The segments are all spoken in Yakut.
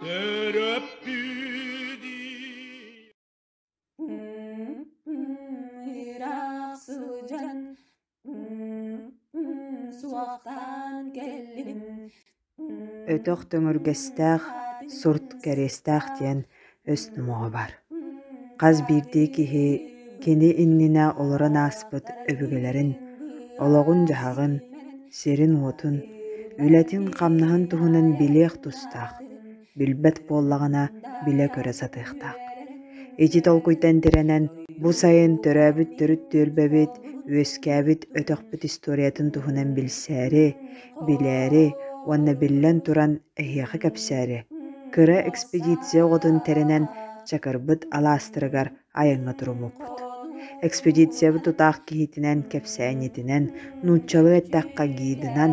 Төрөппүт Ыраах сылдьан суохтаан кэллим. Өтөх төҥүргэстээх, сурт кэриэстээх диэн өс номоҕо баар. Хас биирдии киһи кини иннинэ олорон ааспыт өбүгэлэрин, олоҕун-дьаһаҕын, сирин-уотун, үлэтин-хамнаһын туһунан билиэх тустаах, билбэт буоллаҕына билэ-көрө сатыахтаах. Ити толкуйтан тирэнэн, бу сайын төрөөбүт төрүт түөлбэбит, үөскээбит өтөхпүт историятын туһунан билсээри, билээри уонна биллэн туран эһиэхэ кэпсээри, кыра экспедиция оҕотун тэринэн Чакырбыт алаастарыгар айаҥҥа туруммуппут. Экспедициябыт тутаах киһитинэн, кэпсээнньитинэн, нууччалыы эттэххэ гидынан,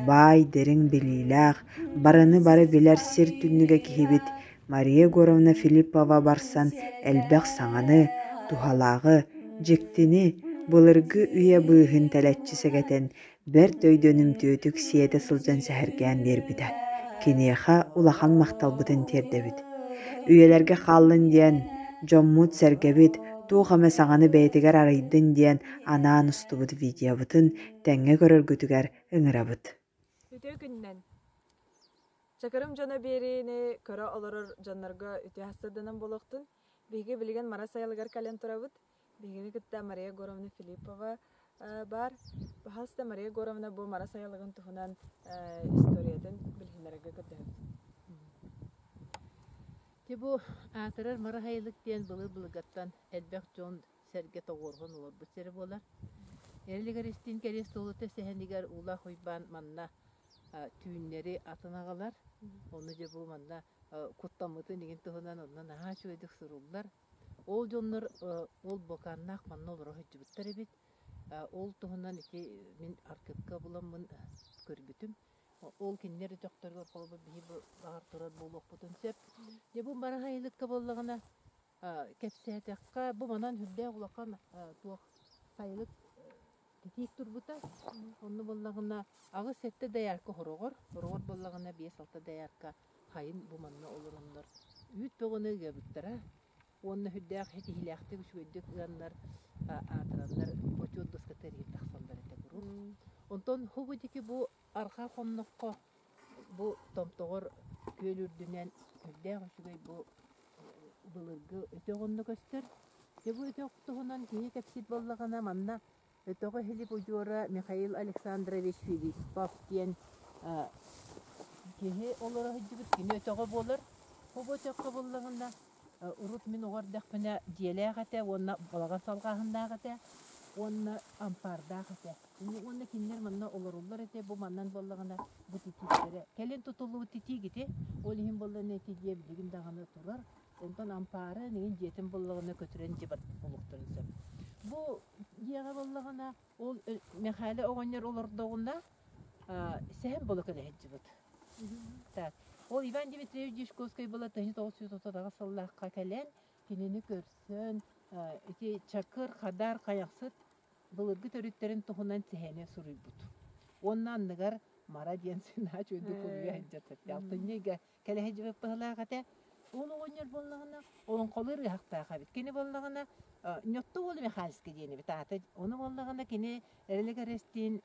баай, дириҥ билиилээх, барыны бары билэр сир түннүгэ киһибит Мария Егоровна Филиппова барсан элбэх саҥаны, туһалааҕы, дьиктини, былыргы үйэ быыһын тэлэччи сэгэтэн, бэрт өйдөнүмтүөтүк сиэтэ сылдьан сэһэргээн биэрбитэ. Киниэхэ улахан махталбытын тиэрдэбит. Үйэлэргэ хааллын диэн, дьоммут-сэргэбит туох эмэ саҥаны бэйэтигэр арыйдын диэн анаан устубут видеобытын тэҥҥэ көрөргүтүгэр ыҥырабыт. Үтүө күнүнэн! Чакырым дьоно биэриини көрө олорор дьоннорго үтүө сырданан буолуохтун. Биһиги билигин Мара сайылыгар кэлэн турабыт. Биһигини кытта Мария Егоровна Филиппова баар. Пожалуйста, Мария Егоровна бу Мара сайылыгын туһунан историятын билиһиннэрэргэ көрдөһөбүт. Ти бу аатырар Мара сайылык диэн былыр-былыргаттан элбэх дьон сэргэ тоҕуоруһан олорбут сирэ буолар. Эрилигэр истин кэриэс туолута сэһэнигэр Уулаах Уйбаан манна түүннэри атын аҕалар. Ону дьэ бу манна куттаммытын игин туһунан онно наһаа үчүгэйдик суруллар. Ол дьоннор ол боканнаах манна олоро сылдьыбыттар эбит. Ол туһунан ити мин архыыпка буламмын көрбүтүм. Ол кинилэр өтөхтөрүгэр холобур биһи баҕар турар буолуохпутун сөп. Дьэ бу Мара Сайылыкка буоллаҕына кэпсээтэххэ бу манан сүрдээх улахан туох сайылык титиик турбута. Онно буоллаҕына аҕыс-сэттэ доярка хороҕор, хороҕор буоллаҕына биэс-алта доярка хайын бу манна олороннор үүт бөҕөнү ыабыттара уонна сүрдээх ситиһиилээхтик үчүгэйдик ыаннар аатыраннар отчуот дуоската эрийэн тахсаллар этэ куруук. Онтон хубу диэки бу арҕаа хонноххо бу томтоҕор күөл үрдүнэн сүрдээх үчүгэй бу былыргы өтөх онно көстөр. Дьэ бу өтөх туһунан киһи кэпсиир буоллаҕына манна Өтөҕү Иһилик удьуора Михаил Александрович Филиппов диэн киһи олоро сылдьыбыт кини өтөҕө буолар. Бу өтөххө буллаҕына урут мин оҕо эрдэхпинэ дьиэлээх этэ уонна балаҕан салҕааһыннаах этэ уонна ампаардаах этэ. Уонна кинилэр манна олороллор этэ, бу манан буоллаҕына бу титииктэрэ. Кэлин тутуллубут титиик ити, ол иһин буоллаҕына ити дьиэ билигин даҕаны турар. Онтон ампаары эҥин дьиэтин буллаҕына көтүрэн дьиэ булуохтарын сөп. Бу дьиэҕэ буоллаҕына ол Мэхээлэ оҕонньор олордоҕуна сэһэн буола кэлэ сылдьыбыт. Так. Ол Иван Дмитриевич Дьячковскай была 1938 сыллаахха кэлэн кинини көрсөн ити Чакыр, Хадар, Хайахсыт былыргы төрүттэрин туһунан сэһэни суруйбут. Уонна анныгар Мара диэн сынач үрдүк уруйа сылдьар сөптөөх. Алтынньы ыйга кэлэ сылдьыбыт быһыылаах этэ. Ол оҕонньор буоллаҕына олоҥхолуур ыһахтаах эбит. Кини буоллаҕына Ньотту уола Михальский диэн эбит аата. Ону буоллаҕына кини Эрилик Эрэстиин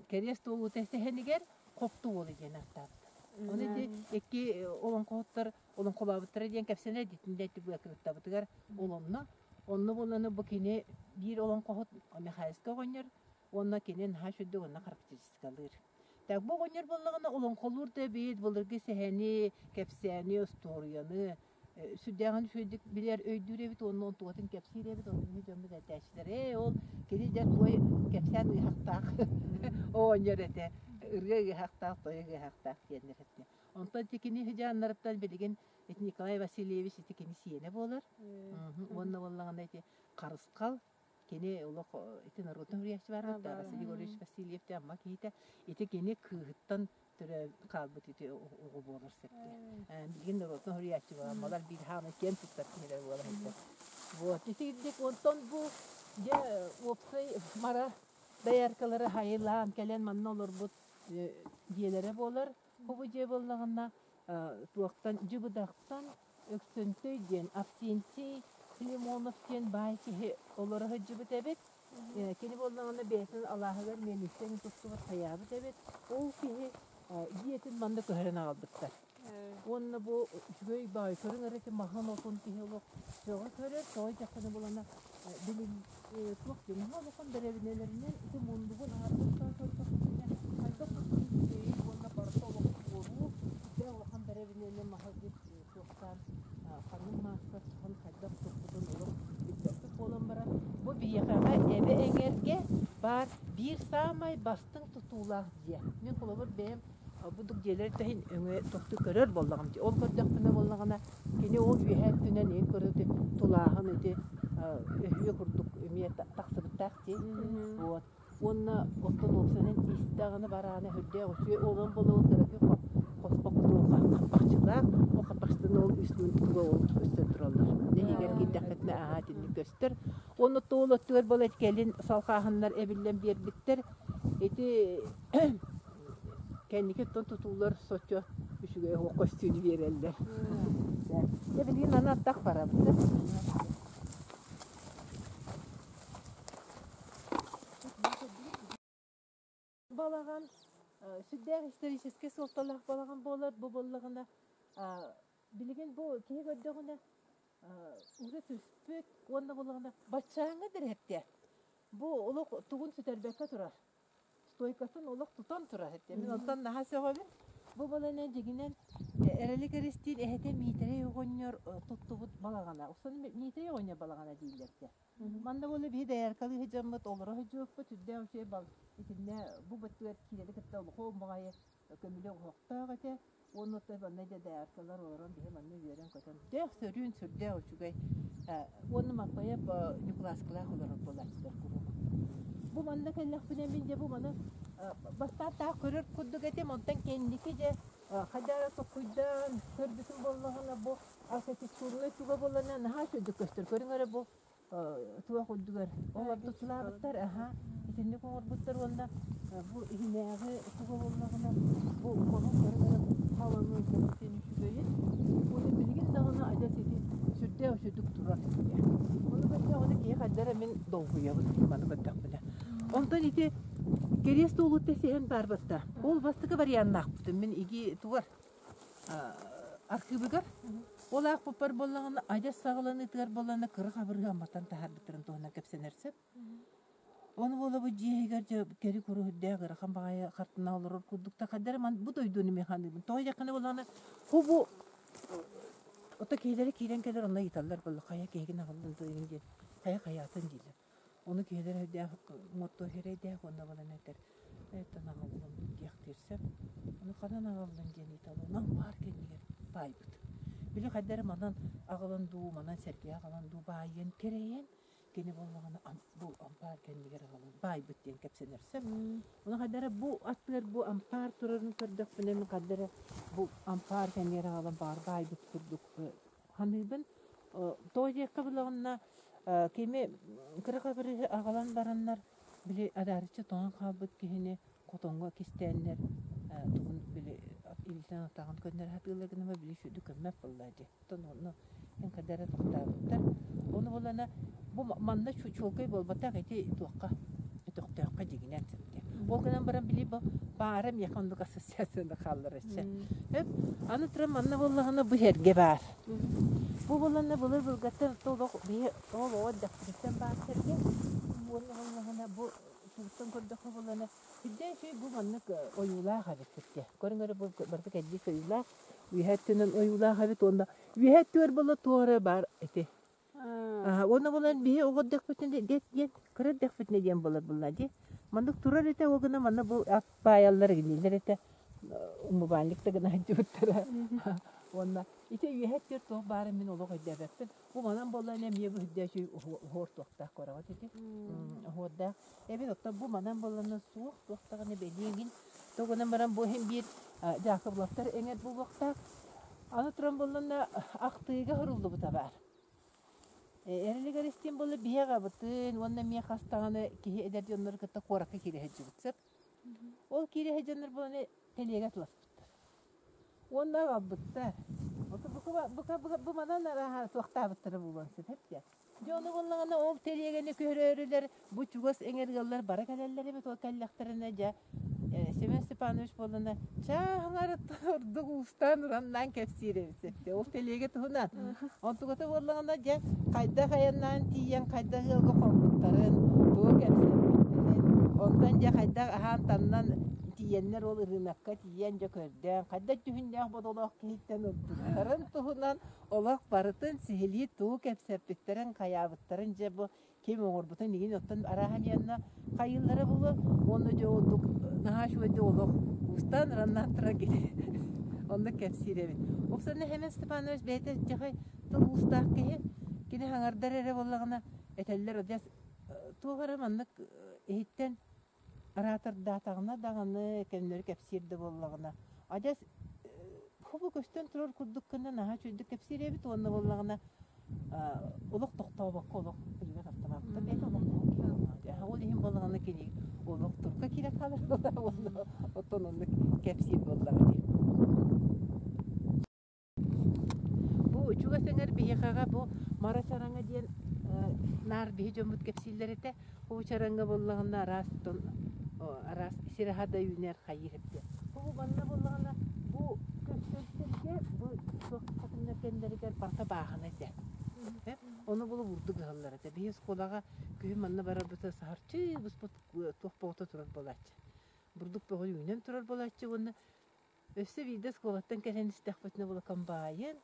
кэриэс туолуута сэһэнигэр Хопту уола диэн ааттаабыт. Ону ити икки олоҥхоһуттар олоҥхолообуттара диэн кэпсэнэр итиннэ ити быакырыттабытыгар ол онно. Онно буоллаҕына бу кини биир олоҥхоһут Михальский оҕонньор уонна кини наһаа үчүгэй уонна характеристикалыыр. Так бу оҕонньор буоллаҕына олоҥхолуур да эбит, былыргы сэһэни, кэпсээни, остуоруйаны сүрдээҕин үчүгэйдик билэр, өйдүүр эбит уонна онтугатын кэпсиир эбит, онно биһи дьоммут этээччилэр ээ ол кини дьэ туой кэпсээн ыыһахтаах оҕонньор этэ, ырыа ыыһахтаах, тойук ыыһахтаах диэннэр этэ. Онтон ити кини сыдьааннарыттан билигин ити Николай Васильевич ити кини сиэнэ буолар. Уонна буоллаҕына ити Харысхал Кини олох ити народнай суруйааччы баар эбит да, Василий Егорович Васильев диэн Амма киһитэ. Ити кини кыыһыттан төрөө хаалбыт ити оҕо буолар сөптө. Билигин народнай суруйааччы буолар, Аммалар биир хаамай киэн туттар киһилэр буола сылдьар. Вот итирдик онтон бу дьэ уопсай мара дояркалары хайылаан кэлэн манна олорбут дьиэлэрэ буолар. Бу дьиэ буоллаҕына туохтан дьыбыдахтан Өксөнтөй диэн Авсентий Филимонов диэн баай киһи олоро сылдьыбыт эбит. Кини буоллаҕына бэйэтин алааһыгар миэлиссэни туттубут хайаабыт эбит. Ол киһи дьиэтин манна көһөрөн аҕалбыттар. Уонна бу үчүгэй баай көрүҥ эрэ маһын отун киһи олох сөҕө көрөр, тоҕо диэххинэ булана билин туох диэн наһаа улахан бэрэбинэлэринэн ити муннугун аҥардастаан көрдөхпүтүнэ хайдах курдук үчүгэйий уонна барыта олох туоруу сүрдээх улахан бэрэбинэнэн маһы туохтаан ханнык маастар хаһан хайдах туппутун олох билбэппит буолан баран бу биһиэхэҕэ эбэ эҥэргэ баар биир саамай бастыҥ тутуулаах дьиэ. Мин холобур бэйэм бу дьиэлэр иһин өҥө тохтуу көрөр буоллаҕым дии. Ол көрдөхпүнэ буоллаҕына кини ол үөһээ өттүнэн иһин көрүтү тулааһын ити өһүө курдук эмиэ тахсыбыттаах дии. Вот. Уонна оттон уопсайынан истэҕинэ бараана сүрдээх үчүгэй олон болугу кыракый хоспох хаппахчылаах ол хаппахчытын ол үс туга ол көстөн тураллар. Нэһиигэр киирдэххитинэ аһаа итинник көстөр. Уонна тоол өттүгэр буола кэлин салхааһыннар эбиллэн биэрбиттэр. Ити кэнники оттон тутуулар соччо үчүгэй оһох көстүүнү биэрэллэр. Дьэ билигин аны аттах барабыт. Балаҕан сүрдээх историческай суолталаах балаҕан буолар. Бу буоллаҕына билигин бу киһи көрдөҕүнэ уже түспүт уонна буоллаҕына баччааҥҥа дэрэһэптэ. Бу олох тугун сүтэрбэккэ турар. Стойкатын олох тутан турар этэ. Мин онтон наһаа сөҕөбүн. Бу балана дьигинэн Эрэли Кэристиин эһэтэ Миитэрэй оҕонньор туттубут балаҕана. Устан Миитэрэй оҕонньор балаҕана дииллэр этэ. Манна буолла биһи дояркалыы сылдьаммыт, олоро сылдьыбыппыт, сүрдээх үчүгэй бал итиннэ бу быттыгар киирэри кытта улахан баҕайы көмүлү оһохтоох этэ. Уонна оттон манна дьэ дояркалар олорон биһи манна үөрэн-көтөн сүрдээх сөрүүн, сүрдээх үчүгэй уонна Маппайа Ньукулааскылаах олорор буолааччылар куруук. Бу манна кэллэхпинэ мин дьэ бу маны бастаан таах көрөр курдук этим, онтон кэнники дьэ хайдах эрэ толкуйдаан көрбүтүм буоллаҕына бу архитектурнай туга буоллаҕына наһаа үчүгэйдик көстөр. Көрүҥ эрэ бу туох үрдүгэр олордутулаабыттар аһа итинник оҥорбуттар уонна бу иһинээҕи туга буоллаҕына бу хоһун көрүҥ эрэ халыҥын син үчүгэйин уонна билигин даҕаны адьас ити сүрдээх үчүгдүк турар ону көрдөҕүнэ киһи хайда эрэ мин долгуйабын маны көрдөхпүнэ онтон ити кэриэс туолуута сиһэн баарбатта ол бастакы варианнаахпытын мин иги тугар архыыбыгар ол аахпыппар буоллаҕына адьас саҕаланыытыгар буоллаҕына кыра хабырыһы амматтан таһаарбыттарын туһунан кэпсэнэр сөп. Ону буолабыт дьиэ иһигэр дьэ кэри-куру үрдээх ыарахан баҕайы хартына олорор курдук да хайдары ман бу дойдуну мин ханыыбын. Тоҕо диэххинэ буоллаҕына ху бу ото киһилэри киирэн кэлэр онно ыйыталлар буолла хайа киһигин аҕаллын диэн хайа хайаатын дииллэр. Ону киһилэр өйдөөх муоттуо эрэйдээх уонна балан этэр эттэн аҕаллым диэхтиир сөп. Ону ханан аҕаллын диэн ыйыталлар. Онон баар кэннигэр баайбыт. Били хайда эрэ манан аҕалан дуу, манан сэргэ аҕалан дуу баайыан кэрэйэн, кини буоллаҕына бу ампаар кэннигэр аҕалан баайбыт диэн кэпсэнэр сөп. Ону хайда эрэ бу аттыгар бу ампаар турарын көрдөхпүнэ мин хайда эрэ бу ампаар кэннигэр аҕалан баар баайбыт курдук саныыбын. Тоҕо диэххэ булаҕына кими кыра хабырыыһы аҕалан бараннар били адаарыччы тоҥон хаалбыт киһини хотоҥҥо кистээннэр тугун били илиитин атаҕын көннөрө сатыыллар гына били сүдү көммөт буолла дии. Оттон онно эн эрэ тохтообуттар. Ону буоллаҕына бу манна чуолкай буолбатах ити туохха өтөхтөөххө дьиҥинэн сөптө. Ол гынан баран били бу баара миэхэ оннук ассоциацияны хааллараччы. Өп, аны туран манна буоллаҕына бу сэргэ баар. Бу буоллаҕына былыр былыргаттан олох биһи ол оҕо эрдэхпититтэн баар сэргэ. Уонна буоллаҕына бу тугуттан көрдөххө буоллаҕына сүрдээх үчүгэй бу маннык ойуулаах эбит сиргэ. Көрүҥ эрэ бу барыта кэлбит ойуулаах. Үөһэ өттүнэн ойуулаах эбит уонна үөһэ өттүгэр буолла туох эрэ баар ити. Уонна буолан биһи оҕо эрдэхпитинэ диэн кыра эрдэхпитинэ диэн буолар буолла дии. Маннык турар этэ ол гына манна бу ат баайаллар гинилэр этэ. Умубаанньык да гына сылдьыбыттара. Уонна ити үөһэ өттүгэр туох баарын мин олох өйдөөбөппүн. Бу манан буоллаҕына эмиэ бу үрдээчи уһуор туохтаах көрөҕүт ити. Уһуордаах. Эбит оттон бу манан буоллаҕына суох туох даҕаны бэлиэ То гынан баран бу иһин биир Дьаакыбылаптар эҥэр буолуохтаах. Аны туран буоллаҕына ахтыыга суруллубута баар. Эрэлигэр истиэн буолла биһи аҕабытын уонна эмиэ хас даҕаны киһи эдэр дьоннору кытта куоракка киирэ сылдьыбыт сөп. Ол киирэ сылдьаннар буолан тэлиэгэ атыласпыттар. Уонна аҕалбыттар. Ото бука бука бука бу манан арааһа суохтаабыттара буолуон сөп эбит. Дьэ ону буоллаҕына ол тэлиэгэни көһөрөөрүлэр бу чугас эҥэр ыаллар бара кэлэллэр эбит ол кэллэхтэринэ дьэ Семен Степанович буоллана чааһыҥарыттан ордук уустаан ураннаан кэпсиир эбит сөптө ол тэлиэгэ туһунан онтугата буоллаҕына дьэ хайдах айаннаан тиийэн хайдах ыалга хоммуттарын тугу кэпсэппиттэрин онтон дьэ хайдах аһаан-таннан тиийэннэр ол ырыынакка тиийэн дьэ көрдөөн хайдах дьүһүннээх бодолоох киһиттэн ылбыттарын туһунан олох барытын сиһилии тугу кэпсэппиттэрин хайаабыттарын дьэ бу ким оҥорбутун игин оттон арааһа диэннэ хайыыллара буолуо уонна дьэ ордук наһаа үчүгэйдик олох уустаан ураннаан туран кини оннук кэпсиир эбит. Оксана Семен Степанович бэйэтэ дьэхэй тыл уустаах киһи кини хаҥардар эрэ буоллаҕына этэллэр адьас туох эрэ маннык иһиттэн Араатардаатаҕына даҕаны, көннөрү кэпсиир да буоллаҕына, адьас хобу көстөн турар курдук гына наһаа үчүгэйдик кэпсиир эбит уонна буоллаҕына олох тохтообокко олох күлүгэр тахтабааппыта бэйэтэ олох ол иһин буоллаҕына кини олох турка киирэн хаалар уонна оттон оннук кэпсиир буоллаҕа дии. Бу чугас эҥэр биһиэхэҕэ бу Мара Чараҥа диэн наар биһи дьоммут кэпсииллэр этэ. Бу чараҥҥа буоллаҕына араас тон араас сир аһа да үүнэр хайыыр эбит. Бу манна буоллаҕына бу көстөр сиргэ бу суох хатыҥнар кэннилэригэр барыта бааһына этэ. Ону булу бурдук ыһаллар этэ. Биһи оскуолаҕа күһүн манна барарбыта саһарчы буспут туох боҕото турар буолааччы. Бурдук бөҕө үүнэн турар буолааччы уонна Өссө биирдэ оскуолаттан кэлэн истэхпитинэ улакамбаайын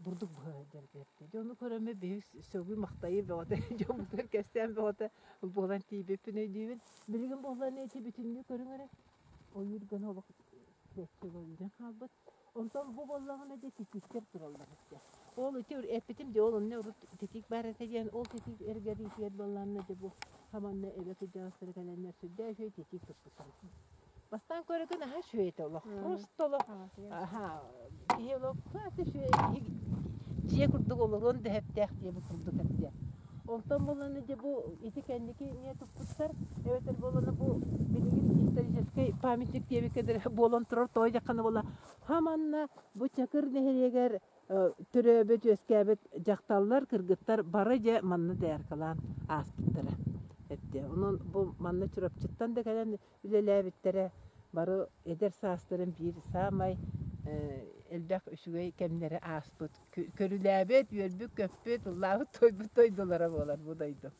бурдук быһа сылдьар эбиппит. Дьэ ону көрөммүт биһиги сөҕүү-махтайыы бөҕөтө дьоммутугар кэпсээн бөҕөтө буолан тиийбиппин өйдүүбүн. Билигин буоллаҕына ити бүтүннүү көрүҥ эрэ ойуур гына олох чэпчэки үүнэн хаалбыт. Онтон бу буоллаҕына дьэ титииктэр тураллар этэ. Ол ити эппитим дьэ ол онно урут титиик баар этэ диэн ол титиик эргэриитигэр буоллаҕына дьэ бу хаманна эбэ кырдьаҕастара кэлэннэр сүрдээх үчүгэй титиик туппуттар. Бастаан көрөкүн аһа үчүгэй этэ олох. Просто олох аһа киһи олох үчүгэй дьиэ курдук олоруон да сөптөөх диэбит курдук этэ. Онтон буоллаҕына дьэ бу ити кэнники эмиэ туппуттар эбэтэр буоллаҕына бу билигин историческай памятник диэбиккэ дылы буолан турар тоҕо диэххэ буолла хаманна бу Чакыр нэһилиэгэр төрөөбүт үөскээбит дьахталлар кыргыттар бары дьэ манна дояркалаан ааспыттара эттэ. Онон бу манна Чурапчыттан да кэлэн үлэлээбиттэрэ бары эдэр саастарын биир саамай элбэх үчүгэй кэмнэри ааспыт, көрүлээбит, үөрбүт-көппүт, ыллаабыт-туойбут дойдулара буолар бу дойду.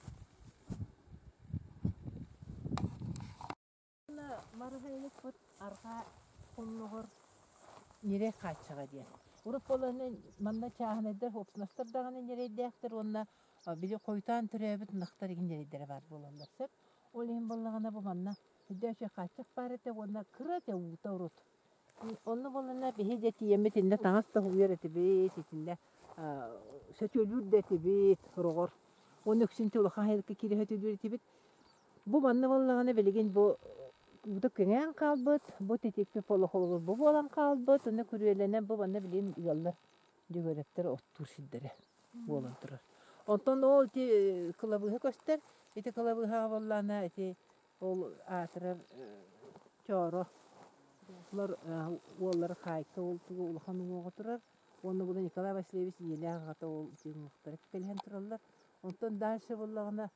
Марыһайылыкпыт арҕаа хонноҕор ньирэй хааччаҕа диэн. Урут буоллаҕына манна чааһынайдар, уопсунастар даҕаны ньирэйдээхтэр уонна били хойутаан төрөөбүт ынахтар игин ньирэйдэрэ баар буолаллар сөп. Ол иһин буоллаҕына бу манна сүрдээх үчүгэй хааччах баар этэ уонна кыра этэ уута урут. Онно буоллаҕына биһи дьэ тиийэммит итиннэ таҥас да уйар этибит, итиннэ сөтүөлүүр да этибит сороҕор. Уонна үксүн улахан айылыкка киирэ сөтүөлүүр этибит. Бу манна буоллаҕына билигин бу уута кэҥээн хаалбыт, бу титикпит олох бу буолан хаалбыт, уонна күрүөлэнэн бу манна билигин ыаллар Дьөгүөрэптэр оттуур сирдэрэ буолан турар. Онтон ол ити кылабыыһа көстөр. Ити кылабыыһаҕа буоллаҕына ити ол аатырар Чооро олор уоллара Хаайка ол тугу улахан уҥуоҕа турар. Уонна була Николай Васильевич ийэлээх аҕата ол ити уҥуохтара кэлиһэн тураллар. Онтон дальше буоллаҕына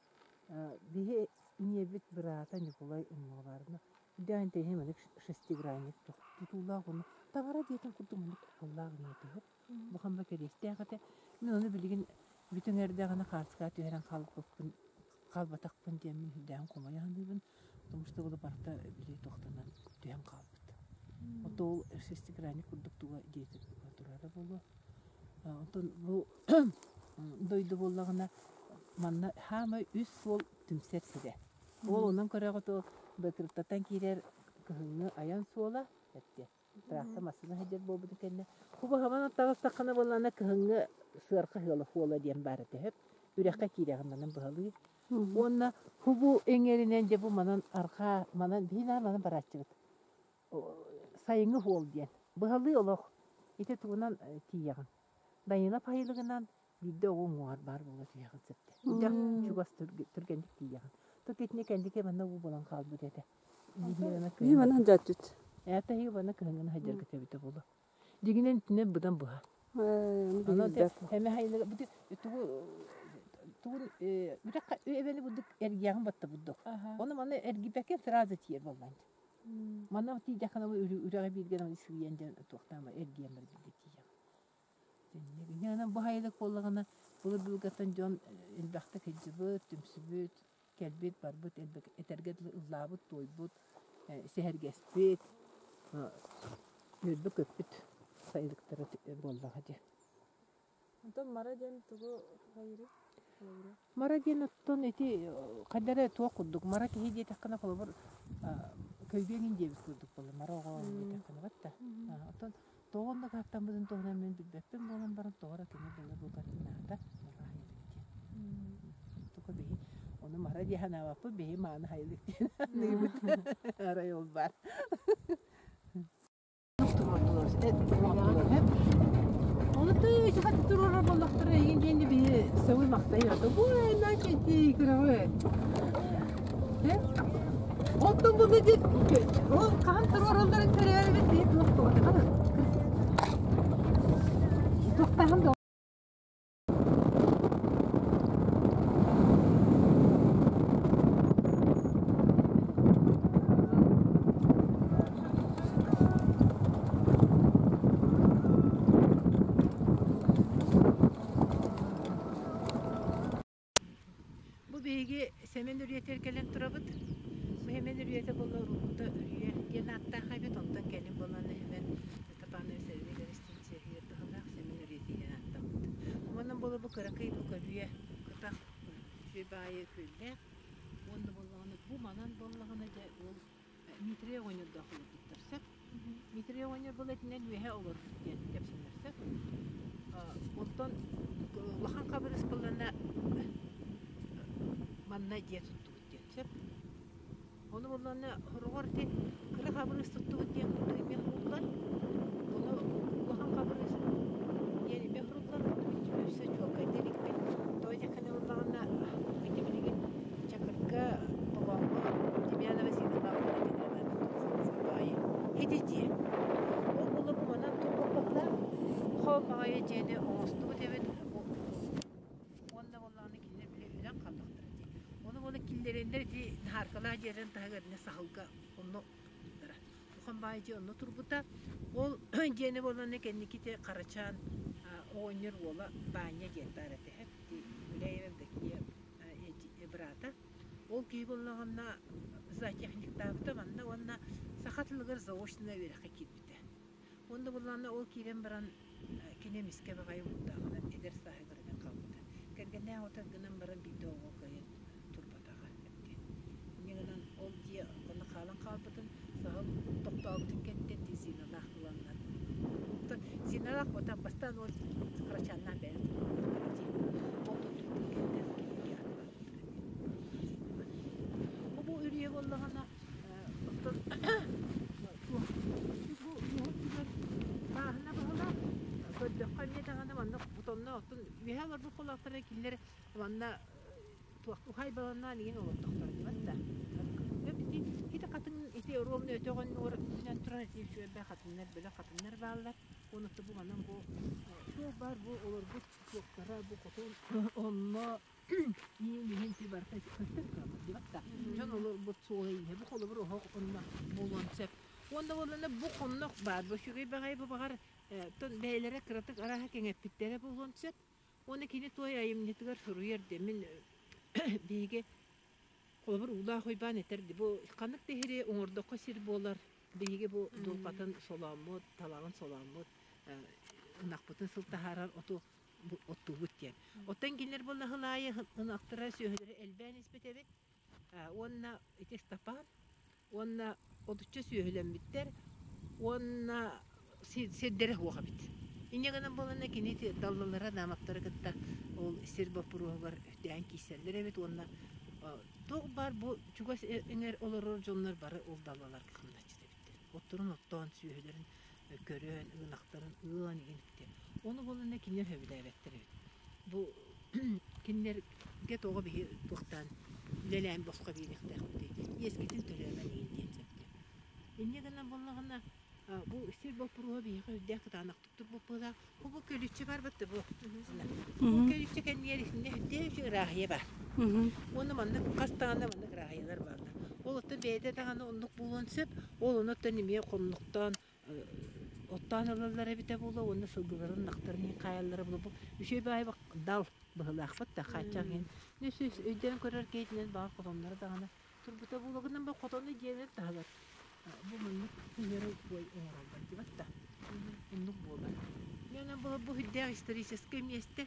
биһи ийэбит быраата Ньукулай уҥуоҕа баарына Дээн тэһи маннык шестигранник тутуулаах уонна таҥара дьиэтин курдук маннык куполлаах гына түһэр. Бу хамба кэриэстээх этэ. Мин ону билигин бүтүн эрдэҕинэ хаартыскаҕа түһэрэн хаалбыппын хаалбатахпын диэммин үрдээҕин хомойо саныыбын. Потому что ол барыта били тохтонон түһэн хаалбыт. Ото ол шестигранник курдук туга дьиэтэ турара буолуо. Онтон бу дойду буоллаҕына манна хаамай үс суол түмсэр сирэ. Ол онон көрөҕүт ол Бытырыттан киирэр кыһыҥҥы айан суола эттэ. Тракта массыына сылдьар буолбутун кэннэ кубаһаман таҕыстаххына буоллаҕына кыһыҥҥы сыарха ыала хуола диэн баар этэ сөп. Үрэххэ киирэҕин манан быһалыы. Уонна хубу эҥэринэн дьэ бу манан арҕаа манан биһи наар манан барааччыбыт. Сайыҥҥы хуол диэн. Быһалыы олох ити тугунан тиийэҕин. Дайыла пайылыгынан биирдэ оҕо уҥуоҕар баар буола түһэҕин сөптө. Дьах чугас түргэнник тиийэҕин. Только итини кэнники манна уу буолан хаалбыт этэ. Ии манан дьааччыт. Это ии манна кыһыҥҥын сылдьарга тэбитэ буолуо. Дьиҥинэн итинэн быдан быһа. Онон эмэ хайылыга бу тугу тугун бүтэххэ эбэни бурдук эргиэҕин батта бурдук. Ону маны эргиппэккэ сразу тиийэр буоллаан. Манна тиийдэххинэ үрэҕи бииргэ сыыйан дьэн туохтаама эргийэн барбыт тиийэҕин. Инньэ бу хайылык буоллаҕына былыр-былыргаттан дьон элбэхтик сылдьыбыт, түмсүбүт, кэлбит, барбыт, этэргэ дылы ыллаабыт, туойбут, сэһэргэспит, үөрбүт-көппүт сайылыктара буоллаҕа дии. Онтон Мара диэн тугу хайырый? Мара диэн оттон ити хайда эрэ туох курдук мара киһи диэтэххинэ холобур көйгө эҥин диэбит курдук буолла мара оҕо диэтэххинэ батта оттон тоҕо оннук ааттаммытын туһунан мин билбэппин буолан баран тоҕо эрэ кини былыр букатын наада мара айылык диэн тука биһи ону мара дии санаабаппыт биһи мааны айылык диэн аныыбыт арай ол баар Ону тыы туруорар буоллахтара эйигин диэн биһи сөҥүл махтайыата бу эна кэти кыраҕы Оттон буну дит ол хаһан туруоралларын көрөөрүбүт биһи туох туохтахан туохтахан да Бу биһиги Сэмэн үрүйэтигэр кэлэн турабыт. Бу Сэмэн үрүйэтэ буолла уруккута үрүйэ диэн ааттаах эбит, онтон кэлин буолан Сэмэн Тапанович Сэргийлэристин быһылаах Сэмэн үрүйэтэ диэн ааттаммыт. Онон буола бу кыракый бу көрүйэ кытах үчүгэй баайы күөллээх уонна буоллаҕына бу манан буоллаҕына дьэ ол Дмитрий оҕонньордоох олорбуттар сөп. Дмитрий оҕонньор был этинэн үөһэ олорбут диэн кэпсэнэр сөп. Онтон улахан хабырыс буоллана манна дьиэ туттубут диэн сөп. Ону буоллаҕына хороҕор ити кыра хабырыыс туттубут диэн курдук эмиэ суруллар. Ону улахан хабырыыс диэн эмиэ суруллар. Ону мин өссө чуолкайдыы иликпин. Тоҕо диэххинэ буоллаҕына ити билигин Чакырга Толооҥҥо Демьянова Зиналаах баайы ити дьиэ. Ол буола бу манан турбаппахтаах хоо баҕайы дьиэни оҥостубут эбит уонна буоллаҕына кинилэр били өлөн хааллахтара дии. Ону буола киллэрэннэр ити наһааркалаах дьиэлэрин таһыгар иннэ саһылга онно туттара. Улахан баайы дьиэ онно турбута. Ол дьиэни буоллаҕына кэнники ити Харачаан оҕонньор уола Баанньа диэн баар этэ. Ити Гуляева Евдокия быраата. Ол киһи буоллаҕына зоотехниктаабыта манна уонна саха тылыгар заочно үөрэххэ киирбитэ. Уонна буоллаҕына ол киирэн баран кини эмискэ баҕайы мундааҕынан эдэр сааһыгар өлөн хаалбыта. Кэргэннээх отон гынан баран биирдэ оҕо кыайан турбатаҕа эбитэ. Инньэ гынан ол дьиэ онно хаалан хаалбытын саһыл тохтообутун кэнниттэн Зиналаах ыланнар. Оттон Зиналаах ботан бастаан ол кырачааннаан бэйэ турбуттара дии. Ол туттубутун кэннэ кинигэ атылаабыттара дии. Бу үрүйэ буоллаҕына оттон туох бу муһун бааһына баһыла көрдөххө эмиэ даҕаны манна хотонно оттон үөһэ олорбут холоохторо кинилэр манна туох уһаайбаланнаан игин олордохторо дибат да ити ити хатыҥ ити ровно өтөҕүн үрдүнэн турар ити үчүгэйбэ хатыҥнар бөлөх хатыҥнар бааллар уонна бу манан бу туох баар бу олорбут туохтара бу хотон онно иин иһин ти барыта көстөр тураллар дибат да дьон олорбут суола ииһэ бу холобур оһох онно буолуон сөп уонна буоллана бу хоннох баар бу үчүгэй баҕайы бу баҕар бэйэлэрэ кыратык арааһа кэҥэппиттэрэ буолуон сөп Уонна кини туой айымньытыгар суруйар дии мин биһиги холобур Уулаах Уйбаан этэр дии бу ханнык да иһири оҥордоххо сир буолар биһиги бу дулҕатын солооммут талаҕын солооммут ынахпытын сыл таһаарар оту оттуубут диэн. Оттон кинилэр буолла сыл аайы ынахтара сүөһүлэрэ элбээн испит эбит уонна ити Степан уонна отучча сүөһүлэммиттэр уонна сирдэрэ суох эбит. Инньэ гынан буоланна кини даллалара наамаптары кытта ол сир боппуруоһугар өйдөөн киирсэллэр эбит уонна туох баар бу чугас эҥэр олорор дьоннор бары ол даллаларга хамначчыт эбиттэр. Отторун оттоон, сүөһүлэрин көрөн, ынахтарын ыан игин Ону буоланна кинилэр сөбүлээбэттэр эбит. Бу кинилэргэ тоҕо биһи туохтаан үлэлээн босхо биэриэхтээхпитий, иэскитин төлөөмөн игин диэн сөптөөх. Инньэ гынан буоллаҕына. Бу сир боппуруоһа биһиэхэ үрдээх кытаанахтык турбуппутаах. Бу бу көлүччэ барбыт да бу. Бу көлүччэ кэннигэр итиннэ үрдээх үчүгэй ырааһыйа баар. Уонна маннык хас даҕаны маннык ырааһыйалар бааллар. Ол оттон бэйэтэ даҕаны оннук буолуон сөп. Ол онуттан эмиэ хоннохтоон оттоон ылаллар эбитэ буолуо уонна сылгыларын ынахтарын иһин хаайаллара буолуо. Бу үчүгэй баайы дал быһыылаахпыт да хааччах иһин. Өйдөөн көрөр киһитинэн баҕар хотонноро даҕаны турбута буолуо гынан бу хотону дьиэлэр таһыгар бу маннык сыһыары оҥороллор дибат да оннук буолар. Онон бу бу үрдээх историческай миэстэ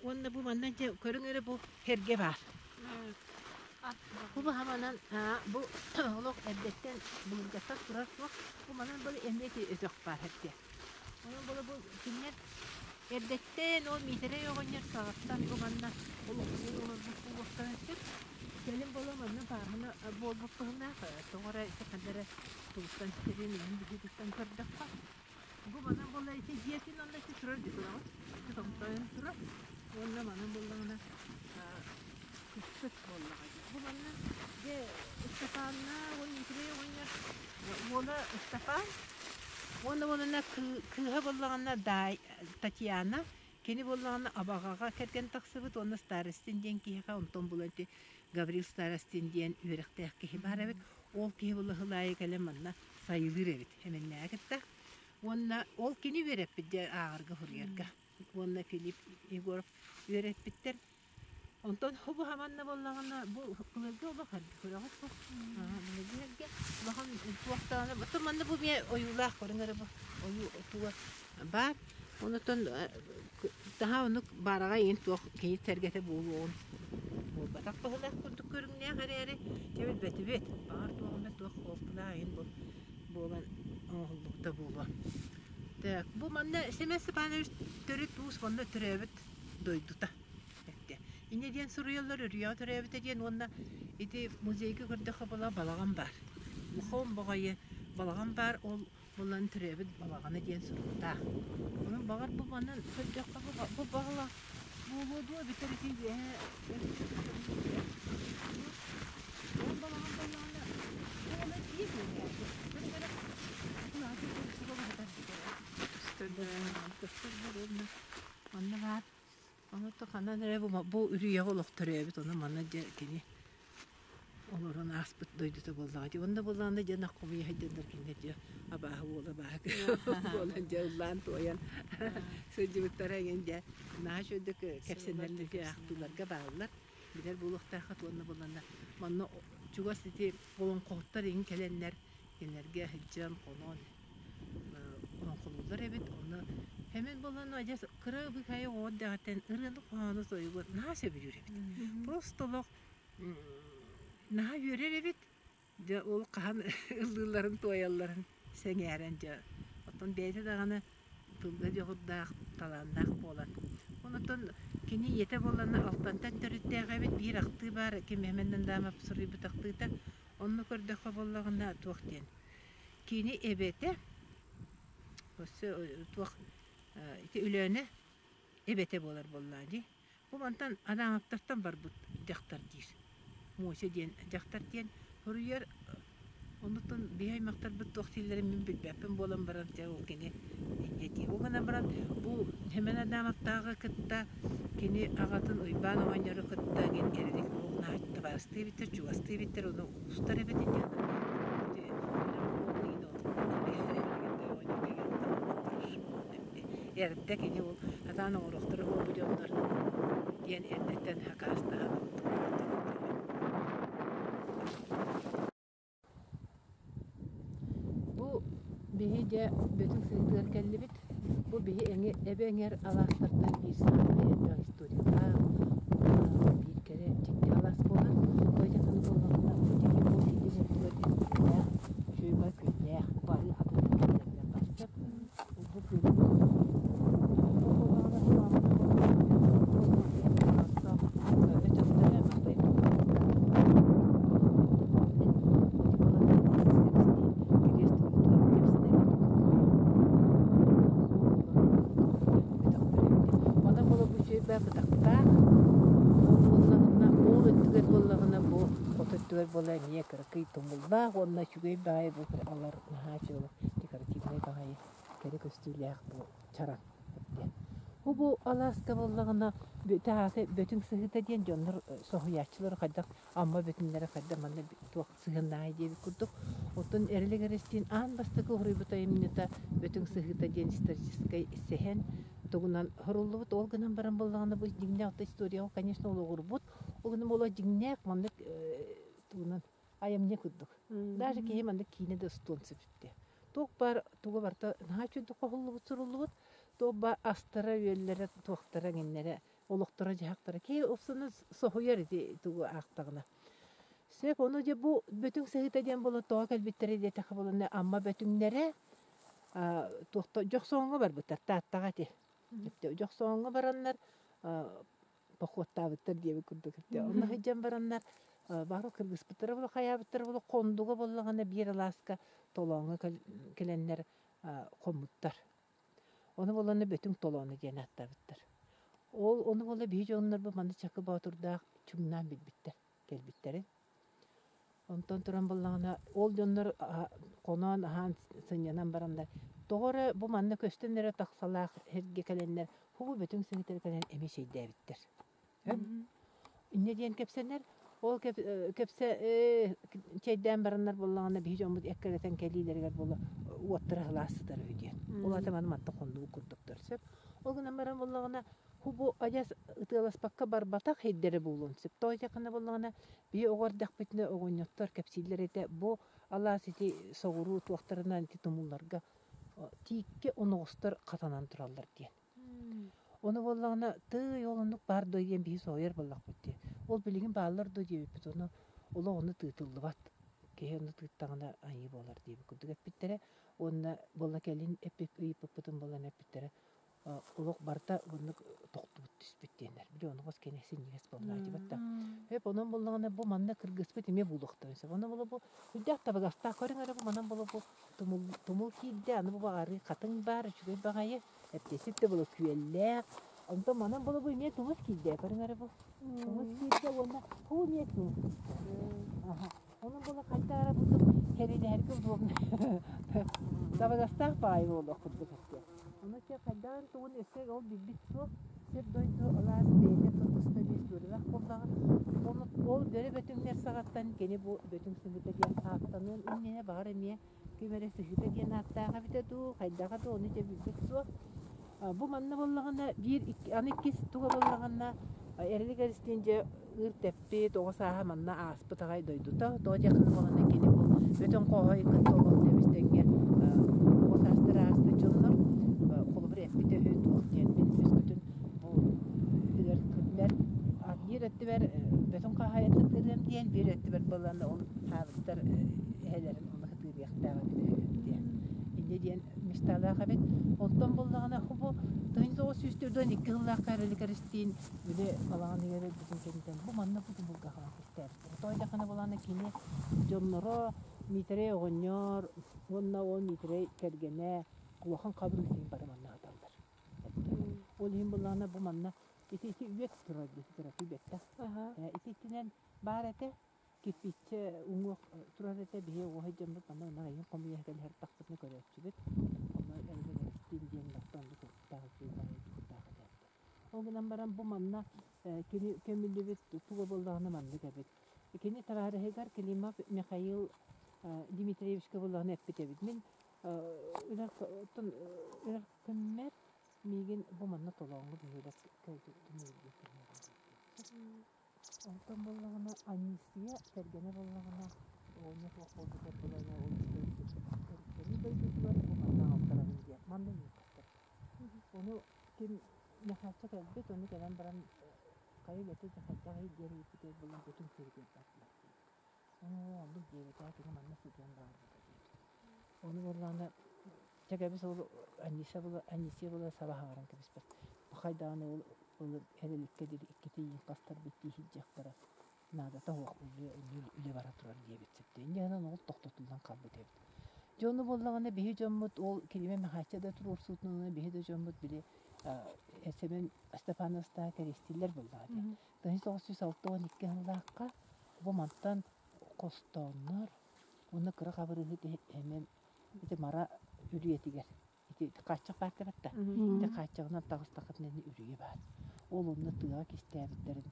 уонна бу манна дьэ көрүҥ эрэ бу сэргэ баар. Бу баһаманан бу олох эрдэттэн былыргаттан турар суох бу манан бу эмиэ өтөх баар эргэ. Онон була бу кинилэр эрдэттэн ол Миитэрэй оҕонньор саҕаттан бу манна олохсуйан олорбут буолуохтарын сөп. Кэлин буола манна бааһына буолбут быһыылаах, тоҕо эрэ ити ханна эрэ тугуттан сирин иһин быһыытыттан көрдөххө. Бу манан буолла ити дьиэтин онно ити турар дии тураҕын. Ити томтойон турар. Уонна манан буоллаҕына кыстык буоллаҕа дии. Бу манна дьэ Ыстапаанна уонна Миитэрэй оҕонньор уола Ыстапаан уонна уонна кыыһа буоллаҕына Татьяна кини буоллаҕына Абаҕаҕа кэргэн тахсыбыт уонна Старостин диэн киһиэхэ онтон булан ити Гаврил Старостин диэн үөрэхтээх киһи баар эбит. Ол киһи була сыл аайы кэлэн манна сайылыыр эбит Эмэннээҕи кытта. Уонна ол кини үөрэппит дьэ ааҕарга суруйарга. Уонна Филипп Егоров үөрэппиттэр. Онтон хобу хаманна буоллаҕына бу былыргы олох эргэ көрөҕүт бу былыргы эргэ улахан туохтаана оттон манна бу эмиэ ойуулаах көрүҥ эрэ бу ойуу туга баар онутон таһаа оннук баараҕай иин туох кини сэргэтэ буолуоҕун буолбатах быһыылаах курдук көрүҥнээх эрээри дьэ билбэтибит баҕар туох эмэ туох суолталаах иһин буолан оҥоһуллубута буолуо так бу манна Семен Степанович төрүт уус уонна төрөөбүт дойдута эттэ. Инньэ диэн суруйаллар Үрүйэҕэ төрөөбүтэ диэн уонна ити музейга көрдөххө була балаҕан баар. Мухон баҕайы балаҕан баар ол булан төрөөбүт балаҕана диэн суруктаах. Онон баҕар бу манан көрдөххө бу баҕала буолуо дуо эбэтэр ити үөһэ ол балаҕан буоллаҕына буола тиийэ Көстөр Манна баар Онуота ханан эрэ бу бу үрүйэҕэ олох төрөөбүт, ону манна дьэ кини олорон ааспыт дойдута буоллаҕа дии. Онно буоллаҕына дьэ ынах хомуйа сылдьаннар кинилэр дьэ абааһы уола абааһы буолан дьэ ыллаан-туойан сылдьыбыттара эҥин дьэ наһаа үчүгэйдик кэпсэнэллэр ахтыыларга бааллар. Билэр буолуохтааххыт уонна буоллаҕына манна чугас ити олоҥхоһуттар эҥин кэлэннэр кинилэргэ сылдьан хонон олоҥхолууллар эбит. Онно Хэмин буолан адьас кыра быыкайа оҕо эрдэҕиттэн ырыаны-хоһоону тойугу наһаа сөбүлүүр эбит. Просто олох наһаа үөрэр эбит. Дьэ ол хаһан ыллыылларын туойалларын сэҥээрэн дьэ оттон бэйэтэ даҕаны тылга дьоҕурдаах, талааннаах буолан. Онтон кини ийэтэ буолан Алтантан төрүттээх эбит. Биир ахтыы баар ким Эмэн Нандаамап суруйбут ахтыыта. Онно көрдөххө буоллаҕына туох диэн Кини эбэтэ өссө туох ити Өлөөнө эбэтэ буолар буоллаҕа дии. Бу мантан Адаамаптартан барбыт дьахтар диир. Муся диэн дьахтар диэн суруйар. Оннуттан биһи аймахтарбыт туох дииллэрин мин билбэппин буолан баран дьэ ол кини инньэ диир. Ол гынан баран бу Сэмэн Адамовтааҕы кытта кини аҕатын Уйбаан оҕонньору кытта эҥин эрэлик наһаа табаарыстыы эбиттэр, чугастыы эбиттэр, ону устар эбит инньэ Эрдэ кини ол сатаан оҥоруохтара буолбут дьоннор диэн эрдэттэн хакаастаһан Бу биһи дьэ Бөтүҥ сыһыытыгар кэллибит. Бу биһи эҥи эбэ эҥэр алаастартан биир саамай элбэх историялаах, биир кэрэ дьикти алаас буолар. Бу ити буоллаҕына бу диэки бу илин өттүгэр күннээх, үчүгэй күннээх барыы хатыҥ кэллэринэн барсар. Бу күөл бу буоллаҕына өтөхтөрө Матай Онон буола бу үчүгэй бытахтаах ол буоллаҕына ол өттүгэр буоллаҕына бу от өттүгэр буола эмиэ кыракый тумуллаах уонна үчүгэй баҕайы бу алар наһаа үчүгэй Үчүгэй баҕайы кэрэ көстүүлээх бу чараҥ диэн. Бу бу алааска буоллаҕына таһаата Бөтүҥ сыһыыта диэн дьоннор соһуйааччылар хайдах Амма Бөтүннэрэ хайдах манна туох сыһыаннааҕый диэбит курдук. Оттон Эрилик Эристиин аан бастакы уһуруйбут айымньыта Бөтүҥ сыһыыта диэн историческай сэһэн тугунан суруллубут. Ол гынан баран буоллаҕына бу дьиҥнээх историяҕа, конечно, олоҕурбут. Ол гынан буолла дьиҥнээх маннык тугунан айымньы курдук. Даже киһи маннык киинэ да устуон сөп эбит. Туох баар туга барыта наһаа үчүгэйдик хоһуллубут, суруллубут. Туох баар астара-үөллэрэ, туохтара эҥиннэрэ, олохторо-дьаһахтара. Киһи упсана соһуйар ити тугу аахтаҕына. Сөп, ону дьэ бу Бөтүҥ сыһыыта диэн буолан тоҕо кэлбиттэрэ диэтэххэ буолан Амма Бөтүҥнэрэ туохта Дьохсоҕоҥҥо барбыттар, Тааттаҕа ити. Дьохсоҕоҥҥо бараннар походтаабыттар диэбит курдук этэ. Онно сылдьан бараннар бары кыргыспыттара буолуо, хайаабыттара буолуо, Хондуга буоллаҕына биир алааска толооҥҥо кэлэннэр хоммуттар. Ону буоллаҕына Бөтүҥ толооно диэн ааттаабыттар. Ол ону буолла биһи дьоннорбут манна Чакы Боотурдаах чуҥнаан билбиттэр кэлбиттэрин. Онтон туран буоллаҕына ол дьоннор хоноон аһаан сынньанан бараннар тоҕо эрэ бу манна көстөн эрэ тахсалаах сиргэ кэлэннэр хубу бөтүҥ сыһыытыгар кэлэн эмиэ чэйдээбиттэр. Инньэ диэн кэпсэнэр. Ол кэпсэ чэйдээн бараннар буоллаҕына биһи дьоммут эккирэтэн кэлиилэригэр буола уоттара сылаас сытар үһү диэн. Ол аата маны манта хоннубут курдуктар сөп. Ол гынан баран буоллаҕына хубу адьас ытыаласпакка барбатах сирдэрэ буолуон сөп. Тоҕо диэххинэ буоллаҕына биһи оҕо эрдэхпитинэ оҕонньоттор кэпсииллэр этэ бу алаас ити соҕуруу туохтарынан ити тумулларга тииккэ оноҕостор хатанан тураллар диэн. Ону буоллаҕына, тыый, ол оннук баар дуо диэн биһи соһуйар буоллахпыт дии. Ол билигин бааллар дуо диэбиппит, ону олох ону тыытыллыбат. Киһи ону тыыттаҕына айыы буолар диэбит курдук эппиттэрэ. Уонна буолла кэлин эппит ыйыппыппытын буолан эппиттэрэ олох барыта оннук тохтубут түспүт диэннэр. Били оноҕос кэнэ синньигэс буоллаҕа дии да. Хөп онон буоллаҕына бу манна кыргыспыт эмиэ буолуохтарын сөп. Онон буолла бу үрдээх табыгастаах көрүҥ эрэ бу манан буолла бу тумул тумул киирдэ аны бу арыы хатыҥ баар үчүгэй баҕайы эптиэсип да була күөллээх онтон манан була бу эмиэ тумус киирдэ көрүҥ эрэ бу тумус киирдэ уонна хуу эмиэ тумус киирдэ аха онон була хайдах эрэ курдук кэрилэһэргэ удобно табыгастаах баҕайы буолуох курдук эттэ ону чэ хайдаҕын тугун өссө ол билбит суох сир дойду алаас бэйэтэ туспа биир историялаах буоллаҕа ол ол бөрө бөтүҥнэр саҕаттан кини бу бөтүҥ сыһыыта диэн ааттаныан иннинэ баҕар эмиэ ким эрэ сыһыыта диэн ааттаах эбитэ дуу, хайдаҕа дуу, ону дьэ билбит суох. Бу манна буоллаҕына биир аны иккис туга буоллаҕына Эрилик Эристиин дьэ ыыр тэппит, оҕо сааһа манна ааспыт аҕай дойдута. Тоҕо диэххинэ буоллаҕына кини бу Бөтүҥ Хооһой кытта олох тэбис-тэҥҥэ оҕо саастара ааспыт дьоннор холобур эппитэ үһү туох диэн мин өскөтүн бу өлөр күммэр биир өттүбэр Бөтүҥ Хааһайын сытыырыам диэн, биир өттүбэр буоллаҕына ол хаабыттар эһэлэрин ону сытыырыахтаах эбит үһү диэн. Инньэ диэн мечталаах эбит. Онтон буоллаҕына бу 1942 сыллаахха Эрилик Эристиин били балаҕан ыйар өлбүтүн кэнниттэн бу манна бу тумулга хаан кистээбиттэр. Тоҕо диэххинэ буоллаҕына кини дьонноро Миитэрэй оҕонньор уонна ол Миитэрэй кэргэнэ улахан хабырыыс иһин бары манна сыталлар. Ол иһин буоллаҕына бу манна ити ити үөт турар дии турар үөттэх. Ити итинэн баар этэ кирпииччэ уҥуох турар этэ биһи оҕо сылдьаммыт манна онно хомуйа кэлиһэр тахпытына көрөөччүбүт онно эргин диэн барта оннук уруктаах үчүгэй туруктаах этэ ол гынан баран бу манна кини көмүллүбүт туга буоллаҕына маннык эбит кини табаарыһыгар Климов Михаил Дмитриевичка буоллаҕына эппит эбит мин үрэх үрэх күммэр миигин бу манна толооҥҥо бөһүөлэк түмүллүбүт Онтон буоллаҕына Анисия кэргэнэ буоллаҕына оҕонньор суох буолбутугар буоллаҕына ол кэргэнин дойдутугар бу манна аҕалтарабын диэн манна ыыппыттар. Ону ким Мэхээччэ кэлбит, ону кэлэн баран хайа үлэтэ дьэ хайдаҕый диэн ыйыппытыгар буолан бөтүҥ сиригэр бардылар диэбит. Ону оннук диэбитэ кини манна сылдьан баҕарбыта диэбит. Ону буоллаҕына чэ кэбис ол Анисия була Анисия була саба хаҥаран кэбиспэт. Хайдаҕын ол ол эрэликкэ диэри иккитэ иин хастарбыт дии сылдьыахтара наадата суох үлэ бара турар диэбит сөптөө. Инньэ гынан ол тохтотуллан хаалбыт эбит. Дьэ ону буоллаҕына биһи дьоммут ол Килимэ Мэхээччэ да туруорсуутунан биһи да дьоммут били Семен Степановтаах кэриэстииллэр буоллаҕа дии. 1962 сыллаахха бу мантан хостооннор уонна кыра хабырыыһыт эмэн ити мара үрүйэтигэр ити хааччах баар да ити хааччаҕынан таҕыстаххытына үрүйэ баар. Ол онно тыаҕа кистээбиттэрин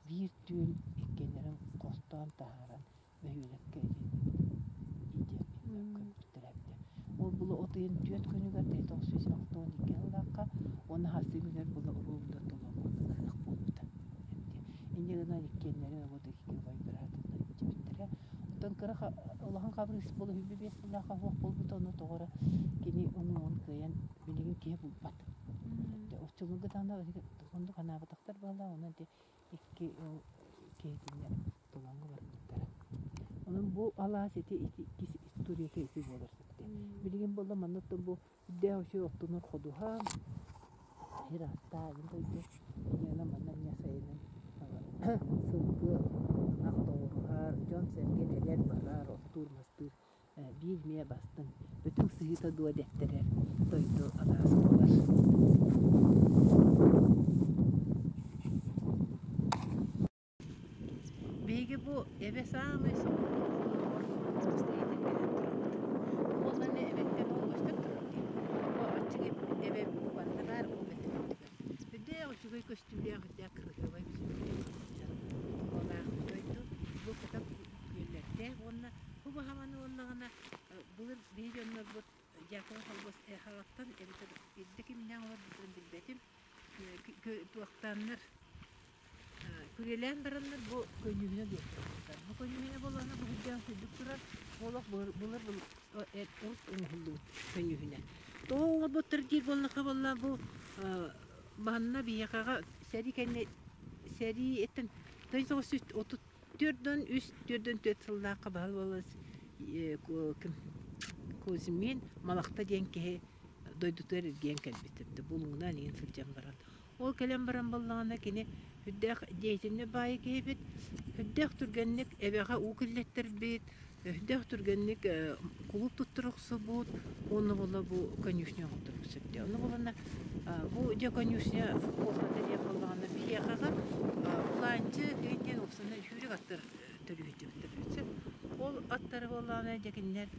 биир түүн иккиэннэрин хостоон таһааран бөһүөлэккэ илдьэн көмпүттэрэ эбитэ. Ол була от ыйын түөрт күнүгэр 962 сыллаахха уонна хасыы күнүгэр була уруубута толоҥҥо ыһыах буолбута. Инньэ гынан иккиэннэрин обот икки убай быраатынан илдьибиттэрэ. Оттон кыра улахан хабырыыс буола 25 сыллаахха суох буолбута, ону тоҕо эрэ кини уҥуоҕун кыайан билигин киһи булбат. Оччолорго даҕаны оннук анаабатахтар буолла, онон ити икки киһитиннэр Тулаҥҥа барбыттара. Онон бу алаас ити ити иккис историята ити буолар сөптө. Билигин буолла манна оттон бу үрдээх үчүгэй оттонор ходуһа сир астаах дойду инньэ манна эмиэ сайынын сылгы ынах тоҕуруһар, дьон-сэргэ кэлэр барар, оттуур-мастыыр биир эмиэ бастыҥ Бөтүҥ сыһыыта дуо дэттэрэр дойду алаас буолар. Биһиги бу эбэ саамай соҕуруу хотугу муоста иһитин кэлэн турабыт. Уонна эбэттэн ол көстөн турар дии. Бу аччык эбэ бу манна баар ол бэттэн үрдүгэр. Үрдээх үчүгэй көстүүлээх, үрдээх кырасыабай көстүүлээх сылдьар тулалаах дойду. Бу кытах күөллэрдээх уонна бу баһаманы уоннаҕына былыр биһи дьоннорбут Дьякова холбос хаҕаттан эбэтэр ирдэ кимнээх олорбуттарын билбэтим. Туохтааннар Күрүөлээн бараннар бу көньүүһүнэ диэхтэр. Бу көньүүһүнэ буоллаҕына бу үрдээх үрдүк турар олох былыр урут оҥоһуллубут көньүүһүнэ. Тоҕо оҥорбуттар диир буоллахха буолла бу манна биһиэхэҕэ сэрии кэннэ сэрии эттэн 1934 3 44 сыллаахха баһыл буолас Кузьмин Малахта диэн киһи дойдутугар эргийэн кэлбит булуҥунан иһин сылдьан баран Ол кэлэн баран буоллаҕына кини сүрдээх деятельнай баайы киһибит, сүрдээх түргэнник эбэҕэ уу киллэттэрбит, сүрдээх түргэнник кулууп туттара охсубут, уонна буолла бу конюшня оҥотторбут сөптөөх. Онно буоллаҕына бу дьэ конюшня куолата диэн буоллаҕына биһиэхэҕэ Улаанчы киһи диэн уопсайынан сүүрүк аттар төрүүһүттүбүттэр сөп. Ол аттары буоллаҕына дьэ кинилэр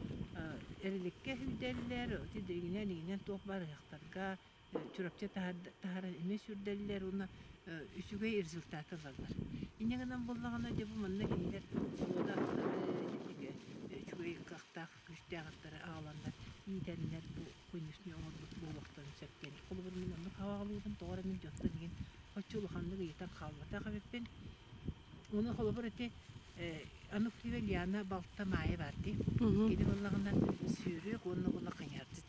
эриликкэ сүүрдэллэр, ити дириҥинэн иҥинэн туох баар ыһыахтарга Чурапчы таһааран эмиэ сүүрдэллэр уонна үчүгэй результаты ылаллар. Инньэ гынан буоллаҕына, дьэ бу манна кинилэр суода аттары, үчүгэй кыахтаах, күүстээх аттары аҕаланнар иитэннэр бу конюшня оҥорбут буолуохтарын сөп диэн. Холобур, мин оннук хаҕалыыбын, тоҕо эрэ мин дьонтон игин оччо улаханнык ыйытан хаалбатах эбиппин. Уонна холобур ити Ануфриева Ильяна балта Маайа баар дии. Кини буоллаҕына сүүрүк уонна уонна хайыһардьыт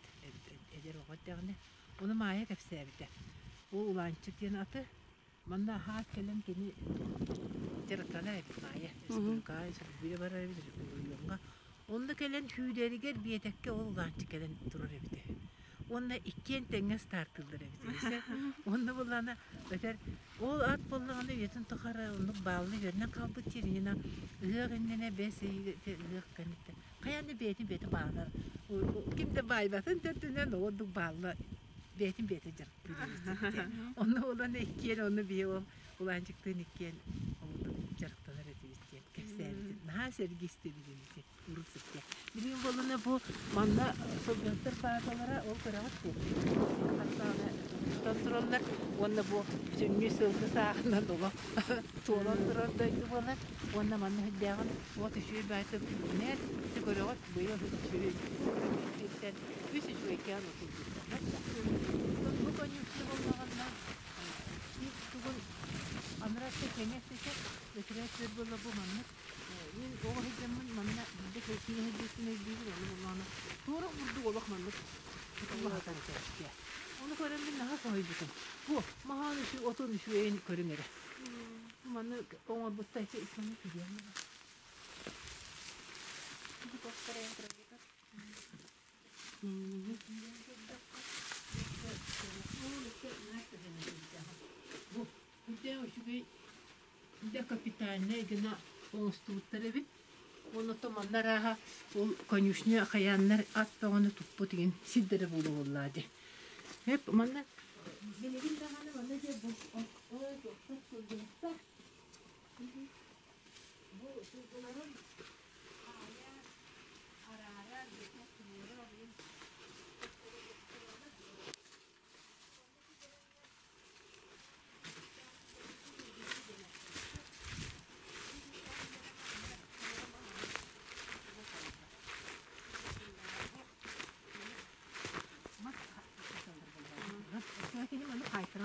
эдэр оҕо эрдэҕинэ ону Маайа кэпсээбитэ. Ол Улаанчык диэн аты манна аһаат кэлэн кини дьарыктанар эбит Маайа. Республикаҕа сүргүрэ барар эбит оройуоҥҥа. Онно кэлэн сүүрэригэр биэтэккэ ол Улаанчык кэлэн турар эбит үһү. Уонна иккиэн тэҥҥэ стартыыллар эбит үһү. Онно буоллаҕына этэр ол ат буоллаҕына үйэтин тухары оннук бааллы үөрэнэн хаалбыт сиринэн ыһыах иннинэ бэс ыйыгар ыһыах кэнниттэн хайаан да бэйэтин бэйэтэ баалар ким да баайбатын төрдүнэн ордук баалла бэйэтин бэйэтэ дьарыктыыр онно буолан иккиэн онно биһи ол Улаанчыктыын иккиэн олордук дьарыктанар этибит диэн кэпсээбитин наһаа сэргии истибитим ити урут сиргэ билигин буоллуна бу манна сылгыһыттар пааталара ол көрөҕүт дии тутан тураллар уонна бу бүтүннүү сылгы сааһынан олох туолан турар дойду буолар Уонна манна сүрдээҕин уот үчүгэй баайта үүнэр. Ити көрөҕүт, быйыл үчүгэй сиртэн үс үчүгэйкээн отурдуттар. Оттон бу конюшня буоллаҕына ис тугун анараа кэҥэс этэ, бэтэрээ түөр буолла бу маннык. Мин оҕо сылдьаммын манна биирдэ киинэ сылдьыбыппын өйдүүбүн, ону буоллаҕына туора курдук олох маннык тутуллаһатар этэ. Ону көрөн мин наһаа соһуйбутум. Бу маһаан үчүгэй отун үчүгэйин көрүҥ эрэ. Маны оҥорбутта ити иккини кириэн Бу үрдээх үчүгэй дэ капитальнай гына оҥостубуттар эбит. Онно манна арааһа ол конюшня хайааннар ат бөҕөнү туппут игин сирдэрэ буолуоллаа дии. Эп манна билигин даҕаны манна дьэ бу туохтар сылдьыбыттар. Бу сылгыларын хаайар, араарар, бэкэ туруорар.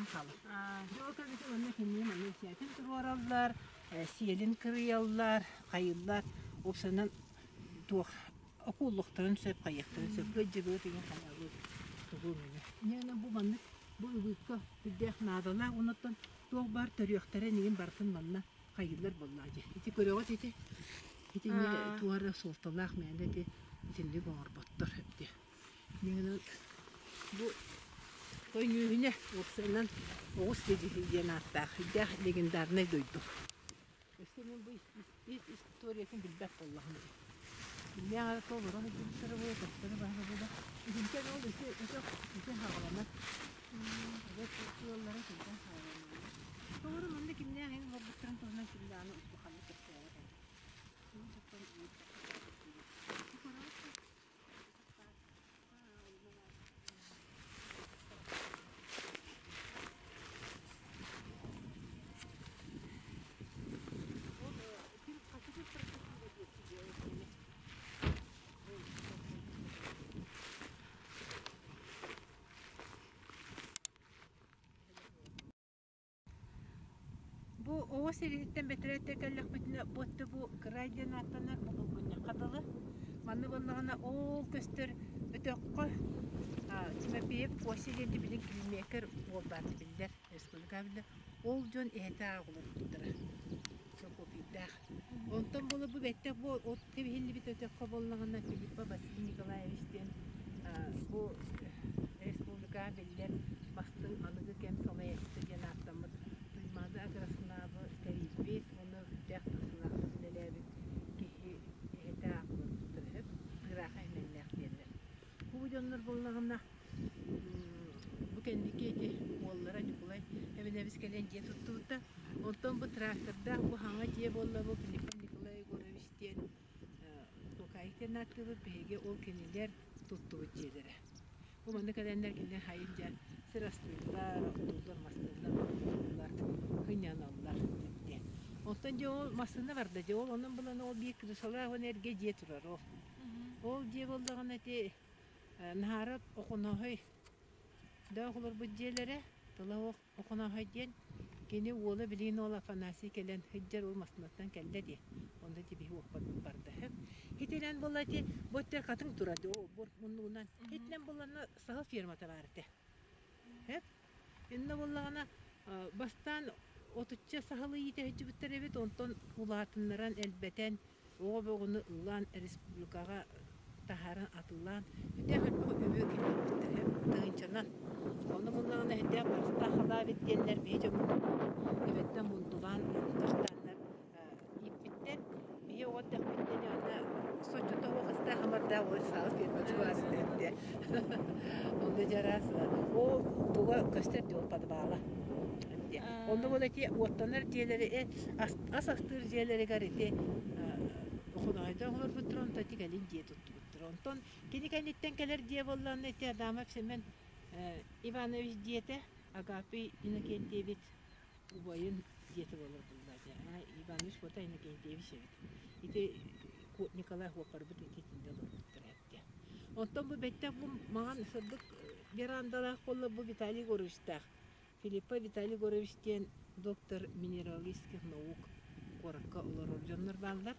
Көстөн хаалар. Дьэ ол кэнниттэн манна кинини манна ичээтин туруораллар, сиэлин кырыйаллар, хайыыллар. Уопсайынан туох окууллуохтарын сөп, хайыахтарын сөп. Ыалдьыбыт игин хайаабыт тугу эмэни. Инньэ бу маннык бу ыбыыкка сүрдээх наадалаах оннуттан туох баар төрүөхтэрэ инигин барытын манна хайыыллар буоллаа дии. Ити көрөҕүт ити итини туох эрэ суолталаах мээнэ ити итинник оҥорботтор эбит. Бу Өньүүһүнэ уопсайынан Оҕус Кэдьиһи диэн ааттаах сүрдээх легендарнай дойду. Өссө мин бу ис историятын билбэт буоллаҕым дии. Кимнээх эрэ олорон сылдьыбыттара буолуо, көстөрө баара буолуо. Итинтэн ол ити өтөх ити хааланар. Эбэт ыаллара сылдьан хааланаллар. Тоҕо манна кимнээх иһин олорбуттарын туһунан ким даҕаны улаханнык кэпсээбэт эбит. Бу оҕо сэриититтэн бэтэрээттэ кэллэхпитинэ бу өттө бу кырай диэн ааттанар бу булгунньахха дылы. Манна буоллаҕына ол көстөр өтөххө Тимофеев Костя диэн билин килимиэкэр уол баар биллэр, республика биллэр. Ол дьон эһэтэ аах олорбуттара. Прокопийдаах. Онтон буола бу бэттэх бу от кэбиһиллибит өтөххө буоллаҕына Филиппов Василий Николаевич диэн бу республикаҕа биллэр бастыҥ аныгы кэм салайааччыта диэн ааттаммыт Туймаада Агроснаабы тэрийбит уонна үрдээх тахсыылаахтык үлэлээбит киһи эһэтэ аах олорбуттара үһү. Тыыраахы имэннээх диэннэр. Бу дьоннор буоллаҕына бу кэнники ити уоллара Ньукулай Эбинэбис кэлэн дьиэ туттубута. Онтон бу трактордаах бу хаҥа дьиэ буолла бу Филиппов Николай Егорович диэн Токаев диэн ааттыыбыт биһиги ол кинилэр туттубут дьиэлэрэ. Бу манна кэлэннэр кинилэр хайын дьэ сир астыыллар, оттууллар, мастыыллар, балыктыыллар, сынньаналлар диэн. Онтон дьэ ол массыына барда дьэ ол онон булан ол биир крышалаах уонна эргэ дьиэ турар ол. Ол дьиэ буоллаҕына ити Наһаарап Охонооһой даах олорбут дьиэлэрэ тыла Охонооһой диэн кини уола билигин уол Афанасий кэлэн сылдьар ол массыынаттан кэллэ дии онно ити биһи уоппарбыт барда итинэн буолла ити бу өттүгэр хатыҥ турар дии ол буор муннугунан итинэн буоллаҕына саһыл фермата баар этэ Иннэ буоллаҕына бастаан отучча саһылы иитэ сылдьыбыттар эбит, онтон улаатыннаран, элбэтэн, оҕо бөҕөнү ылан республикаҕа таһааран атыылаан сүрдээх элбэх үбү киллэрбиттэр тыһыынчанан. Ону буоллаҕына сүрдээх барыстаах халаа эбит диэннэр биһи дьоммут эбэттэн мундулаан тахтааннар ииппиттэр. Биһи оҕо эрдэхпитинэ аны соччото суох астаах амардаах ол саала фермата баар этэ. Онно дьэ араас ол туга көстөр дии ол подвала. Онно буола ити уоттанар дьиэлэри ас астыыр дьиэлэригэр ити Охоноойдоох олорбуттар онтон ити кэлин дьиэ туттубуттар. Онтон кини кэнниттэн кэлэр дьиэ буоллаҕына ити Адамов Семен Иванович дьиэтэ Агапий Иннокентьевич убайын дьиэтэ буолар буолла дьэ Иванович Фота Иннокентьевич эбит ити Николай Хуоппарбыт ити итиннэ олорбуттара эбит Оттон бу бэттэх бу маҥан сырдык верандалаах буолла бу Виталий Егоровичтаах Филиппа Виталий Егорович диэн доктор минералогических наук куоракка олорор дьоннор бааллар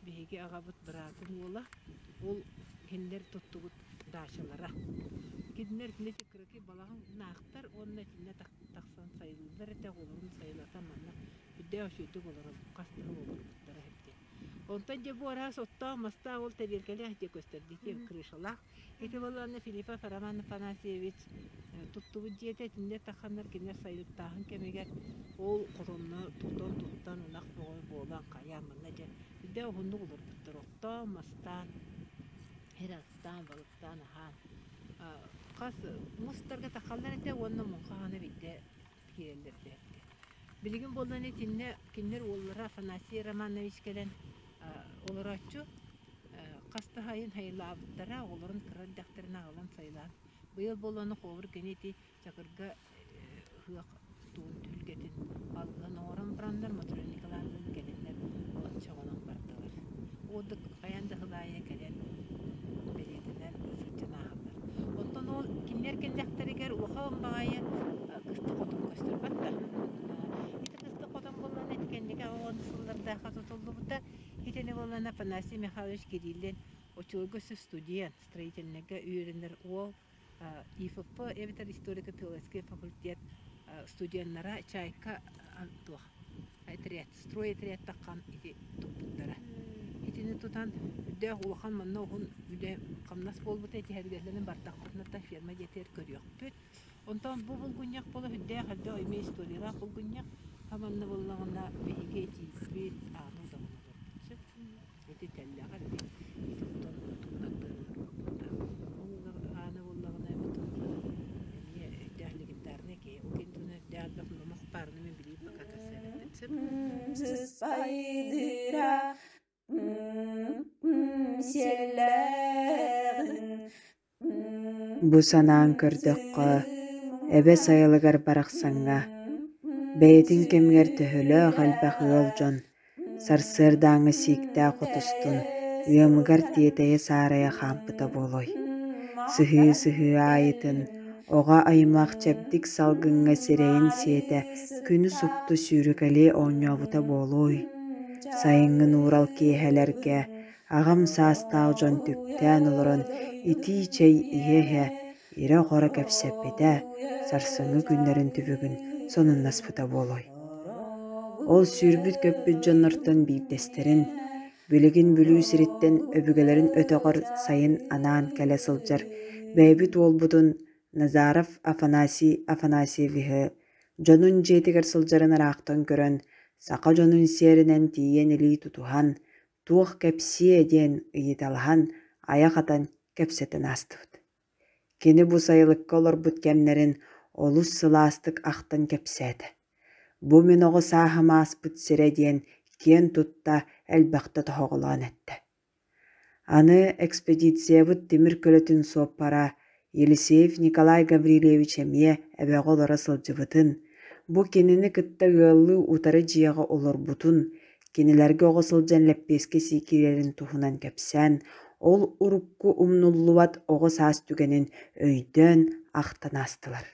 Биһиги аҕабыт быраатын уола, ол кинилэр туттубут даачалара. Кинилэр итиннэ кыракый балаҕан наахтар уонна итиннэ тахсан сайылыыллар этэ, оҕолорун сайылатан манна үрдээх үчүгэйдик олорон хас да сыл олорбуттара эбит. Онтон дьэ бу араас оттоох, мастаах ол тэриэлкэлээх дьиэ көстөр дии крышалаах. Ити буоллаҕына Филиппов Роман Афанасьевич туттубут дьиэтэ итиннэ тахханнар кинилэр сайылыктааһын кэмигэр ол хотонно тутан туттан ынах бөҕө буолан хайаан манна дьэ үрдээх уһуннук олорбуттар оттоон мастаан сир астаан балыктаан аһаан хас мустарга таххаллар этэ уонна муҥха хаана биирдэ киирэллэр этэ билигин буоллаҕына итиннэ кинилэр уоллара Афанасий Романович кэлэн олорооччу хас да сайын сайылаабыттара, оҕолорун кыра эрдэхтэринэ аҕалан сайылаан. Быйыл буоллаҕына холобур кини ити Чакырга ыһыах тугун түһүлгэтин алгыһын оҥорон бараннар Матрена Николаевналыын кэлэннэр олончоҕунан бардылар. Уодук хайаан да сыл аайы кэлэн бэлиэтэнэн сылдьан ааһаллар. Оттон ол кинилэр кэллэхтэригэр улахан баҕайы кыстык хотон. Афанасий Михайлович Кириллин оччолорго өссө студент, строительнайга үөрэнэр уол ИФП эбэтэр историко-филологическай факультет студеннара Чайка туох отряд, строй отрядтаххан ити туппуттара. Итини тутан үрдээх улахан манна уһун үлэ хамнас буолбута итиһэргэлэрин бардахпытына ферма дьиэтигэр көрүөхпүт. Онтон бу булгунньах буола үрдээх элбэх эмиэ историялаах булгунньах. Хаманна буоллаҕына биһиги этиибит ааны удаҕан олорбут сөп. Ити тэллэҕэр ити ити хотон тугунан быһыллар Ол аана буоллаҕына отон эмиэ өйдөөх легендарный киһи. Ол кэнниттэн өйдөөх элбэх номох баарына мин билиим пока кэпсээбэппин сөп. Сыспайдыра сиэллээҕин Бу санаан көрдөххө, эбэ сайылыгар барахсаҥҥа, бэйэтин кэмигэр төһөлөөх элбэх ыал дьон сарсыардааҥҥы сииктээх отустун ыамыгар тиэтэйэ-саарайа хаампыта буолуой? Сыһыы-сыһыы аайытын оҕо аймах чэбдик салгыҥҥа сирэйин сиэтэ күнү супту сүүрүкэлии оонньообута буолуой? Сайыҥҥы нуурал киэһэлэргэ Аҕам саастаах дьон түптээн олорон итии чэй иһэ-иһэ ирэ-хоро кэпсэппитэ, сарсыҥҥы күннэрин түбүгүн сонуннаспыта буолуой. Ол сүүрбүт-көппүт дьоннортон биирдэстэрин, билигин Бүлүү сириттэн өбүгэлэрин өтөҕөр сайын анаан кэлэ сылдьар бэйэбит уолбутун Назаров Афанасий Афанасьевиһы дьонун дьиэтигэр сылдьарын ыраахтан көрөн, саха дьонун сиэринэн тиийэн илии тутуһан, туох кэпсиэ диэн ыйыталаһан, айах атан кэпсэтэн аастыбыт. Кини бу сайылыкка олорбут кэмнэрин олус сылаастык ахтан кэпсээтэ. Бу мин оҕо сааһым ааспыт сирэ диэн киэн тутта элбэхтэ тоһоҕолоон эттэ. Аны экспедициябыт тимир көлөтүн суоппара Елисеев Николай Гаврильевич эмиэ эбэҕэ олоро сылдьыбытын, бу кинини кытта ыаллыы утары дьиэҕэ олорбутун, кинилэргэ оҕо сылдьан лэппиэскэ сии киирэрин туһунан кэпсээн, ол урукку умнуллубат оҕо саас түгэнин өйдөөн ахтан аастылар.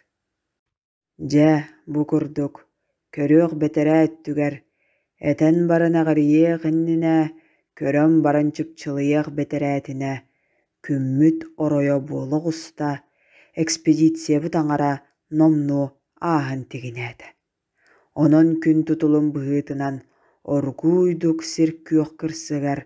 Дьэ, бу курдук, көрүөх бэтэрээ өттүгэр, этэн баран эҕирийиэх иннинэ, көрөн баран чыпчылыйыах бэтэрээтинэ, күммүт оройо буола оҕуста, экспедициябыт аҥара номнуо ааһан тигинээтэ. Онон күн тутулун быһыытынан оргууйдук сир күөх кырсыгар,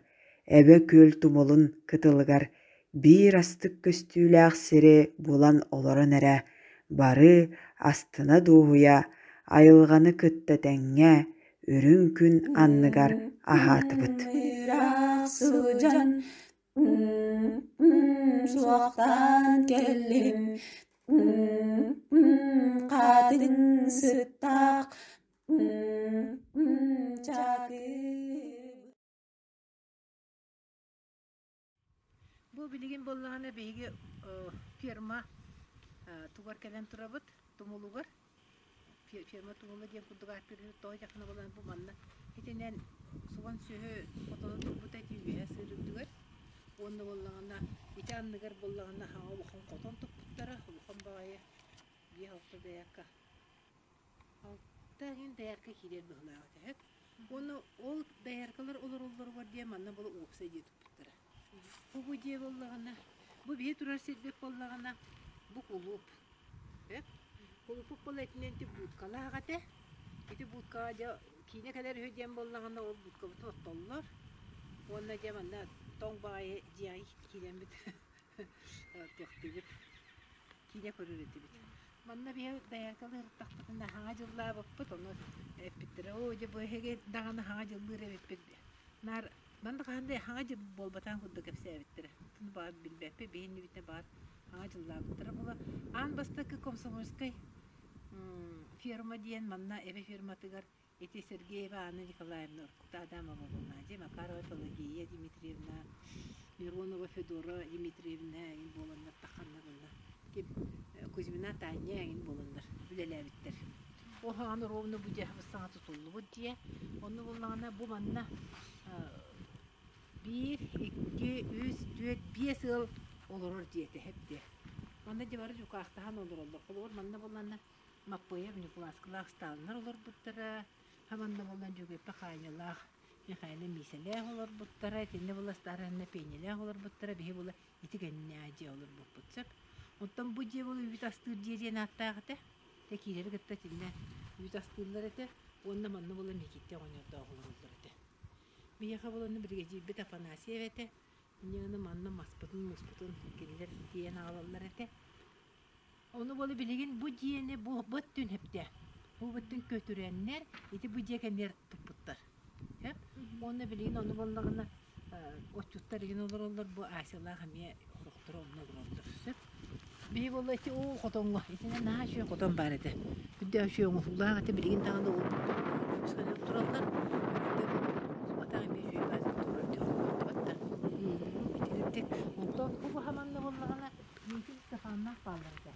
Эбэ күөл тумулун кытылыгар биир астык көстүүлээх сири булан олорон эрэ бары астына-дуоһуйа айылҕаны кытта тэҥҥэ үрүҥ күн анныгар аһаатыбыт. Ыраах сылдьан суохтаан кэллим Хатын сыттаах чакы Бу билигин буоллаҕына биһиги ферма тугар кэлэн турабыт тумулугар ферма тумула диэн курдук ааттыыр тоҕо дьахтана буолан бу манна итинэн суган сүөһү хотоно турбута ити үөһэ сыыр үрдүгэр уонна буоллаҕына ити анныгар буоллаҕына хаҥа улахан хотон туппуттара улахан баҕайы биир алта доярка алта иһин доярка киирэр быһыылаах этэ сөп уонна ол дояркалар олороллоругар диэн манна буола уопсай дьиэ туппуттара бу бу дьиэ буоллаҕына бу биһи турар сирбит буоллаҕына бу кулууп сөп кулууппут буола итинэн ити будкалаах этэ ити будкаҕа дьэ киинэ кэлэр үһү диэн буоллаҕына ол будкабытын оттоллор уонна дьэ манна тоҥ баҕайы дьиэҕэ киирэммит туохтуубут киинэ көрөр этибит манна биһи дояркалыы ырыттахпытына хаҥа дьыллаабыппыт ону эппиттэрэ оо дьэ бу эһиги даҕаны хаҥа дьыллыыр эбиппит наар манна хаһан да хаҥа дьыл буолбатаҕын курдук кэпсээбиттэрэ баар билбэппит биһи иннибитинэ баар хаҥа дьыллаабыттара була аан бастакы комсомольскай ферма диэн манна эбэ ферматыгар ити Сергеева Анна Николаевна Уркута Адамова буолла Макарова Пелагея Дмитриевна Миронова Федора Дмитриевна эҥин буоланнар тахханна буолла ким Кузьмина Таня эҥин буоланнар үлэлээбиттэр ол хаҕан ровно бу дьиэ саҥа тутуллубут дьиэ онно буоллаҕына бу манна биир икки үс түөрт биэс ыал олорор дьиэтэ эбит манна дьэ бары дьукаахтаһан олороллор холобур манна буоллаҕына Маппыайап Ньукулааскылаах Сталиннар олорбуттара, манна буолан Дьүгүөппэ Хаанньалаах. Михаил Миисэлээх олорбуттара, итиннэ була Старанна Пенелээх олорбуттара, биһи була ити кэннэ дьиэ олорбуппут сөп. Оттон бу дьиэ була үүт астыыр дьиэ диэн ааттаах этэ. Тэ киирэри кытта итиннэ үүт астыыллар этэ уонна манна була Микиттэ оҕонньордоох олороллор этэ. Биһиэхэ була биригэдьиирбит Афанасьев этэ. Инньэ манна маспытын, муспутун кинилэр тиэйэн аҕалаллар этэ. Ону буола билигин бу дьиэни бу өттүн хэптэ. Бу өттүн көтүрэннэр ити бу дьиэ кэннигэр туппуттар. Хэп. Уонна билигин ону буоллаҕына отчуттар игин олороллор бу Асялаах эмиэ орохторо онно олороллор. Сөп. Биһи буолла ити уу хотоҥҥо итинэн наһаа үчүгэй хотон баар этэ. Үрдээх үчүгэй оҥоһуулаах этэ билигин даҕаны ол көмүскэнэн тураллар. Батах эмиэ үчүгэй баар турар диэн Итинник онтон бу хаманна буоллаҕына Миитин Степаннаах бааллар этэ.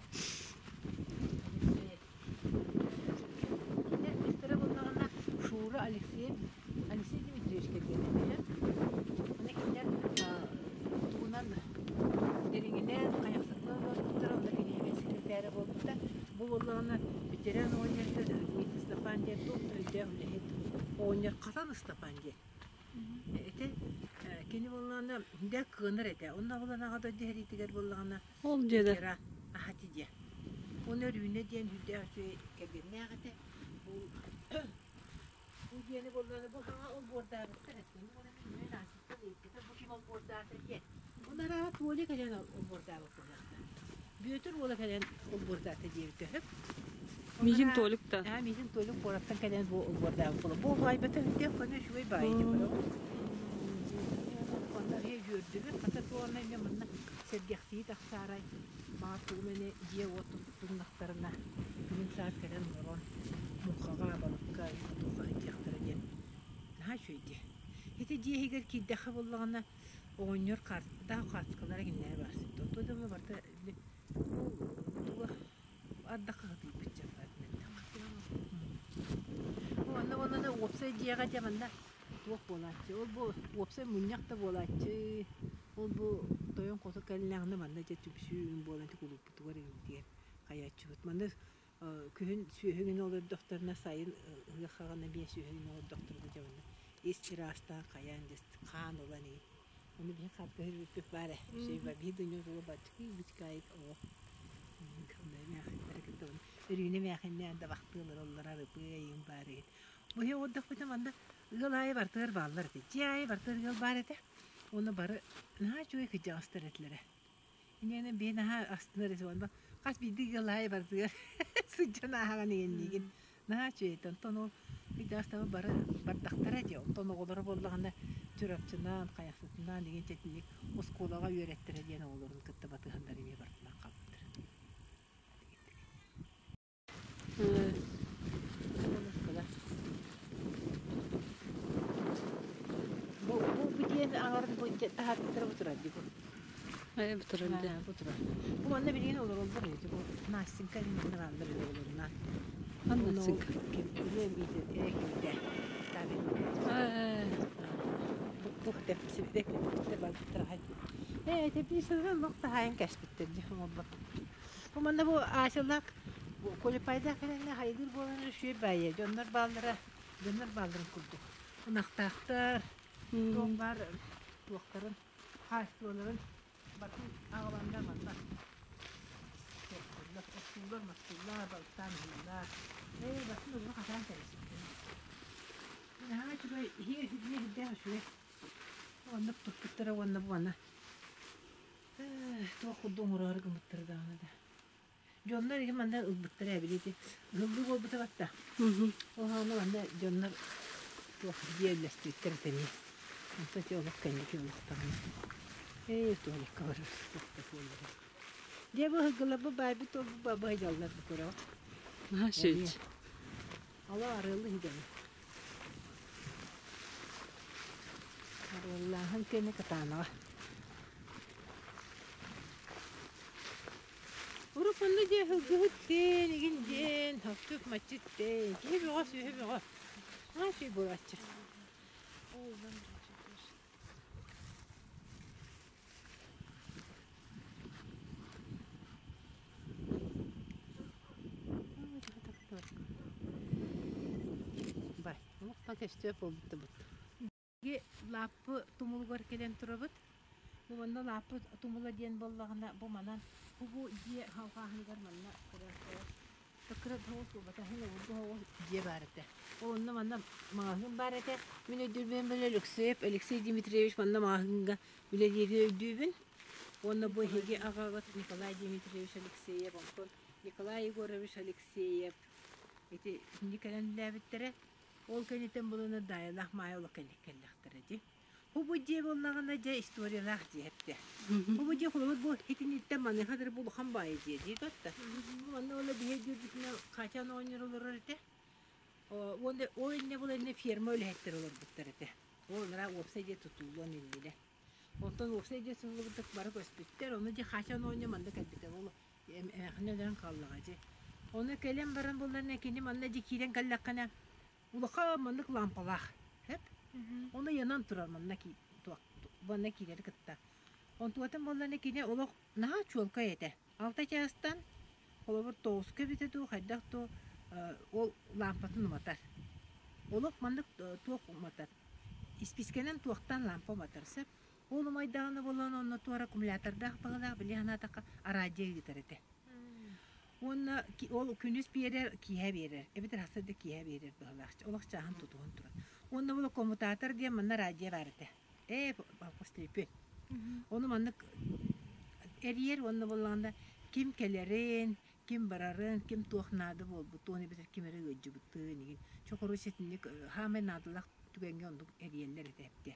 Кинилэр кыыстара буоллаҕына Шура Алексей Алексей Дмитриевич кэргэнэ этэ. Аны кинилэр тугунан Дириҥинэн, Хайахсытынан олорбуттара, онно кинигэ секретаря буолбута. Бу буоллаҕына ветеран оҕонньорго Дмитрий Степан диэн туох да өйдөөх үлэһит оҕонньор Хатан Ыстапаан диэн Ити кини буоллаҕына дьэ кыанар этэ. Онно буолан аҕа дойду сэриитигэр буоллаҕына Ол дьиэлэр. ветеран аһати диэн. Уонна Өрүүнэ диэн сүрдээх үчүгэй кэргэннээх этэ. Бу бу дьиэни буоллаҕына бу хаҥа олбуордаабыттар этэ. Ону уонна мин Настяттан ыйыппытым бу ким олбуордаата диэн. Онно арааһа Толя кэлэн олбуордаабыт буолуохтаах. Бүөтүр уола кэлэн олбуордаата диэбитэ үһү. Миигин Толик да. Аа, миигин Толик куораттан кэлэн бу олбуордаабыт буола. Бу убайбыта үрдээх көнө үчүгэй баайы дии көрөҕүн. Онно эһиги үөрдүбүт. Хата туонна эмиэ манна сэргэхсийии тахсаарай. Баҕар тугум эмэ дьиэ-уот туттуннахтарына күһүн саас кэлэн олорон муҥхаҕа, балыкка туохха сылдьыахтара диэн наһаа үчүгэй дии. Ити дьиэ иһигэр киирдэххэ буоллаҕына оҕонньор хаартаах хаацкалара кинилэри баарсыбыт. Оттон дьоно барыта били туга ардахха сытыйбыт дьон Уонна уонна уопсай дьиэҕэ дьэ манна туох буолааччы ол бу уопсай мунньах да буолааччы ол бу тойон хоту кэллэҕинэ манна дьэ түмсүү буолан кулууппутугар иҥтигэр хайааччыбыт манна күһүн сүөһү гына олордохторуна сайын ыһыах хаҕана биэ сүөһү гына олордохторуна дьэ манна ис чыраастаан хайаан дьэ хаан ылан иһин Ону биһи хатка үһүрбүппүт баар ээ. Үчүгэй биһи дунньа тула баччыкый бычкаайык оҕо. Өрүүнэ эмээхиннээн да бахтыылар оллорор ытыайым баар иһин. Бу иһи оҕордохпутуна манна ыал аайы бартыгар бааллар этэ. Дьиэ аайы бартыгар ыал баар этэ. Уонна бары наһаа үчүгэй кырдьаҕастар этилэрэ. Инньэ биһи наһаа астынар этибит. Онно хас биирдии ыал аайы барытыгар сылдьан ааһаҕын иҥэнниигин. Наһаа үчүгэй. Онтон ол кырдьаҕастар бары бардахтара дии. Онтон оҕолоро буоллаҕына Чурапчынан, Хайахсытынан игин чэтинник оскуолаҕа үөрэттэрэ диэн оҕолорун кытта батыһаннар эмиэ бардылар хаалбыттар. Бу бу диэн аҥарын бу таһаарбыттара бу турар дии бу. Ээ бу турар дии. Бу турар. Бу манна билигин олороллор эбит бу Настенька манна бааллар эбит оҕолорунан. Ханна Настенька? Ким үлэм иитэ кимдэ. Ээ. Бу тэпсибитэ кимдэ барбыттар аһай. Ээ тэпсибитэ олох таһаайан кэспиттэр дии оҥорбот. Бу манна бу Асялаах Колепайдаах кэлэннэ хайгыыр буолан үчүгэй баайа дьоннор бааллара дьоннор баалларын курдук ынахтаахтар туох баар туохтарын хаачыстыбаларын батын аҕаланнар манна оттууллар мастыыллар балыктаан ыһыыллар ээ батын ылла хатаан кэбиспиттэр наһаа үчүгэй иһиэ үрдээх үчүгэй оннук туппуттара уонна бу ана туох курдук оҥороору гыммыттара даҕаны да Дьоннор иһин манна ылбыттара ээ били ити ыһыллыы буолбута батта. Ол аана манна дьоннор туох дьиэ үллэстибиттэр этэ эмиэ. Онтон ити олох кэнники олохтоҕуна. Ээ туалекка барар туох да буоллаҕа. Дьэ бу ыһыгыларбыт баайбыт туолбут баһыйаллар бу көрөҕүт. Наһаа үчүгэй. Ала арыалы иһигэни. Арыаллааһын кэннэ кытаанаҕа. Урут онно дьиэ сылгыһыт диэн, игин диэн, оттук маччыт диэн, киһи бөҕө, сүөһү бөҕө. Наһаа үчүгэй буолааччы. Бай, олохтон көстүө буолбут да бут. Лааппы тумулугар кэлэн турабыт. Бу манна лааппы тумула диэн буоллаҕына, бу манан бу бу дьиэ халҕааһыныгар манна кыра кыра соҕус буолбатах, иһин обургу соҕус дьиэ баар этэ. Ол онно манна маҕаһыын баар этэ. Мин өйдүүрбүн били Алексеев Алексей Дмитриевич манна маҕаһыыҥҥа үлэлиирин өйдүүбүн. Уонна бу эһиги аҕаҕыт Николай Дмитриевич Алексеев, онтон Николай Егорович Алексеев ити итинник кэлэн үлэлээбиттэрэ. Ол кэнниттэн булана Даайалаах Маайа олох кэнник кэллэхтэрэ дии. Бу бу дьиэ буоллаҕына дьэ историялаах дьиэ эттэ. Бу бу дьиэ холобур бу итиниттэн маныаха дылы бу улахан баайы дьиэ дии да. Бу манна ола биһи өйдүүрбүтүнэн Катян оҕонньор олорор этэ. Уонна ол иннэ була иннэ ферма үлэһиттэр олорбуттар этэ. Ол ынараа уопсай дьиэ тутуллуон иннинэ. Онтон уопсай дьиэ тутуллубута бары көспүттэр. Ону дьэ Катян оҕонньор манна кэлбитэ. Ол эмээххин өлөрөн хааллаҕа дьэ. Ону кэлэн баран булларына кини манна дьэ киирэн кэллэххинэ улахан маннык лампалаах сөп. Ону ыйанан турар манна манна киирэри кытта. Онтуотун буолларына кини олох наһаа чуолкай этэ. Алта чаастан холобур тоҕуска эбитэ дуу хайдах дуу ол лампатын уматар. Олох маннык туох уматар. Испискэнэн туохтан лампа уматар сөп. Ол умайдаҕына буолан онно туора аккумулятордаах баҕалаах били санаатахха араадьыйа ыытар этэ. Уонна ол күнүс биэрэр, киэһэ биэрэр, эбэтэр сарсыарда киэһэ биэрэр быһыылаах. Олох чааһын тутуһан турар. Уонна ол коммутатор диэн манна радио баар этэ. Ээ, төлөпүөн. Ону маннык эрийэр уонна буоллаҕына ким кэлэрин, ким барарын, ким туох наада буолбутун, эбэтэр ким эрэ ыалдьыбытын игин. Чокуру ситинник хаамай наадалаах түгэҥҥэ оннук эрийэллэр этэ эптэ.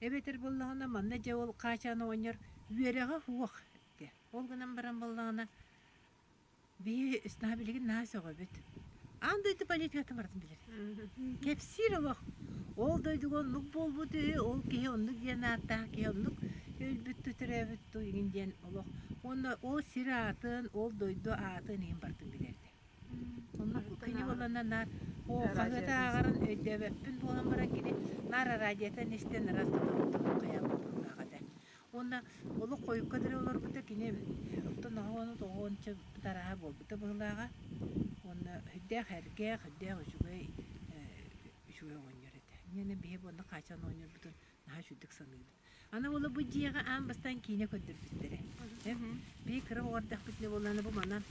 Эбэтэр буоллаҕына манна дьэ ол Хаачаан оҕонньор үөрэҕэ суох этэ. Ол гынан баран буоллаҕына биһи наһаа билигин наһаа сөҕөбүт. Аан дойду политикатын барытын билэр. Кэпсиир олох. Ол дойдуга оннук буолбут үһү, ол киһи оннук диэн ааттаах киһи оннук өлбүт туу төрөөбүт туу игин диэн олох. Уонна ол сир аатын, ол дойду аатын иһин барытын билэр этэ. Онно кини буолланна наар оо хаһыаты ааҕарын өйдөөбөппүн буолан баран кини наар араадьыйаттан истэн араас кыталыктарын хайаабыт быһыылаах этэ. Уонна олох хойукка диэри олорбута кини оттон оҕону тоҕуонча тараһа буолбута быһыылааҕа. Уонна сүрдээх эргээх, сүрдээх үчүгэй үчүгэй оҕонньор этэ. Инньэ биһи уонна хаачан оҕонньорбутун наһаа үчүгдүк саныыбыт. Аны буола бу дьиэҕэ аан бастаан киинэ көрдөрбүттэрэ. Биһи кыра оҕо эрдэхпитинэ буоллаҕына бу манан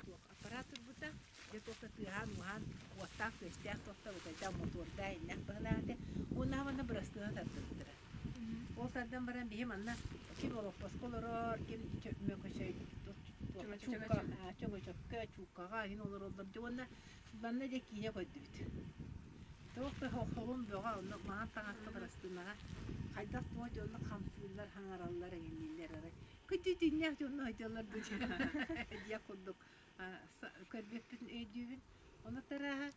туох аппараат турбута, дьэ туох да тыаһаан-ууһаан уоттаах-күөстээх туох да бытайдаах мотуордаах иннэх быһыылаах этэ. Уонна манна бырастыына тардыбыттара. Ол тардан баран биһи манна ким олоппоско олорор, ким мөкөчөй чөҥөчөккө, чууккаҕа иһин олороллор дьэ уонна манна дьэ киинэ көрдүбүт. Туох да холун бөҕө онно маҥан таҥаска бырастыынаҕа хайдах туох дьонно хамсыыллар, хаҥараллар, эҥиннииллэр арай күтүтүннээх дьонно сылдьаллар дуу диэх курдук көрбүппүн өйдүүбүн. Ону тарааһа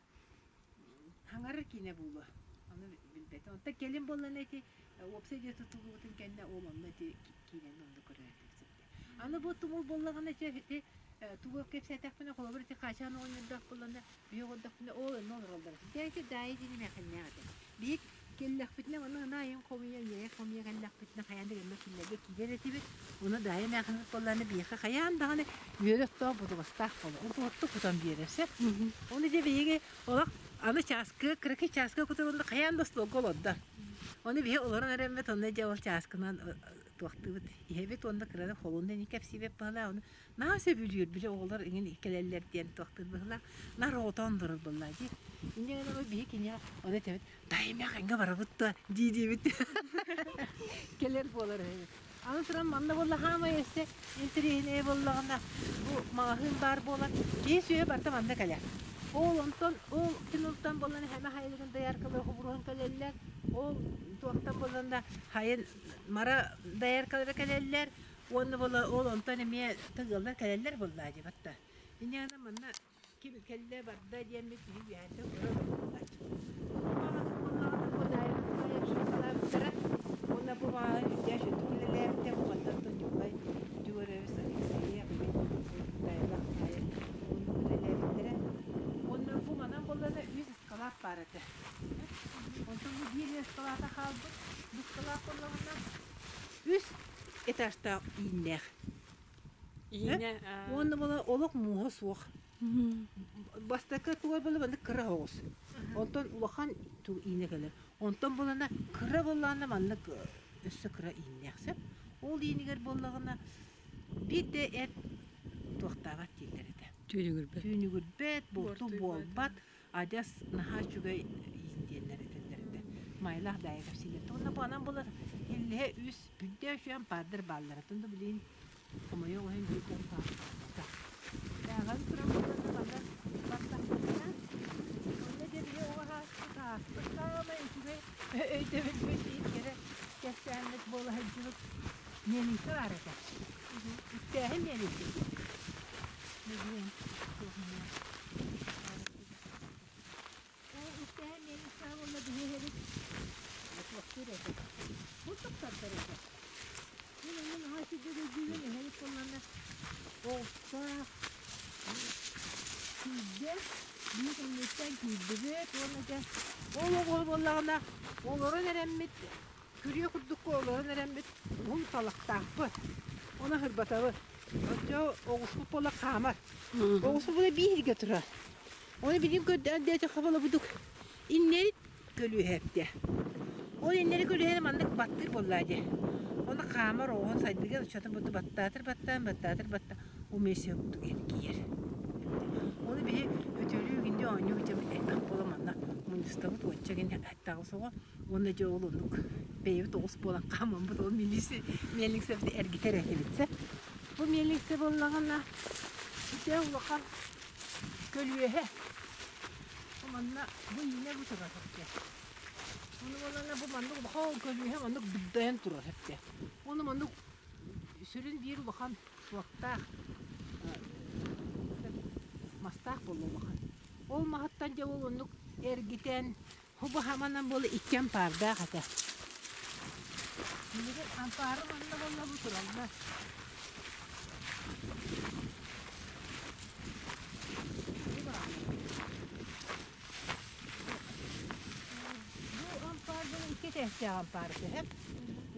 хаҥарар киинэ буолуо. Ону билбэтим. Онтон кэлин буоллана ити уопсай дьиэ тутуллубутун кэннэ ол онно ити киинэни онно көрөөтүбүт. Аны бу тумул буоллаҕына ити тугу кэпсээтэхпинэ холобур ити Хаачаан оҕонньордоох буоллана биһи оҕордохпуна ол онно олороллор. Дээти даайы диэн эмээхиннээх этэ. Биһи кэллэхпитинэ онно ына айын хомуйа, ийэйэ хомуйа кэллэхпитинэ хайаан да гэммэ кинилэргэ киирэр этибит. Ону даайы эмээхинбит буоллаҕына биһиэхэ хайаан даҕаны үөрэ оттоох бутугастаах буолар. Ол отту кутан биэрэр сөп. Ону дьэ биһиги олох аны чааскы, кыракый чааскы кутар онно хайаан да остуолга олордор. Ону биһи олорон эрэммит онно дьэ ол чааскынан туохтуубут иһэбит уонна кыраны холун да кэпсиибэт быһалаа ону наһаа сөбүлүүр били оҕолор иҥин кэлэллэр диэн туохтуур быһалаах наар оҕотоон олорор буоллаа дии инньэ гынан биһи киниэхэ ону этэбит дайымях эҥгэ барабыт да дии диибит кэлэр буолар үһү аны туран манна буолла хаамай өссө интэриэһинэй буоллаҕына бу маҕаһыын баар буолан киһи сүөһү барыта манна кэлэр ол онтон ол тунултан буолан хэмэ хайылыгын дояркалар хобуруһан кэлэллэр ол туохтан буолан да хайын Мара дояркалара кэлэллэр уонна буола ол онтон эмиэ тыгыаллар кэлэллэр буоллаа дии батта. Инньэ гынан манна ким кэллэ барда диэммит киһи үөһэттэн көрөр буоллааччы. Уонна бу маҕаһыын үрдээх сүрдүк үлэлээбитэ бу мантан Ньукулай Дьугурович Алексеев Дайбах Таев оннук үлэлээбиттэрэ. Уонна бу манан буоллаҕына үс ыскалаах баар этэ. Онтон бу биир ыскалаата хаалбыт. Бу ыскалаах буоллаҕына үс этажтаах ииннээх. Иинэ. Уонна була олох мууһа суох. Бастакы тугар була маннык кыра оҕус. Онтон улахан иинэ кэлэр. Онтон булана кыра буоллаҕына маннык өссө кыра ииннээх сөп. Ол иинигэр буоллаҕына биир да эт туохтаабат дииллэр этэ. Түүнүгүрбэт. Түүнүгүрбэт, буорту буолбат, адьас наһаа үчүгэй иин диэннэр этэллэр этэ. Майлаах даайа кэпсииллэр. Уонна бу анан булар иллиһэ үс бүддээ үчүгэн паардар бааллара. Тунда билин хомойуох иһин биир да паар хаалбата. Тааҕан туран буолларна манна баттахпытына онно дьэ биһи оҕо ааспыт ааспыт саамай үчүгэй өйдөбүлбүт биир кэрэ кэпсээммит буола сылдьыбыт миэлиҥсэ баар этэ. Үктээһин миэлиҥсэ. Мэлиэн туоһунан. Ол үктээһин миэлиҥсэ буолла биһи эһэбит туохтуур этэ. Курдук тардар этэ. Мин онно наһаа үчүгэй өйдүүбүн эһэбит буоллаҕына оҕустаах киирдэ биир кэнниттэн киирдибит уонна дьэ ол оҕо буоллаҕына олорон эрэммит күрүө курдукка олорон эрэммит уһун талахтаахпыт ону аһырбатабыт оччо оҕуспут буола хаамар оҕуспут буола бииргэ турар ону билигин көрдөөн диэтэххэ буола будук иннэри көлүөһэптэ. Ол иннэри көлүөһэни маннык баттыыр буоллаа дии. Ону хаамар оҕоһун сайдыгар ыччатын буту баттаатыр баттаан, баттаатыр батта умесия курдук эргийэр. Ону биһи өтөлүү гинди оонньуу дьэ элбэх буола манна мунньустабыт уонча гин таҕыс оҕо уонна дьэ ол оннук бэйэбит оҕус буолан хаамаммыт ол милиция миэлиҥсэбит эргитэр этибит Бу миэлиҥсэ буоллаҕына ити улахан көлүөһэ Манна бу иинэ бу турар эбитэ. Ону буоллаҕына бу маннык улахан көлүөһэ маннык дыгдайан турар эбитэ. Ону маннык сүрүн биир улахан суоттаах мастаах буолла улахан. Ол маһыттан дьэ ол оннук эргитэн хубу хаманан буола икки ампаардаах этэ. Билигин ампаары манна буолла бу тураллар. Бу ампаар була икки этээстээх ампаар этэ.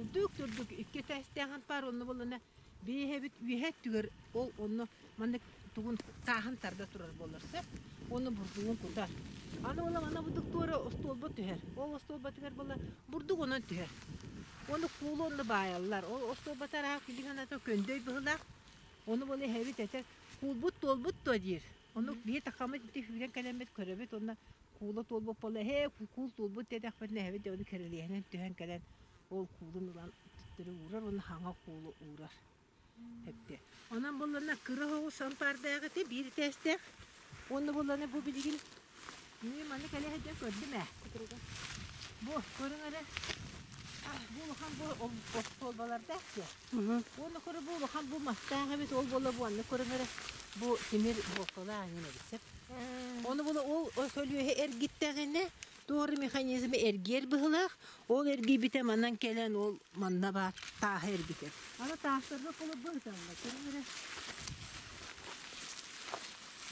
Үрдүк түрдүк икки этээстээх ампаар онно буоллана биэһэбит үөһэ өттүгэр ол онно маннык тугун тааһын тарда турар буолар сөп. Уонна бурдугун кутар. Аны ола манна бурдук туора остуолба түһэр. Ол остуолбатыгар була бурдук онон түһэр. Уонна куулу онно баайаллар. Ол остуолбата араах билигин аната көндөй быһыылаах. Ону буола эһэбит этэр, куулбут туолбут дуо диир. Ону биһи такаммыт ити сүүрэн кэлэммит көрөбүт уонна куула туолбут буолла эһээ куул туолбут диэтэхпитинэ эһэбит дьэ ону кирилиэһинэн түһэн кэлэн ол куулун ылан төттөрү уурар уонна хаҥа куулу уурар. Эптэ. Онон буллана кыра оҕус ампаардаах этэ биир этээстээх. Уонна буллана бу билигин мин манна кэлэ сылдьан көрдүм ээ. Бу көрүҥ эрэ бу улахан бу остуолбалардаах дии. Уонна көрө бу улахан бу мастаах эбит ол буола бу анны көрүҥ эрэ бу тимир буоккалаах эҥин эбит сөп. Ону була ол көлүөһэ эргиттэҕинэ туора механизмы эргиэр быһылаах ол эргийбитэ манан кэлэн ол манна баар тааһы эргитэр. Аны таастарга кулубу ыталлар. Көрүҥ эрэ.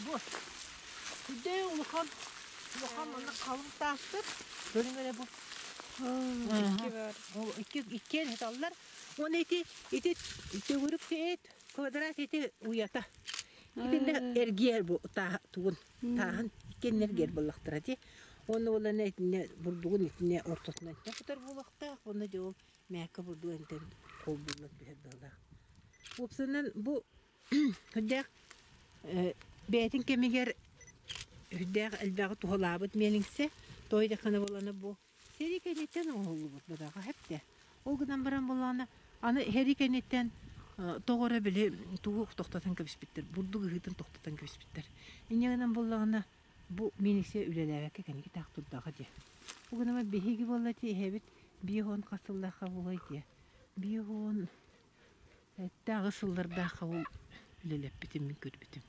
Бу сүрдээх улахан улахан манна халыҥ таастар. Көрүҥ эрэ бу. Икки бар. Ол икки иккиэн ыталлар. Уонна ити ити төгүрүк эт квадрат ити уйата. Итиннэ эргиэр бу таа тугун тааһын иккиэн эргиэр буоллахтара дии. Уонна уолана итиннэ бурдугун итиннэ ортотунан кутар буолуохтаах. Уонна дьэ ол мээккэ бурдук энтэн холбууллан түһэр быһыылаах. Уопсайынан бу үрдээх бэйэтин кэмигэр үрдээх элбэҕи туһалаабыт миэлиҥсэ той да буолана бу сэрии кэнниттэн оҥоһуллубут быдаҕа хэптэ. Ол гынан баран буоллаҕына аны сэрии кэнниттэн тоҕо эрэ били тугу тохтотон кэбиспиттэр, бурдук ыһыытын тохтотон кэбиспиттэр. Инньэ гынан буоллаҕына бу миэлиҥсэ үлэлээбэккэ кэнники таах турдаҕа дии. Ол гынан биһиги буолла ити эһэбит 50 хас сыллаахха буолуой диэ. 50 Эттээх сыллардаахха ол үлэлэппитим мин көрбүтүм.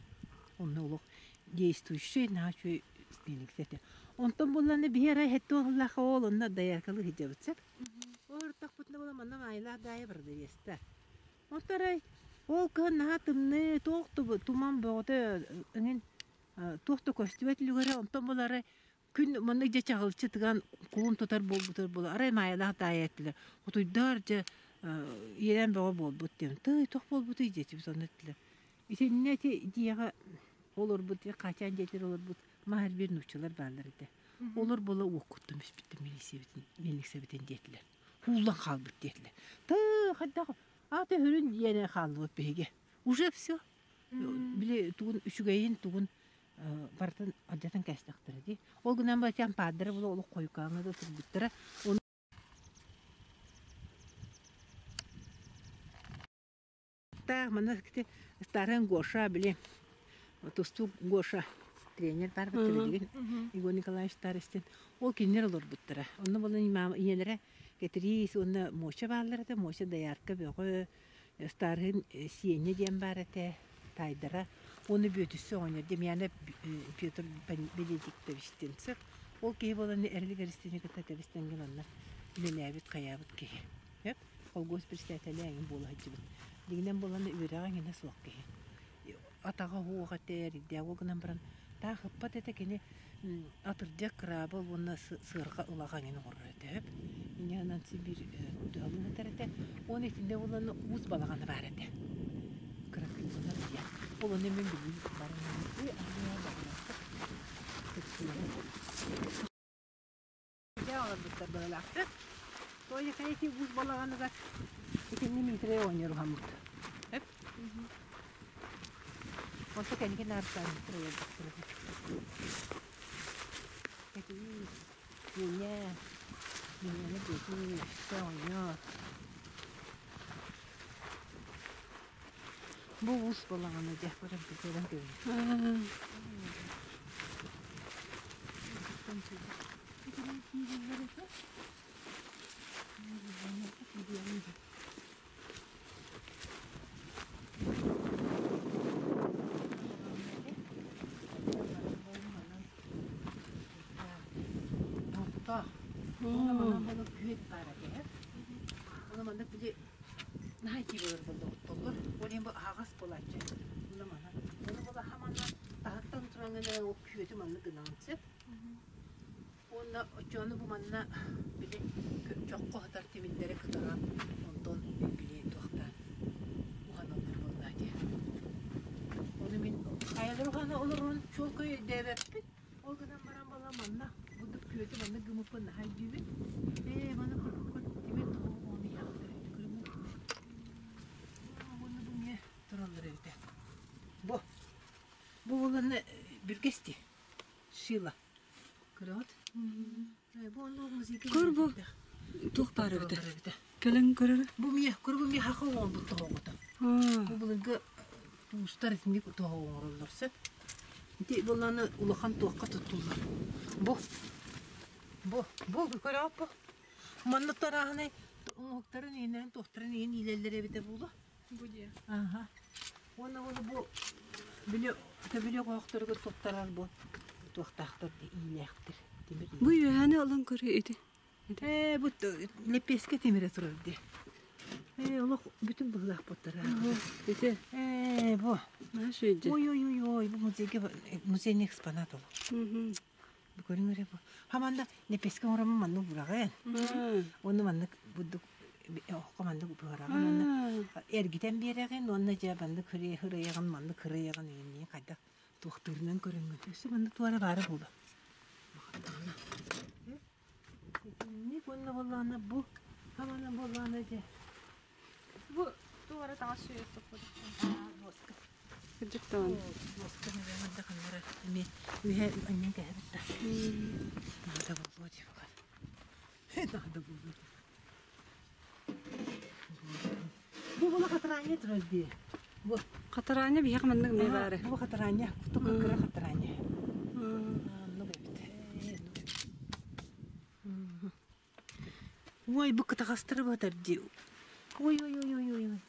Онно олох действующай наһаа үчүгэй миэлиҥсэ этэ. Онтон буоллаҕына биһи арай сэттэ сыллаахха ол онно дояркалыы сылдьабыт сөп. Ол ырыттахпытына буолан манна Маайалаах Даайа продавецтар. Онтон арай ол кыһын наһаа тымныы, туох туман бөҕөтө эҥин туох да көстүбэт үлүгэрэ онтон булары күн маннык дьэ чаҕылчы тыган кулун тутар буолбутар буола арай Маайалаах Даайа эттилэр хотуйдаар дьэ иэдээн бөҕө буолбут диэн тыый туох буолбутуй диэтибит онно эттилэр. Итиннэ ити дьиэҕэ олорбут, Хаачаан дьиэтигэр олорбут маһар биир нууччалар бааллар этэ. Олор буола уоккуттан түспүттэр милициябитин, милициябитин диэтилэр. Ууллан хаалбыт диэтилэр. Тыы хайдах аата өһүрүн диэнэ хааллыбыт биһиги. Уже все. Били тугун үчүгэйин тугун барытын алдьатан кээстэхтэрэ дии. Ол гынан баран пааддара була олох хойукааҥҥа да турбуттара. Таах манна старан Гоша били тустуук Гоша тренер баар билигин Егор Николаевич Старостин ол кинилэр олорбуттара. Онно буолан мама ийэлэрэ Кэтириис уонна Муоча бааллар этэ. Муоча доярка бөҕө, Старыһын Сиэнньэ диэн баар этэ, таайдара. Уонна Бүөтүссэ оҕонньор Демьяна Петр Бенедиктовичтыын сөп. Ол киһи буолан Эрилик Эристини кытта тэбис-тэҥҥэ манна үлэлээбит, хайаабыт киһи. Сөп. Холкуос председателэ эҥин буола сылдьыбыт. Дьиҥинэн буолан үөрэҕэ эҥинэ суох киһи. Атаҕа уһуох этэ, эрийдээх ол гынан баран таах ыппат этэ кини атырдьах кыраабыл уонна сыарҕа ылаҕа эҥин оҥорор этэ сөп. Инньэ гынан син биир туһалыы сытар этэ. Уонна итиннэ буолан уус балаҕана баар этэ. Кыракый буолар диэн. Ол ону мин билигин баран Олорбуттар быһыылаахтар. Тоойо ити уус балаҕаныгар итинни Миитэрэй оҕонньор уһаммыт. Эп. Онто кэнники наартаабыттар олорбуттар этэ. Этии, Сеня, Миняны Петя, оҕонньор. Бу уус балаҕана дьэ көрөн көрөн кэбиһин. Наһаа итии буолар буолла оттоллор. Ол иһин бу аһаҕас буолааччы. Онно манан. Ону буола хамана таһыттан тураҥҥын эрэ ол күөтү маннык гынаҕын сөп. Уонна оччону бу манна били чоххо сытар тимирдэри кытаран онтон били туохтаан уһаналлар буоллаа дии. Ону мин хайалар уһана олорорун чуолкай өйдөөбөппүн. Ол гынан баран буолла манна бурдук күөтү маннык гыммыппын наһаа өйдүүбүн. Ээ маны көрбүккүн тимир тоһоҕо ону иһэхтэр эбит көрүҥүн. Уонна бу эмиэ тураллар эбитэ. Бу бу буолланы бүргэс дии. Шила. Көрөҕүт? Бу онно музейга Көр бу туох баар эбитэ. Кэлэн көрөр. Бу миэ, көр бу миэ хаха оҥорбут тоһоҕото. Бу былыргы туустар итинник тоһоҕо оҥороллор сөп. Ити буоллаҕына улахан туохха туттуллар. Бу бу бу көрөҕүт бу. Манна тарааһынай оҥоһуктарын ииннэрин туохтарын иин иилэллэр эбитэ буолуо. Бу диэ. Аха. Уонна уону бу били төбүлү оһохторугар туттарар бу туохтаахтар иилээхтэр. Тимир Бу үөһэни ылан көрү ити. Ээ, бу лэппиэскэ тимирэ турар дии. Ээ, олох бүтүн быһыылаах буттара. Ити. Ээ, бу. Наша Ой, ой, ой, ой, бу музейга музейный экспонат ол. Бу көрүҥ эрэ бу. Хаманда лэппиэскэ оҥороммун маннык бураҕын. Уонна маннык бурдук оһоххо маннык буһараҕын уонна эргитэн биэрэҕин уонна дьэ маннык хырыйаҕын маннык хырыйаҕын иҥинниин хайдах туохтуурунан көрөҥҥүн. Өссө маннык туора баара буолуо. Махтаана. Итинник уонна буоллаҕына бу хамана буоллаҕына дьэ Бу туора таҥас сүүрэр туппут. Дуоска. Кырдьык даҕаны. Дуоска нөҥүө ханнара эмиэ үһэ анньан кэһэбит да. Наада буолуо дии баҕар. Наада буолуо. Бу була хатараанньа турар дии. Бу. Хатараанньа биһиэхэ маннык эмиэ баара. Бу хатараанньа, кутук кыра хатараанньа. Оннук эбит. Ой, бу кытаҕастары батар дии. Ой, ой, ой, ой, ой.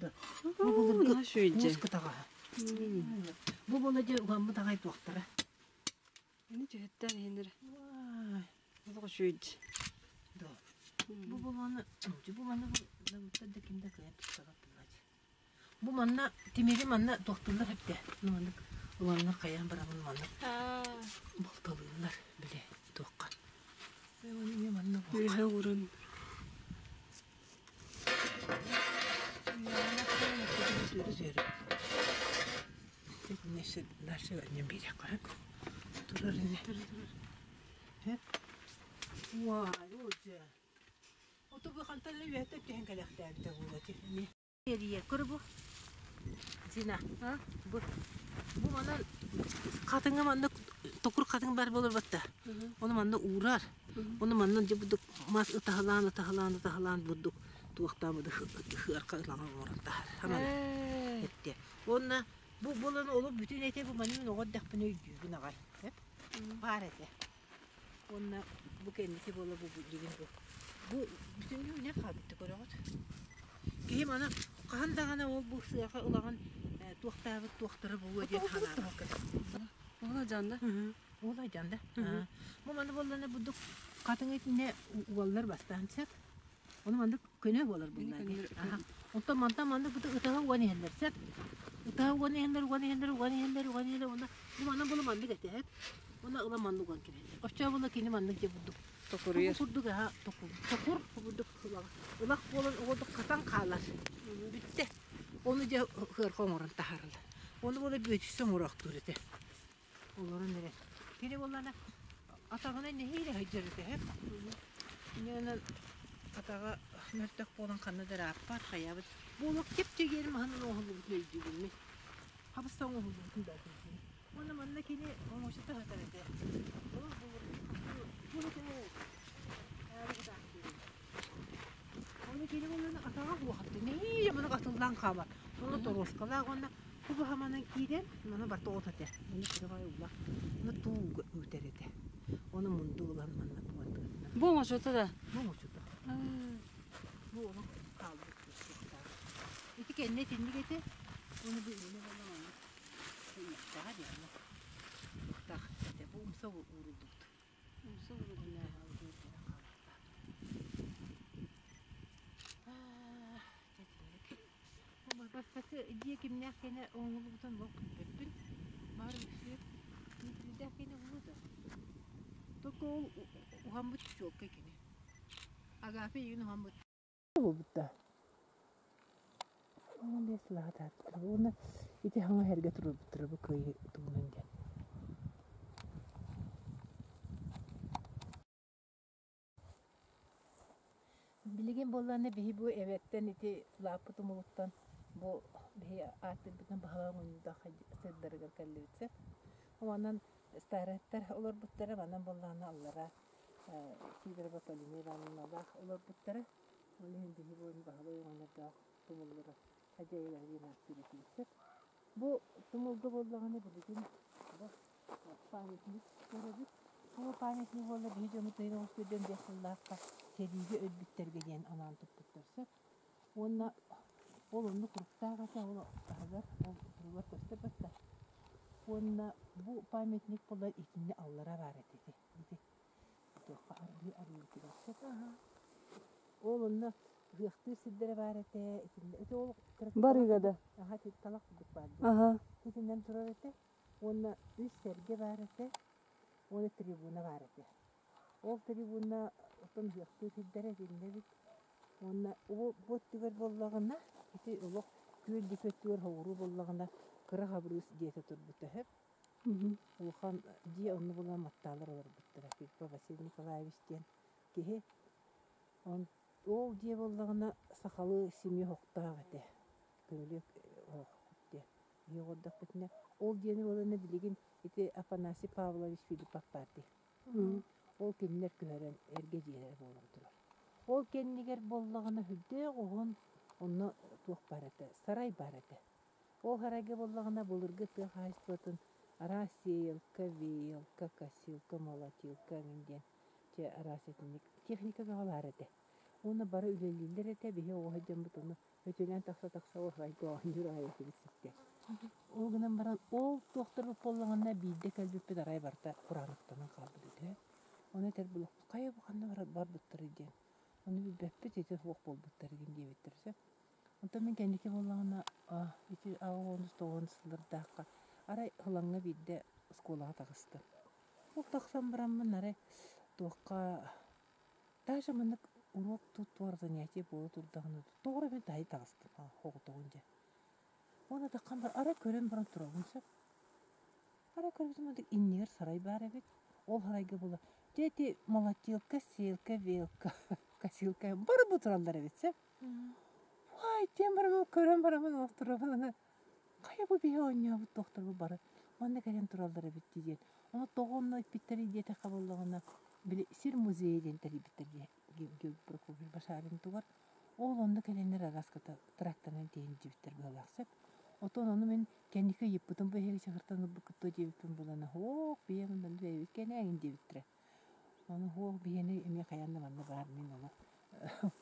Да. Бу былыргы муус кытаҕаһа. Бу була дьэ уһаммыт аҕай туохтара. Ини түһэттэн иһинэр. Олох үчүгэй. Да. Бу буланы, бу манна бу да ким да кыайан туттарбат буолааччы. Бу манна тимири манна туохтууллар эбитэ. Ну маннык ыланнар хайаан барамын маннык балталыыллар били туохха. Эмиэ манна Үөһэ ууран. Итини өссө дальше анньан биэриэххэ сөп. Турар ини. Сөп. Уай, оо дьэ. Ото бу хантан эле үөһэттэн түһэн кэлэхтээбитэ буолуо ити. Эмиэ. Эрийэр. Көрө бу. Зина. Бу. Бу манан хатыҥа манна токур хатыҥ бар буолар батта. Ону манна уурар. Ону манна дьэ бурдук мас ытаһалаан ытаһалаан ытаһалаан бурдук туохтаан бурдук ыарка ылаҕа оҥорон таһар. Хамана. Эттэ. Уонна бу буолан олох бүтүн этэ бу маны мин оҕо эрдэхпинэ өйдүүбүн аҕай. Баар этэ. Уонна бу кэнники буола бу билигин бу бу бүтүннүү үүнэн хаалбыт көрөҕүт. Киһи маны хаһан даҕаны ол бу сыаха ылаҕын туохтаабыт туохтара буолуо диэн санаабакка. Уола дьанда. Уола дьанда. Бу маны буоллана бурдук хатыҥ итиннэ уоллар бастаан сөп. Ону маннык көнө буолар буоллаа дии. Онтон мантан маннык бу ытаһа уган иһэллэр сөп. Ытаһа уган иһэллэр, уган иһэллэр, уган иһэллэр, уган иһэллэр уонна бу манан була маннык этэ сөп. Уонна ыла маннык уган кэбиһэллэр. Оччоҕо була кини маннык дьэ бурдук. Токуруйар. Курдук аһа токур. Токур курдук ылах буолан оҕодук хатан хаалар. Бүттэ. Ону дьэ ыарха оҥорон таһаараллар. Ону буола бүөтүсэ оҥороохтуур этэ. Олорон эрэр. Кини буоллаҕына атаҕынан нэһиилэ сылдьар этэ сөп. Инньэ атаҕа мөлтөх буолан ханна да ырааппат, хайаабыт. Бу олох чэпчэгиэр маһынан оҥоһуллубутун өйдүүбүн мин. Хабыста оҥоһуллубутун да өйдүүбүн. Уонна манна кини оҥочото сытар этэ. Ол Ону кини буоллаҕына атаҕа уохатта. Нэһиилэ маны атыллаан хаалар. Онно торуоскалаах уонна Кубаһаманан киирэн, маны барыта от этэ. Ону кыраҕай уллах, ону туу үтэр этэ. Ону мунду ылан манна буолбутунан. Бу оҥочото да? Бу оҥочото. Бу ону хаалбыт курдуктаах. Ити кэннэ итинник этэ. Ону бу иннэ буолла маннык ыйыктаҕа диэн туохтаах этэ. Бу умса ууруллубут. Умса ууруллубут. Бастакы дьиэ кимнээх кэнэ оҥоһуллубутун ол көрбөппүн. Баар үксү Дмитрийдээх кэнэ буолуо да. Только ол уһаммыт чуолкай кини. Агафья игин уһаммыт. Буолбута. 15 сылаата уонна ити хаҥа эргэ турбуттара бу кыайыы туһунан диэн. Билигин буоллаҕына биһи бу эбэттэн ити лааппы тумулуттан бу биһи ааттыырбытынан баһылаан мунньудаах сирдэригэр кэллибит сөп. Онон староттар олорбуттара, манан буоллаҕына аллара Сидорова Полина Ивановналаах олорбуттара. Ол иһин биһи бу Баһылай оҕонньордоох тумуллара хозяевара диэн ааттыыр этибит сөп. Бу тумулга буоллаҕына билигин бу памятник көрөбүт. Бу памятник буолла биһи дьоммут тыйын оҕус көрдөөн биэс сыллаахха сэриигэ өлбүттэргэ диэн анаан туппуттар сөп. Уонна ол оннук уруктаах этэ, ол таһыгар, ол туругар көстөр батта. Уонна бу памятник буолла итиннэ аллара баар этэ ити. Ити туохха арыы арыытыгар сөп. Ол онно ыһыахтыыр сирдэрэ баар этэ. Итиннэ ити ол Барыга да. Аха, ити талах курдук баар дии. Аха. Итиннэн турар этэ. Уонна үс сэргэ баар этэ. Уонна трибуна баар этэ. Ол трибуна оттон ыһыахтыыр сирдэрэ итиннэ эбит. Уонна ол бу өттүгэр буоллаҕына, ити олох күөл диэки өттүгэр соҕуруу буоллаҕына, Кыра Хабырыыс дьиэтэ турбута үһү. Улахан дьиэ онно буолан Маттаалар олорбуттара. Филиппов Василий Николаевич диэн киһи. Ол дьиэ буоллаҕына сахалыы семья оһохтоох этэ. Көмүлүөк оһох диэн. Биһиги олордохпутуна ол дьиэни буолана билигин ити Афанасий Павлович Филиппов баар дии. Ол кинилэр көһөрөн эргэ дьиэлэрэ буолан турар. Ол кэннигэр буоллаҕына сүрдээх уһун онно туох баар этэ, сарай баар этэ. Ол сарайга буоллаҕына былыргы тыа хаһаайыстыбатын араас сеялка, веялка, косилка, молотилка эҥин диэн чэ араас итинник техника бөҕө баар этэ. Уонна бары үлэлииллэр этэ, биһи оҕо сылдьаммыт ону өтүнэн тахса-тахса оһуохайга оонньуур аҕай этибит ситтэ. Ол гынан баран ол туохтарбыт буоллаҕына биирдэ кэлбиппит арай барыта кураанахтанан хаалбыт үтүө. Ону этэр буолуохпут хайа бу ханна барбыттарый диэн. Ону билбэппит ити суох буолбуттар игин диэбиттэр сөп. Онтон мин кэнники буоллаҕына ити аҕыс тоҕус сыллардаахха арай Ылаҥҥа биирдэ оскуолаҕа таҕыстым. Ол тахсан бараммын арай туохха даже маннык уруок туор занятие буола турдаҕына тоҕо эрэ мин таһый таҕыстым соҕотоҕун дьэ. Уонна таххан баран арай көрөн баран турабын сөп. Арай көрбүтүм иннигэр сарай баар эбит. Ол сарайга була дьэ ити молотилка, силка, вилка, косилка бары бу тураллар эбит сөп. Уай, диэн бараммын көрөн бараммын олох турабын аны хайа бу биһи оонньообут туохтарбыт бары манна кэлэн тураллар эбит дии диэн. Ону тоҕо онно эппиттэрий диэтэххэ буоллаҕына, били сир музейа диэн тэрийбиттэр дии Георгий Прокопьевич Башарин тугар. Ол онно кэлэннэр араската тракторынан тиэйэн илдьибиттэр быһыылаах сөп. Отон ону мин кэнники ыйыппытым бу эһиги чыгыртан ылбыккыт дуо диэбиппин булан оһуох биэм манна бэйэбит кэнээҥин диэбиттэрэ. Ону оһуох биһиэни эмиэ хайаан да манна баар мин олох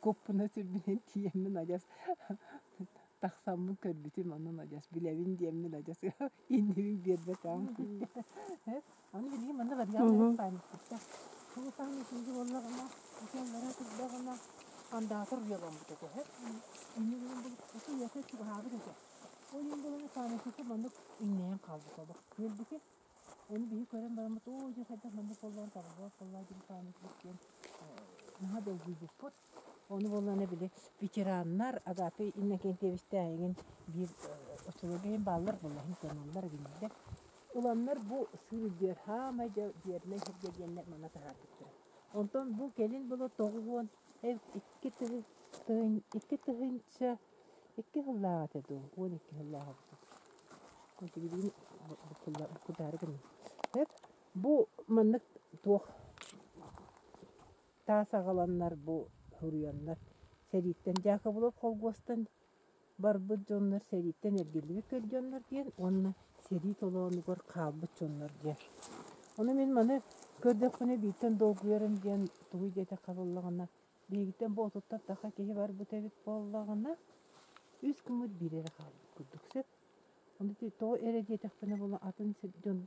куоппуна сүрбүнэн тиийэммин адьас тахсаммын көрбүтүм онон адьас билэбин диэммин адьас иннибин биэрбэтэҕим. Аны билигин манна барыйаҕын памятниктар. Бу памятниги буоллаҕына, ити турдаҕына андаатар уйаламмыт этэ. Инньэ гынан бу ити уйата чугаһаабыт этэ. Ол иһин буолан памятникка маннык иҥнэйэн хаалбыт олох. Күөлбүтү Ону биһи көрөн бараммыт, оо, дьэ хайдах маннык буоллаҕын табыллыбат буоллаа диэн памятник диэн наһаа долгуйбуппут. Ону буоллаҕына били ветераннар Агапий Иннокентьевичтээҕин биир оччолорго иһин бааллар буолла иһин туоналлар эбиннэр. Ыланнар бу сыыр үрдүгэр хаамай дьэ вернай сиргэ диэннэр манна таһаарбыттара. Онтон бу кэлин было 90 2 2002 сыллаах этэ дуу, 12 сыллаах эбит. Билигин буккулаары гынным. Бу маннык туох таас аҕаланнар бу суруйаннар сэрииттэн Дьаакыбылап холкуостан барбыт дьоннор сэрииттэн эргиллибит дьоннор диэн уонна сэрии толоонугар хаалбыт дьоннор диэн. Ону мин маны көрдөхпүнэ бииртэн долгуйарым диэн тугуй диэтэххэ буоллаҕына биһигиттэн бу отуттан тахса киһи барбыт эбит буоллаҕына үс күммүт биир эрэ хаалбыт курдук сөп. Ону тоҕо эрэ диэтэхпинэ буолла атын сир дьон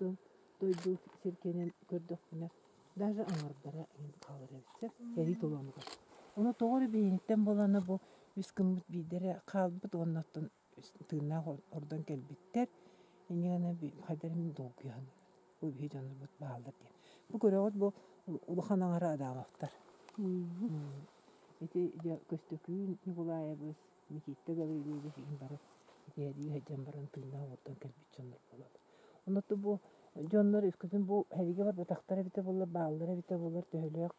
дойду сиргэнэн көрдөхпүнэ даже аҥардара эҥин хаалар эбит сөп сэрии толоонугар. Ону тоҕо эрэ биһигиттэн буолана бу үс гыммыт биирдэрэ хаалбыт уонна оттон тыыннаах ордон кэлбиттэр. Инньэ гынан хайдах эрэ долгуйан бу биһи дьоннорбут бааллар диэн. Бу көрөҕүт бу улахан аҥара Адамовтар. Ити дьэ Көстөкүүн Ньукулаайабыс, Никита Гаврильевич иһин бары итиэрии сылдьан баран тыыннаах ордон кэлбит дьоннор буолаллар. Оннуттан бу дьоннор өскөтүн бу сэриигэ барбатахтар эбитэ буоллар, бааллар эбитэ буоллар төһөлөөх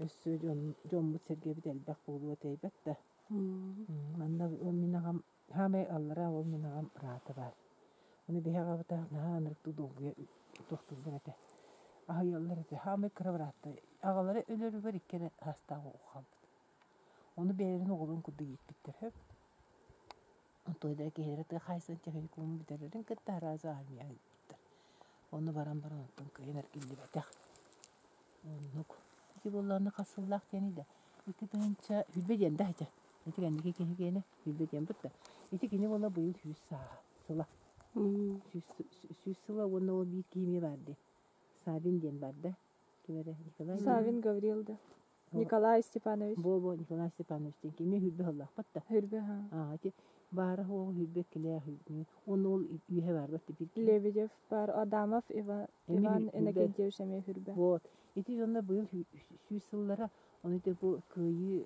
өссө дьон дьоммут-сэргэбит элбэх буолуо тэйбэт да. Манна мин аҕам саамай аллараа ол мин аҕам ыраата баар. Ону биһи аҕабыта наһаа ынырыктыы долгуйа туохтууллар этэ, аһыйаллар этэ. Саамай кыра бырааттара аҕалара өлөрүгэр икки эрэ саастаах оҕо хаалбыт. Ону бэйэлэрин оҕолорун курдук ииппиттэр сөп. Онтуойдара киһилэрэ тыа хаһаайыстыбатын техникумун бүтэрэрин кытта сразу армияҕа ыыппыттар. Ону баран баран оттон кыайан эргиллибэтэх. Оннук. Ити буоллаҕына хас сыллаах диэний да? 2 тыһыынча сүүрбэ диэн да этэ. Ити кэнники киһи киэнэ сүүрбэ диэн бытта. Ити кини буола быйыл 100 сааһа сыла. 100 сыла уонна ол биир киһи эмиэ баар дии. Савин диэн бар да. Ким эрэ Николай Савин Гаврил да. Николай Степанович. Бо-бо Николай Степанович диэн кими хүрбэ сыллаахпыт да. Хүрбэ ха. Аа ити баара суоҕа хүрбэ иккилээх уонна ол үөһэ баарбат биир Лебедев бар Адамов Иван, Иван Иннокентьевич эмиэ хүрбэ. Вот. Ити дьонно быйыл 100 сыллара, ону ити бу кыайыы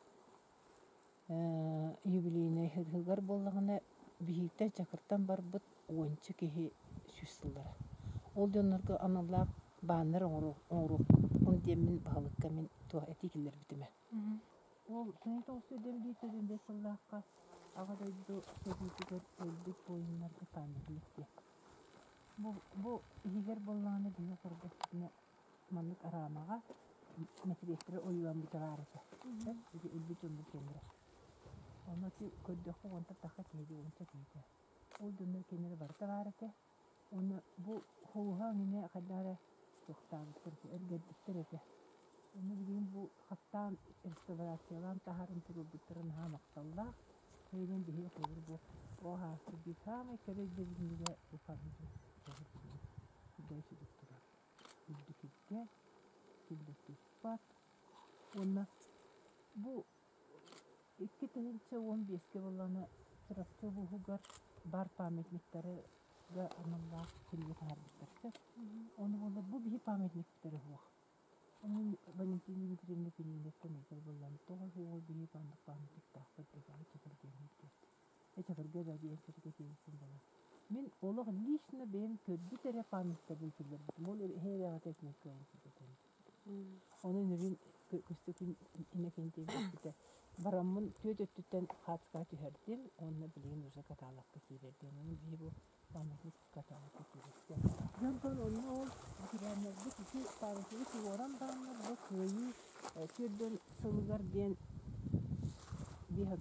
юбилейнай сылыгар буоллаҕына биһиктэн Чакыртан барбыт уонча киһи 100 сыллара. Ол дьоннорго аналлаах бааннар оҥоруохпун диэммин баһылыкка мин туох этии киллэрбитим ээ. Ол 1995 сыллаахха Аҕа дойду сэриитигэр өлбүт буойуннарга памятник диэн. Бу иһигэр буоллаҕына биһиги көрдөхпүтүнэ маннык араамаҕа мэтириэттэрэ ойууламмыта баар этэ. Ити өлбүт дьоннор киэннэрэ. Ону ити көрдөххө уонтан тахса киһи уонча киһитэ. Ол дьоннор киэннэрэ барыта баар этэ. Уонна бу холуһа эҥинэ хайдах эрэ туохтаабыттар этэ, эргэрбиттэр этэ. Ону билигин бу хаттаан реставрациялаан таһааран туруорбуттара наһаа махталлаах. Билигин биһиги холобур бу оҕо сааспыт биир саамай кэрэ өйдөбүнньүгэ бу памятник турар. Үрдүкүргэ, ким да тыыппат. Уонна бу 2015-кэ буоллаҕына Чурапчы улууһугар бар памятниктарга аналлаах кинигэ таһаарбыттар сөп. Ону буолла бу биһи памятниктары суох. Ону Валентина Дмитриевна Пининовтан ыйытар буоллаҕына тоҕо суоҕуй биһи памятниктаахпыт диэн Чакырга да диэн сиргэ тиийбиппин буолан. Мин олох лично бэйэм көрбүт эрэ памятниктарбын киллэрбитим. Ол эһээбэҕитэ итинник кыайан киирбэтим. Ону үнүрүүн Көстөкүүн Иннокентьевич бараммын түөрт өттүттэн хаацка түһэрдим уонна билигин уже каталогка киирэр диэн. Онон биһи бу памятник каталогка кииристэ. Дьонтон онно ол ветераннарбыт ити памятнигы туруоран бараннар бу кыайыы 40 сылыгар диэн биэс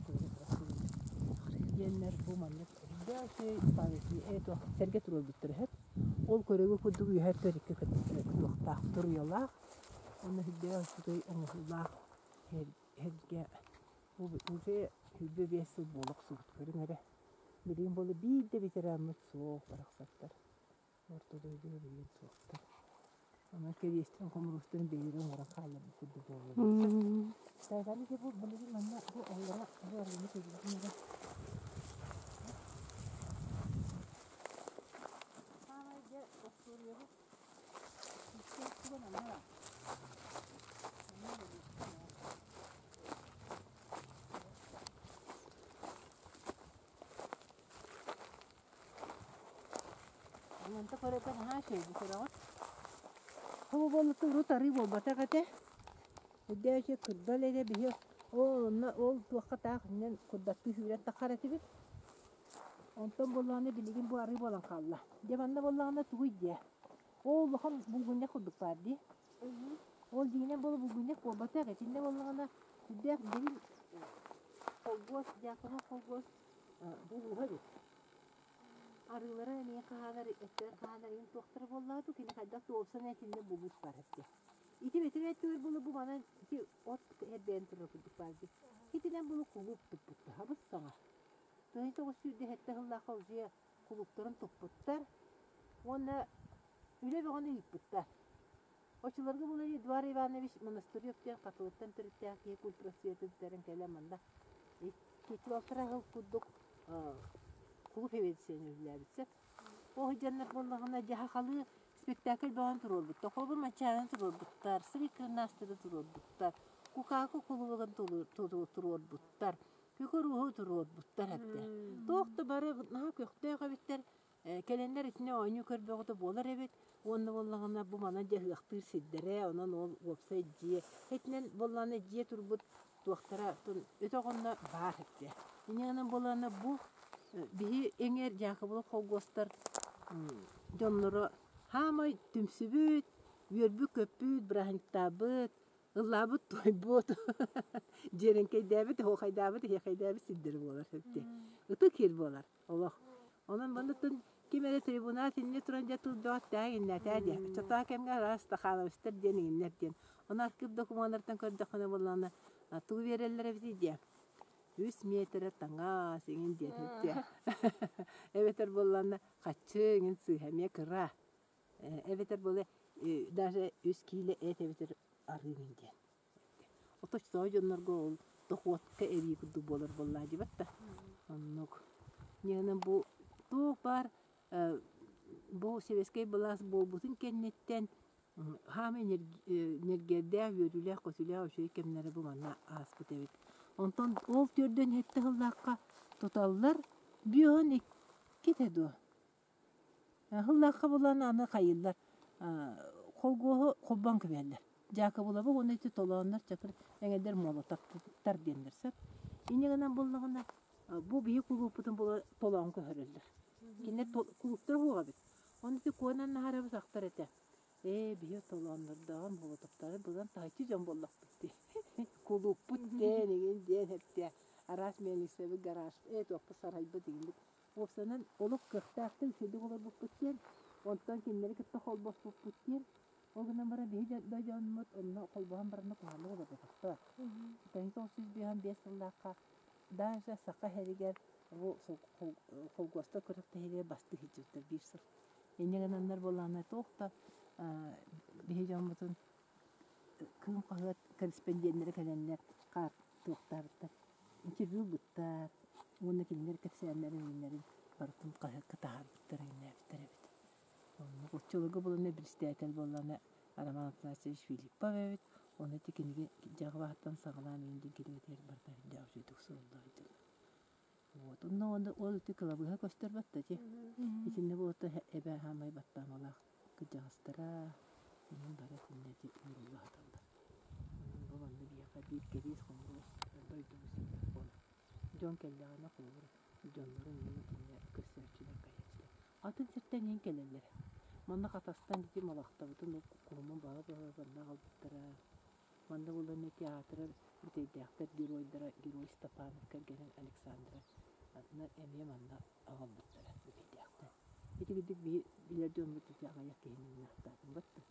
диэннэр бу маннык үрдээх памятник сэргэ туруорбуттар үһү. Ол көрөгү курдук үөһэ төрүккэ туохтаах туруйалаах уонна үрдээх үчүгэй оҥоһуулаах эргэ уже 25 сыл буола охсубут көрүҥ эрэ. Билигин буола биир да ветераммыт суох барахсаттар. Орто дойдуга билигин суохтар. Онон кэриэстэн хомуруустарын бэйэлэрэ оҥорон хаалларбыт курдук буоллулар. Тайҕаны дьэ бу билигин манна бу аллара бу арыыны көрбүтүм эрэ. Саамай дьэ остуоруйабыт икки өттүгэр манна баар. Манна олоруохтаах. Онто көрөкө наһаа үчүгэй көрөҕүт. Ол буоллата урут арыы буолбатах этэ. Үрдээх үчүгэй кырдал этэ биһи ол онно ол туохха таах иннэн курдаттыы сүүрэн таххар этибит. Онтон буоллаҕына билигин бу арыы буолан хаалла. Дьэ манна буоллаҕына тугуй диэ. Ол улахан булгунньах курдук баар дии. Ол дьиҥинэн буола булгунньах буолбатах итиннэ буоллаҕына сүрдээх дириҥ холбуос дьаакыбыл холбуос булууһа эбит. Арыылара эмиэ хаһаанар, эттэрэ хаһаанар иһин туохтара буоллаҕа дуу, кини хайдах туолсан этиннэ булуус бар этэ. Ити бэтэрээ өттүгэр буолу бу манан ити от эрбээн турар курдук баар дии. Итинэн булу кулууп туппуттар, хабыс саҥа. 1907 сыллаахха уже кулууптарын туппуттар уонна үлэ бөҕөнү ыыппыттар. Оччолорго була Эдуард Иванович Монастырев диэн Хатылыттан төрүттээх киһи культпросветы бүтэрэн кэлэн манна икки сыл курдук кулууп эбиэдиссэйин үлэлээбит сөп. Ол сылдьаннар буоллаҕына дьаһахалыы спектакль бөҕөнү туруорбуттар. Холобур, Манчаарыны туруорбуттар, Сырый Кырнаастыны туруорбуттар, Кукааку кулубугун туруорбуттар, Күкүр туруорбуттар этэ. Туох да бары наһаа көхтөөх эбиттэр. Кэлэннэр итини оонньуу көрбөҕүтэ буолар эбит уонна буоллаҕына бу манан дьэ ыһыахтыыр сирдэрэ, онон ол уопсай дьиэ итинэн буоллаҕына дьиэ турбут туохтара өтөх онно баар этэ. Инньэ гынан буоллаҕына бу биһи эҥээр Дьаакыбылап холкуостар дьонноро хаамай түмсүбүт, үөрбүт-көппүт, бырааһынньыктаабыт, ыллаабыт-туойбут, дьиэрэҥкэйдээбит, оһуохайдаабыт, эһиэхэйдээбит сирдэрэ буолар эбит. Ытык сир буолар. Олох. Онон манныктан ким эрэ трибунал иннэ туран дьэ тылдьаҕат тээн иннэтээ диэ. Оччотоох кэмҥэ араас стахановецтар диэн иҥиннэр диэн. Ону архыып докумуоннарыттан көрдөххүнэ буоллаҕына тугу биэрэллэр эбитий диэ. Үс миэтэрэ таҥас иҥин диэн диэ. Эбэтэр буоллаҕына хаччы иҥин сыыһа эмиэ кыра. Эбэтэр буолла даже үс киилэ эт эбэтэр арыы иҥин диэн. Оточтоох дьоннорго ол дохуотка эбии курдук буолар буоллаа дьибэт да. Оннук. Ньыгынан бу туох баар бу сэбиэскэй былаас буолбутун кэнниттэн хаама энергиярдээх, үөрүүлээх-көтүүлээх үчүгэй кэмнэрэ бу манна ааспыт эбит. Онтон ол төрдөн иһиттэ сыллаахха туталлар бүөн иккитэ дуо? Сыллаахха булан аны хайыыллар холгуоһу холбоон кэбиһэллэр. Дьаакыбылабы уонна ити толооннор чакыр эҥэрдэр молотовтар диэннэр сөп. Инньэ гынан буллаҕына бу биһи кулууппутун була толоон көһөрөллөр. Кинилэр кулууптара суох эбит. Ону ити куонан наһарабыт ахтар этэ. Ээ, биһи толооннордооҕун молотовтары булан таһыччы дьон буоллахпыт дии. Кулууппут диэн игин диэн эптэ. Араас миэлиссэбит гараж ээ туохпут сарайбыт игинбит Уопсайынан олох кыахтаахтык үчүгэйдик олорбуппут диэн, онтон кинилэри кытта холбоспуппут диэн, ол гынан баран биһи да дьоммут онно холбоһон баранна куһаҕаннык олорботохтор. 1955 сыллаахха даже саха иһэригэр бу холкуостар күрэхтэһиилэрэ бастыы сылдьыбыттар биир сыл. Инньэ гынаннар буоллаҕына туох да биһи дьоммутун Кыым хаһыат корреспонденнэрэ кэлэннэр хаар туохтаабыттар, интервью ылбыттар уонна кинилэр кэпсээннэрин иҥнэрин барытын хаһыакка таһаарбыттар иҥнээбиттэр эбит. Оннук оччолорго буолан председатель буоллаҕына Роман Афанасьевич Филиппов эбит. Ону ити кинигэ дьаҕылаһыттан саҕалаан иҥин диэн кинигэтигэр барыта үрдээх үчүгэйдик сурулла сылдьар. Вот. Онно онно ол ити кылабыыһа көстөр батта ти. Итиннэ буолта эбэ хаамай баттаамалаах кырдьаҕастара иннин бары итиннэ ити уурулла сыталлар. Онон бу манна биһиэхэ биир кэриэс хомуруос дойдубут сирэ буолар. Дьон кэллэҕинэ холобур дьоннорун иннин итиннэ көрсөөччүлэр кэлээччилэр. Атын сиртэн иһин кэлэллэрэ. Манна Хатастан ити Малахтабытын куһумун баҕа-баҕа манна аҕалбыттара. Манна булан театры бүтэйдээхтэр геройдара Герой Степанов кэргэнин Александра атына эмиэ манна аҕалбыттара бүтэйдээхтэр. Ити курдук биһи билэр дьоммут ити аҕыйах киһини мунньахтаатым баттым.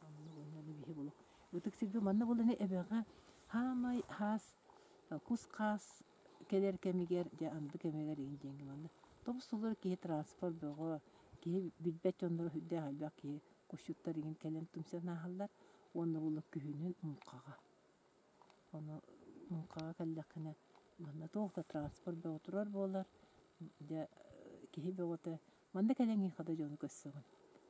Онно уонна биһи булук. Ытык сиргэ манна буланы эбэҕэ хаамай хаас кус-хаас кэлэр кэмигэр дьэ анды кэмигэр иһин диэҥҥэ манна тобус-толору киһи транспорт бөҕө киһи билбэт дьонноро сүрдээх элбэх киһи кусчуттар игин кэлэн түмсэн ааһаллар уонна була күһүнүн муҥхаҕа ону муҥхаҕа кэллэххинэ манна туох да транспорт бөҕө турар буолар дьэ киһи бөҕөтө манна кэлэҥҥин хата дьону көрсөҕүн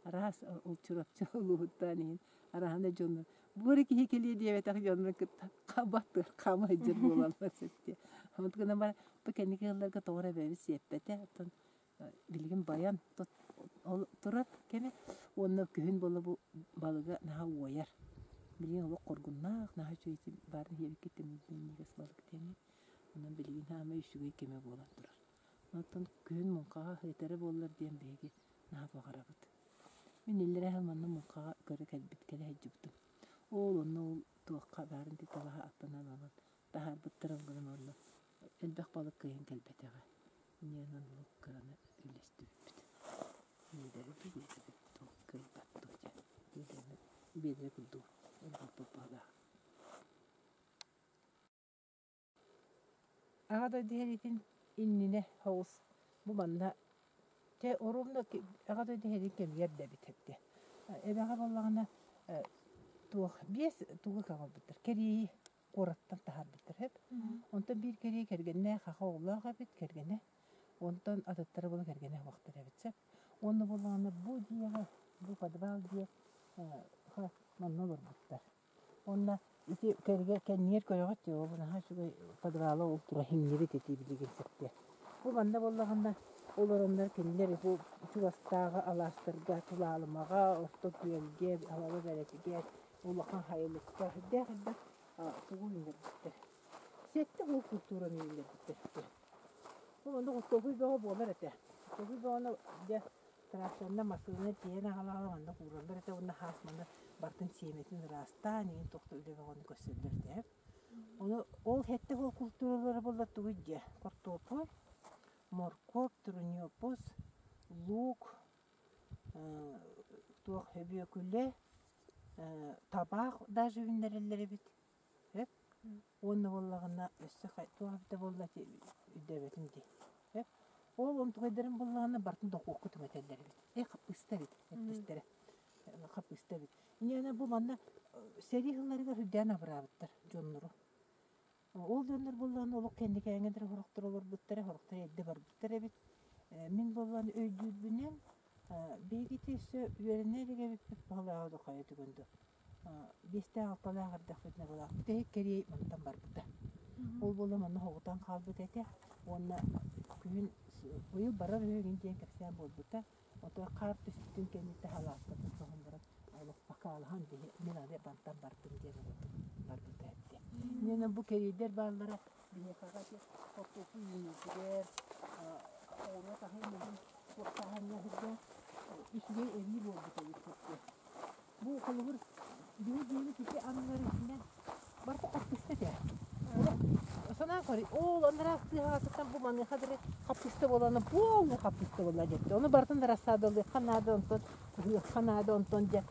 араас ол Чурапчы улууһуттан иһин арааһына дьону бу эрэ киһи кэлиэ диэбэтэх дьоннорун кытта хабаттыар хаама сылдьар буолаллар сөптүө онтуканан гынан баран бу кэнники ыалларга тоҕо эрэ эбэбит сиэппэтэ оттон билигин байан ол турар кэмэ уонна күһүн буола бу балыга наһаа уойар билигин олох хоргуннаах наһаа үчүгэй баарын иһиэбиккит минньигэс балык диэҥҥэ онон билигин хаамай үчүгэй кэмэ буолан турар оттон күһүн муҥхаҕа ыытара буоллар диэн биһиги наһаа баҕарабыт мин иллэрээ сыл манна муҥхаҕа көрө кэлбит кэлэ сылдьыбытым ол онно ол туохха баарын талаһа аттанан ылан таһаарбыттарын гынан онно элбэх балык кыайан кэлбэтэҕэ Инньэ оннук кыраны үллэстибиппит. Биэдэри туох кыайбат дуо диэн. Биэдэрэ курдук ылбаппыт быһыылаах. Аҕа дойду сэриитин иннинэ соҕус бу манна чэ оруобуна Аҕа дойду сэриитин кэмигэр да эбит этэ. Эбэҕэ буоллаҕына туох биэс тугу көҕөрбүттэр кэриэйи куораттан таһаарбыттар сөп. Онтон биир кэриэ кэргэннээх аха оҕолоох эбит кэргэнэ. Онтон атыттара була кэргэнэ суохтар эбит сөп. Уонна буоллаҕына бу дьиэҕэ, бу подвал дьиэ манна олорбуттар. Уонна ити кэргэ кэннигэр көрөҕүт дии, ол наһаа үчүгэй подвала ол тура иҥнибит ити билигин сөптөөх. Бу манна буоллаҕына олороннор кинилэр бу чугастааҕы алаастарга Тулаалымаҕа, Орто Күөлгэ, Алаба Бэрэтигэр улахан хайылыкка сүрдээх элбэх тугу үүннэрбиттэр. Сэттэ уол культураны үүннэрбиттэр. Ол онно хортуоппуй бөҕө буолар этэ. Хортуоппуй бөҕөнү дьэ тракторынан массыынаны тиэйэн аҕала-аҕала манна уураллар этэ уонна хаас манна барытын сиэмэтин ыраастаан иһин туох да үлэ бөҕөнү көрсөллөр этэ. Ону ол сэттэ уол культуралара буолла тугуй диэ хортуоппуй, моркуоп, туруньуопус, луук, туох өбүөкүлэ, табаах даже үүннэрэллэр эбит сөп уонна буоллаҕына өссө туох эбитэ буолла ити өйдөөбөтүм дии сөп ол онтукайдарын буоллаҕына барытын дохуокка түҥэтэллэр эбит э хаппыыста эбит эппистэрэ хаппыыста эбит инньэ бу манна сэрии сылларыгар үрдээн абыраабыттар дьоннору Ол дьоннор буоллаҕына олох кэнникээҥҥэ эрэ сорохтор олорбуттара, сорохтор эрдэ барбыттар эбит. Мин буоллаҕына өйдүүрбүнэн, биһигити өссө үөрэнэ илик эбиппит баһылааҕа да хайа түгэн да биэстээх-алталаах эрдэхпитинэ былаах бүтэһик кэриэй мантан барбыта. Ол буолла манна соҕутан хаалбыт этэ уонна күһүн быйыл барар үһү диэн кэпсээн буолбута. Отой хаар түспүтүн кэнниттэн халааккатын соһон баран олох бакаалаһан биһи мин аны бантан бардым диэн олордум барбыта эбитэ. Инньэ бу кэриэйдэр бааллара биһиэхэҕэ ити хортуоппуй үүнүүтүгэр оҕуруот аһын иһин туохтааһыҥҥа сылдьан үчүгэй эбии буолбут эбит Бу холобур биһи дьиэбит ити анныгар итинэн барыта хаппыста этэ. Санаан көрүй, ол анараа тыаһаҕатыттан бу маныаха диэри хаппыста буолана полный хаппыста буолла диэбит. Ону барытын рассадалыахха наада, онтон ыһыахха наада, онтон дьэ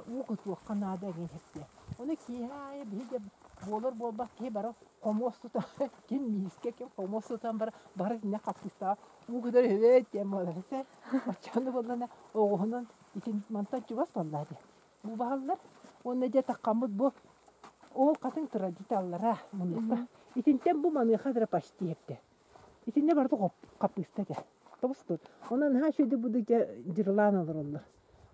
уу кутуохха наада диэн эттэ. Ону киэһэ аайы биһи дьэ буолар буолбат киһи бары хомуос тутан, ким миискэ, ким хомуос тутан бары бары итиннэ хаппыстаҕа уу кутар үһүбүт диэн буолар этэ. Оччону буоллана оҕуһунан итин мантан чугас буоллаа дии. Бу баһаллар уонна дьэ таххаммыт бу ол хатыҥ традициялара муннукка. Итинтэн бу маныаха дара почти эптэ. Итиннэ барыта хаппыыста этэ. Тобустут. Онон наһаа үчүгэйдик бу дьэ дьырылаан олороллор.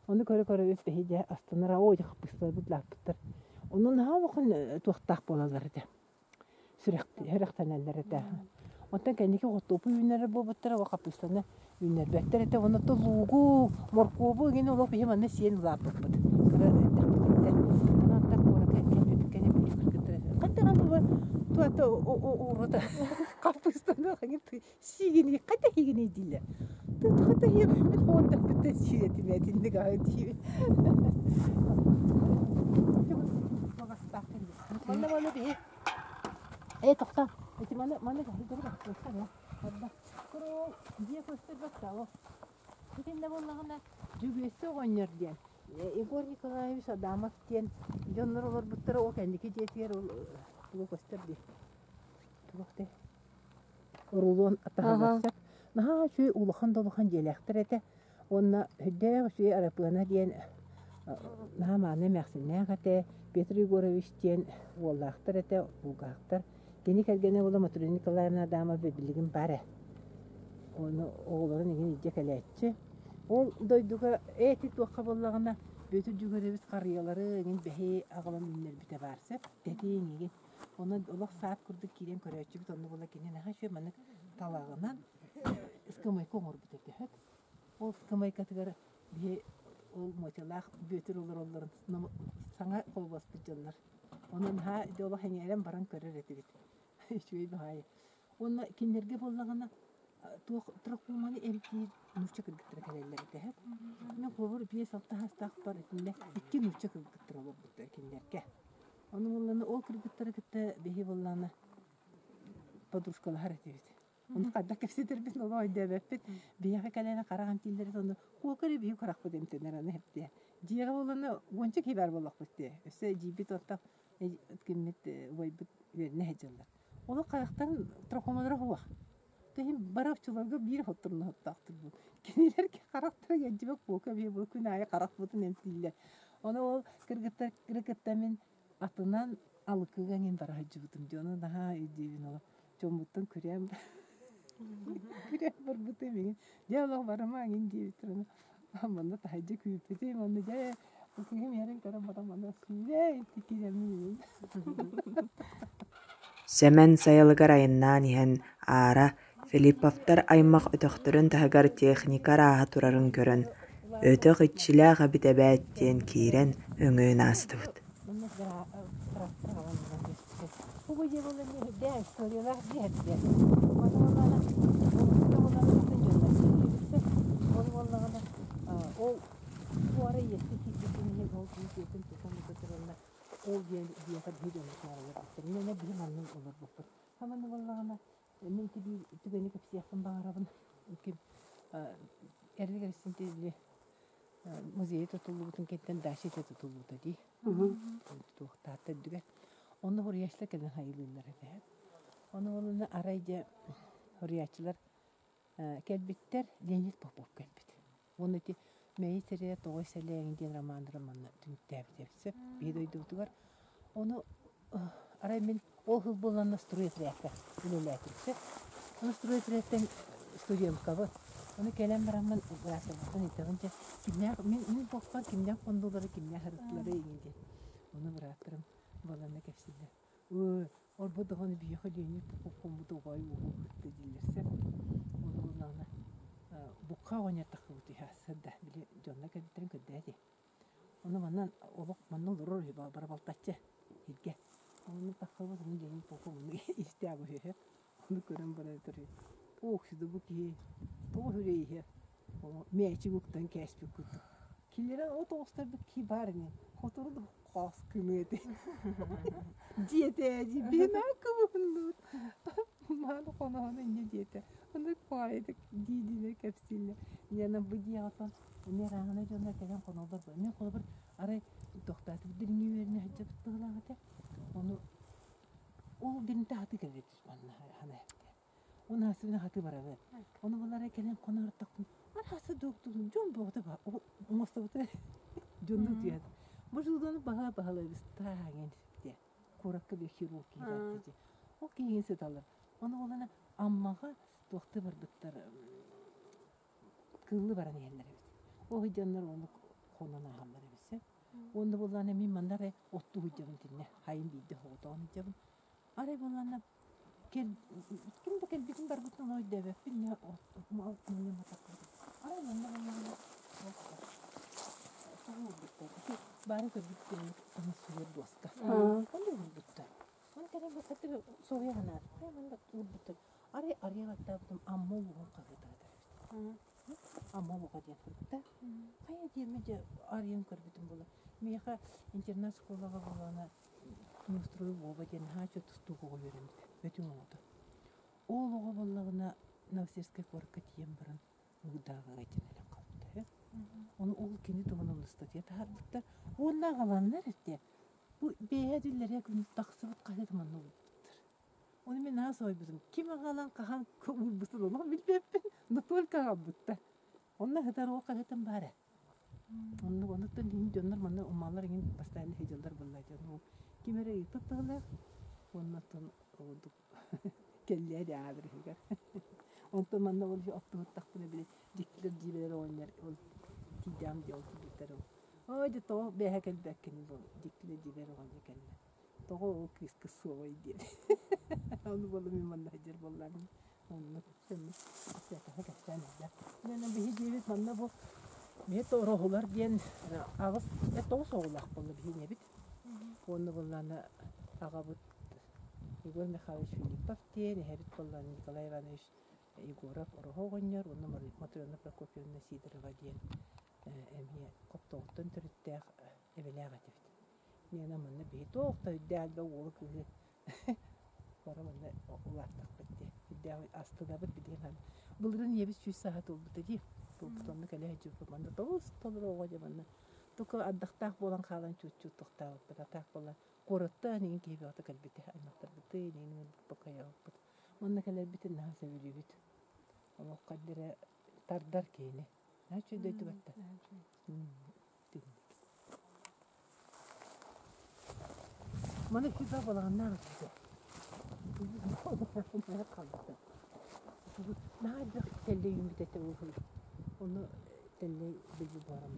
Ону көрө-көрө үппэһи дьэ астынара оо дьэ хаппыысталарбыт лааппыттар. Онон наһаа улахан туохтаах буолаллар этэ. Сүрэхтэнэллэр этэ. Оттон кэнники хортуоппуй үүннэрэр буолбуттара, ол хаппыыстаны үүннэрбэттэр этэ. Уонна оттон луугу, моркуобу игин олох биһи манна сиэн улааппыппыт. Кыра эрдэхпититтэн. Онон так куоракка кэлбиппит кэннэ бүлүү кыргыттара хайдаҕын була туата уурута хаппыыстаны сиигиний хайда сиигиний дииллэр. Хайда сиэбиппит хоҕордохпуттан сиир этим этинник аһы диибин. Манна манна биһи Ээ, тохтоо. Ити маны маны Арба. Куруул дьиэ көстөр баттаҕа. Итиннэ буоллаҕына Дьөгүөссэ оҕонньор диэн Егор Николаевич Адамов диэн дьоннор олорбуттара ол кэнники дьиэтигэр ол тугу көстөр дии. Туох дии? Рулон атаһыгар сөп. Наһаа үчүгэй улахан да улахан дьиэлээхтэр этэ. Уонна сүрдээх үчүгэй Арапыана диэн наһаа мааны эмээхсиннээх этэ, Петр Егорович диэн уоллаахтар этэ, булгаахтар. Кини кэргэнэ буола Матрена Николаевна Адамова билигин баар ээ. Ону оҕолорун игин илдьэ кэлээччи. Ол дойдуга эти туохха буоллаҕына Бүөтүр Дьүгүрэбис харыйалары игин бэһи аҕалан үүннэрбитэ баар сөп. Тэтиҥ игин. Онон олох саат курдук киирэн көрөөччүбүт онно буола кини наһаа үчүгэй маннык талаҕынан ыскамыайка оҥорбут этэ сөп. Ол ыскамыайкатыгар биһи ол Мотялаах Бүөтүр олороллорун саҥа холбоспут дьоннор. Онон наһаа дьэ олох эҥээрэн баран көрөр этибит. Үчүгэй баҕайы. Уонна кинилэргэ буоллаҕына туох трахоманы эмтиир нуучча кыргыттара кэлэллэр этэ. Мин холобур 5-6 саастаахпар итиннэ икки нуучча кыргыттара олорбуттар кинилэргэ. Ону буоллаҕына ол кыргыттары кытта биһи буоллаҕына подружкалаһар этибит. Ону хайдах кэпсэтэрбит олох өйдөөбөппүт. Биһиэхэ кэлэн харах эмтииллэрэ сонно куока эрэ биһи харахпыт эмтэнэр аны эптиэ. Дьиэҕэ буоллаҕына уонча киһи баар буоллахпыт дии. Өссө эдьиийбит оттон киммит убайбыт үөрэнэ сылдьаллар. Олох харахтарын трахомалара суох. Иһин бары оччолорго биир хотторноһуттаахтарбыт. Кинилэр харахтара ыалдьыбат куока биэ бу күн аайы харахпытын эмтииллэр. Ону ол кыргыттар кытта мин атынан Алыкыга эҥин бара сылдьыбытым дии. Ону наһаа өйдүүбүн ол дьоммуттан күрээн күрээн барбытым эҥин. Дьэ олох барыма эҥин диэбиттэр ону манна таһырдьа күүппүтүм онно дьэ бу киһим иһэрин көрөн баран манна сүүрэ итикиэммин Сэмэн сайылыгар айаннаан иһэн аара Филипповтар аймах өтөхтөрүн таһыгар техника арааһа турарын көрөн, өтөх иччилээх эбит эбээт диэн киирэн өҥөйөн аастыбыт. Ол диэн биһиэхэ биһи дьоммут олорбуттар. Мин биһи маннык олорбуппут. Хаманы буоллаҕына мин тибии түгэни кэпсиэхпин баҕарабын. Ким эрдэ кэпсиин музейа тутуллубутун кэнниттэн дача этэ тутуллубута дии. Туохтаата үрдүгэр. Онно хуруйааччылар кэлэн хайылыыллар этэ. Ону буоллаҕына арай дьэ хуруйааччылар кэлбиттэр Леонид Попов кэлбит. Уонна ити Мэйи сирэ Тоҕой сэлээҥ диэн романнары манна түмүктээбит эбит сөп биһи дойдубутугар. Ону арай мин ол сыл буолланна стройотрядка үлэлээтим сөп. Ону стройотрядтан студенткабын. Ону кэлэн бараммын бырааттарбыттан ыйытабын дьэ кимнээх мин мин буолбар кимнээх хоннулары кимнээх ырыттылары иҥин диэн. Ону бырааттарым баланна кэпсииллэр. Ыы, орбо даҕаны биһиэхэ Леонид Попов хоммут оҕой уоһу кытта дииллэр сөп. Ону буоллаҕына букка оҕонньор таххыбыт үһү да били дьонно кэлбиттэрин көрдөөтү. Ону манна олох манна олорор үһү бара балтаччы сиргэ. Ону таххыбыт ону Леонид Попов ону истээх үһү. Ону көрөн баран этэр Ох, сюда бу киһи тоҕо үһүрэй иһэ мээчик уктан кээспит курдук. Кинилэр от оҕустарбыт киһи баар ини хотору да хоос гыныа этэ диэтэ дии биһи кыбыһынныбыт мааны хоноһону инньэ диэтэ оннук баҕайытык дии диилэр кэпсииллэр Лена бу диэҕитон эмиэ ырааҕына дьонно кэлэн хоноллор мен холобур арай тохтоотубут дириҥи үөрэнэ сылдьабыт быһыылаах этэ ону ол диринтэ хатыы кэлбит манна хана Уонна сына хатыы барабын. Ону булара кэлэн хонортохпун архасы дуоктугун дьон боҕото оҥостобута дьонну утуйат. Бу жудону баһа баһалабыстааҥын диye. Куоракка bir хирург киирээччи. Ол киһин сыталар. Ону олана Аммаҕа туохты барбыттар кыыллы баран иһэллэр эбит. Ол дьоннор ону хонон ааһаллар эбит. Уонна буллаана мин манна эрэ оттуу сылдьабын итиннэ. Хайын биирдэ хоҕотоон сылдьабын. Арай буллаана. Ким да кэлбитин барбытын ону өйдөөбөппүн Арай манна манна уурбуттар. Баарын көрбүт таҥас сууйар дуоска. Онно уурбуттар. Оны кэлэн бу соһуйа санаат. Манна уурбуттар. Арай арыйа баттаабытым Амма улууһун хаһыата эбит. Амма улууһа диэн суруктаах. Хайа диэммин дьэ арыйан көрбүтүм буолла. Миэхэ интернат школаҕа буоллаҕына Неустроев Вова диэн наһаа үчүгэй тустуук оҕо үөрэммитэ. Бөтүҥ оҕото. Ол оҕо буоллаҕына Новосибирскай куоракка тиийэн баран Мугудааҕыга итиннэрэн хаалбыта үһү. Ону ол кини туһунан ыстатыйа таһаарбыттар. Уонна аҕаланнар этэ. Бу бэйэ дүллэрэ күн тахсыбыт хаһыат манна уурбуттар. Ону мин наһаа соһуйбутум. Ким аҕалан хаһан уурбутун олох билбэппин, но только аҕалбыттар. Онно сытар ол хаһыатым баар ээ. Оннук онуттан иһин дьоннор манна умаллар иҥин постоянно сылдьаллар буолла дьон. Ким эрэ ыыппыт быһыылаах уонна оттон ордук кэллиэ дии аадырыһыгар. Онтон манна ол оттуһуттахпына били дьиктилэр дьиибэлэр оҕонньор ол тиийдэҕим дии ол тиийбиттэр ол. Ой дьэ тоҕо бэйэһэ кэлбэккин бу дьиктилэр дьиибэлэр оҕонньор кэллэ. Тоҕо ол кыыска суоҕай диэн. Ону буолла мин манна сылдьар буоллаҕым. Оннук кэпсээн элбэх. Биһи диэбит манна бу биһи ороһулар диэн аҕыс тоҕус оҕолоох буолла биһи ийэбит. Уонна буоллаана аҕабыт Егор Михайлович Филиппов диэн, эһэбит буоллаана Николай Иванович Егоров Ороһу оҕонньор уонна Матрена Прокопьевна Сидорова диэн эмиэ Хоптоҕуттан төрүттээх эбэлээх этибит. Миэнэ манна биһи туох да өйдөөх элбэх уолу кыыһы Бары манна улааттахпыт дии. Үрдээх астынабыт билигин аны. Былырыын ийэбит 100 сааһа туолбута дии. Туолбут онно кэлэ сылдьыбыппыт. Манна тоҕус толору оҕо дьэ манна. Тука ардахтаах буолан хаалан чуут-чуут тохтообуппут. Атаах буолан куораттан иҥин киһи бөҕөтө кэлбитэ. Аймахтарбытын иҥин ыҥырбыппыт, Манна кэлэрбитин наһаа сөбүлүүбүт. Олох хайдара тардар киһини. Наһаа үчүгэй дойдубатта. Маны күүпэ балаҕаннаах этэ. Наһаа элбэх тэллэй үүммүт этэ ол Ону тэллэй билби буоран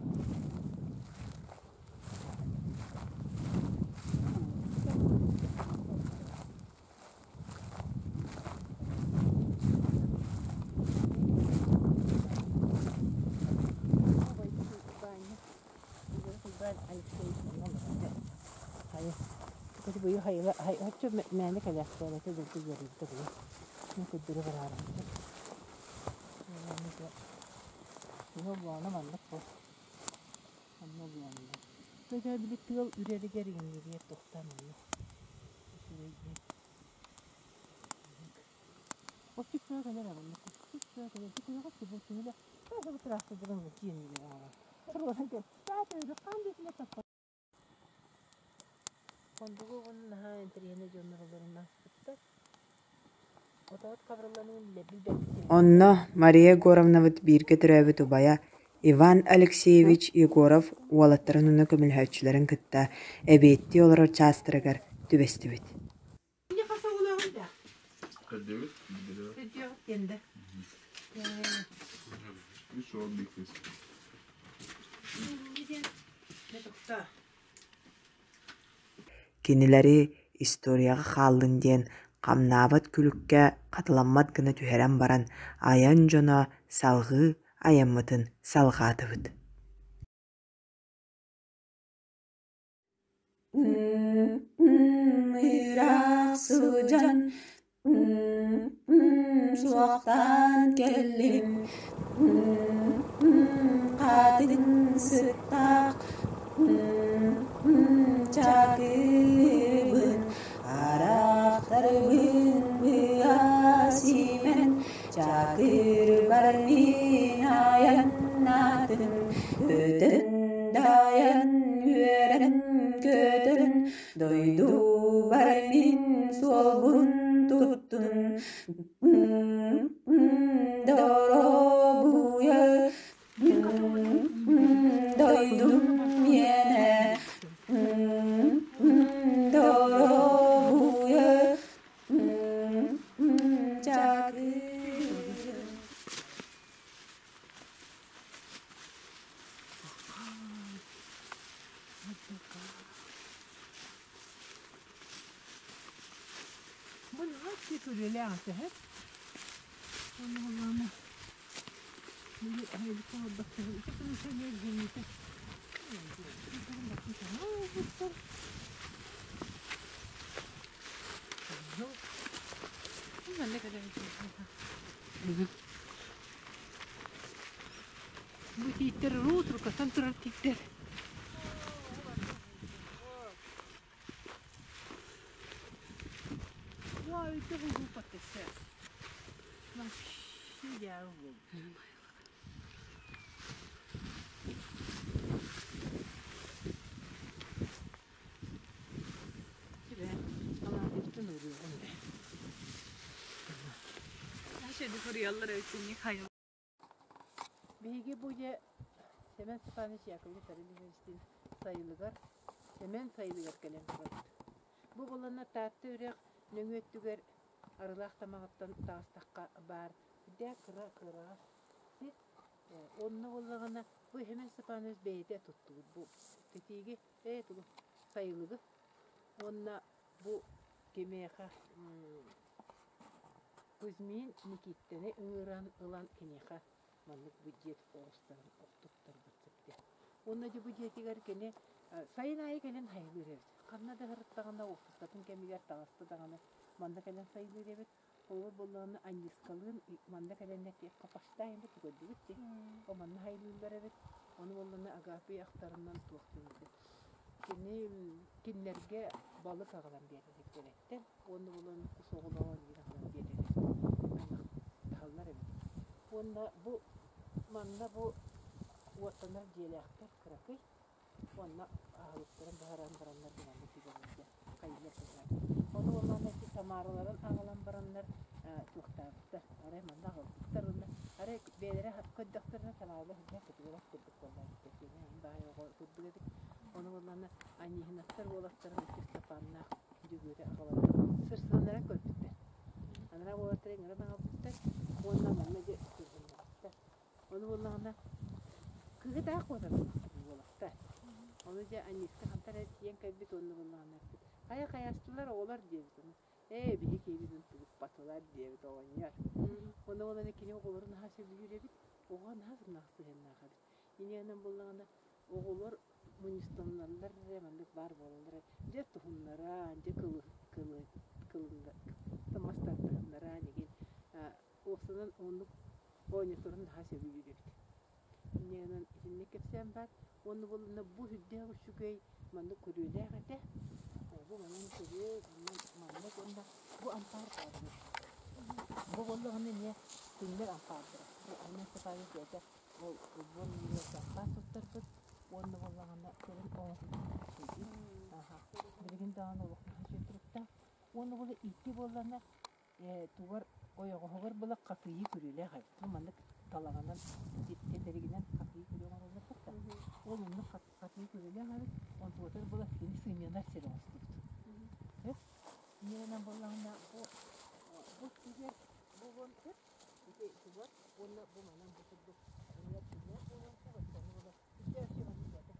Мээнэ кэлээхтээбэтэ дэлби үөрүүбүтэ буолуо. Мин көрдөрө бараарым. Буолана маннык бу. Онно буолла. Көтөө били тыал үрэригэр иҥнирийэр тохтоон онно. Үчүгэй диэн. Оччутугар кэлэр аҕынна. Оччутугар кэлэр. Күнэҕэ сибул түмүлэ. Бу тыраахтырдарын киэннилэр аҕалар. Туруоран кэл. Хондугу оҕону наһаа интэриэһинэй дьоннор олорон ааспыттар. Отоот хабырылланын билбэппит. Онно Мария Егоровнабыт бииргэ төрөөбүт убайа Иван Алексеевич Егоров уолаттарын уонна көмөлөһөөччүлэрин кытта эбиэттии олорор чаастарыгар түбэстибит. Көрдүгүт? Үс уол биир кыыс. Кинилэри историяҕа хааллын диэн хамнаабат күлүккэ хатыламмат гына түһэрэн баран, айан дьоно салҕыы айаммытын салҕаатыбыт. Ыраах сылдьан суохтаан кэллим, хатын сыттаах чакырбын, харахтарбын быа симэн, чакырбар мин айаннаатым, көтөн дайан үөрэн көтөн, дойдубар мин суолбун туттун, доробуйа дойдум миэнэ, доробуйа чакыр. Ити күрүөлээх этэ һэ. Онно буоллаҕына били айылыкка олордохторо ити кырыыса эмиэ дьиҥнэтэ ылбыттар. Манна кэлэн Бу тииттэр уруу турукаттан турар тииттэр. Биһиги бу дьэ Семен Степанович Яковлев Тариловичтыын сайылыгар Сэмэн сайылыгар кэлэн турабыт. Бу булана Таатта үрэх нөҥүө өттүгэр Арылаах тамаҕыттан таҕыстахха баар үрдээх кыра кыараҕас сир. Онно буоллаҕына бу Сэмэн Степанович бэйэтэ туттубут бу тэтииги ээ тугу сайылыгы уонна бу кимиэхэ Кузьмин Никиттэни ыҥыран ылан киниэхэ маннык бу дьиэ оҕустаран охтуттарбыт сөптөөх. Уонна дьэ бу дьиэтигэр кини сайын аайы кэлэн сайылыыр эбит. Ханна да сырыттаҕына уоппускатын кэмигэр таҕыста даҕаны манна кэлэн сайылыыр эбит. Ол буоллаҕына Анньыскалыын манна кэлэннэр тиэххэ паштаайбыт көрдүгүт дии. О манна сайылыыллар эбит. Ону буоллаҕына Агапия ахтарынан туох диэбит. Кини кинилэргэ балык аҕалан биэрэр эбит эрэттэн уонна булан кус оҕолоон биир аҕалан биэрэр эбит. Аймахтаһаллар эбит. Уонна бу манна бу уоттанар дьиэлээхтэр кыракый уонна аһылыктарын баһаран бараннар манна түгэннэргэ хайыылар кэллэр. Ону уонна ити Самараларын аҕалан бараннар туохтаабыттар. Арай манна аҕалбыттар уонна арай бэйэлэрэ көрдөхтөрүнэ Самаралар үрдүнэн кытыгырас курдук буолла эбит. Баай оҕо курдук эбит. Ону уонна Аньыыһынаттар уолаттарын икки Ыстапааннаах Дьөгүөрү аҕаланнар сырсыаннаран көрбүттэр. Анараа уолаттары ыҥыран аҕалбыттар уонна манна дьэ сырсыннарбыттар. Ону буоллаҕына кыыһы таах куотан уолаттар. Ону дьэ Аньыыска хантан эрэ тиийэн кэлбит уонна буоллаҕына эппит хайа хайастылар оҕолор диэбит ону ээ биһи киһибитин тулуппатылар диэбит оҕонньор. Ону буолан кини оҕолору наһаа сөбүлүүр эбит, оҕо наһаа сымнаҕас сыһыаннаах эбит. Инньэ буоллаҕына оҕолор мунньустаналлар эрэ маннык баар буолаллар эрэ дьэ туһуннаран, дьэ кылы кылы кылынна мас тардыһыннаран игин уопсанан оннук оонньоторун наһаа сөбүлүүр эбит. Инньэ гынан итинник кэпсээн баар. Уонна буоллунна бу сүрдээх үчүгэй маннык көрүөлээх этэ. Бу манан көрүө, маннык уонна бу ампаар баар. Бу буоллаҕына эмиэ кинилэр ампаардара. Бу Айман Степанович бэйэтэ Ол ылбын саппаас туттарбыт уонна буоллаҕына кэлин оҥоһуллубут. Билигин даҕаны олох наһаа үчүгэй туруктаах. Уонна була икки буоллаҕына тугар ойоҕоһугар була хатыйыы күрүөлээх эбит. Бу маннык талаҕынан тэтэригинэн хатыйыы күрүө оҥороллор да. Ол оннук хатыйыы күрүөлээх эбит. Онтугутар була кини сынньанар сир оҥостубут. Инньэ буоллаҕына бу бу сиргэ бу уон Ити тугар уонна бу манан бу курдук эмиэ түннээх буолуон сөп, оччону була икки өссө маннык бэйэтэ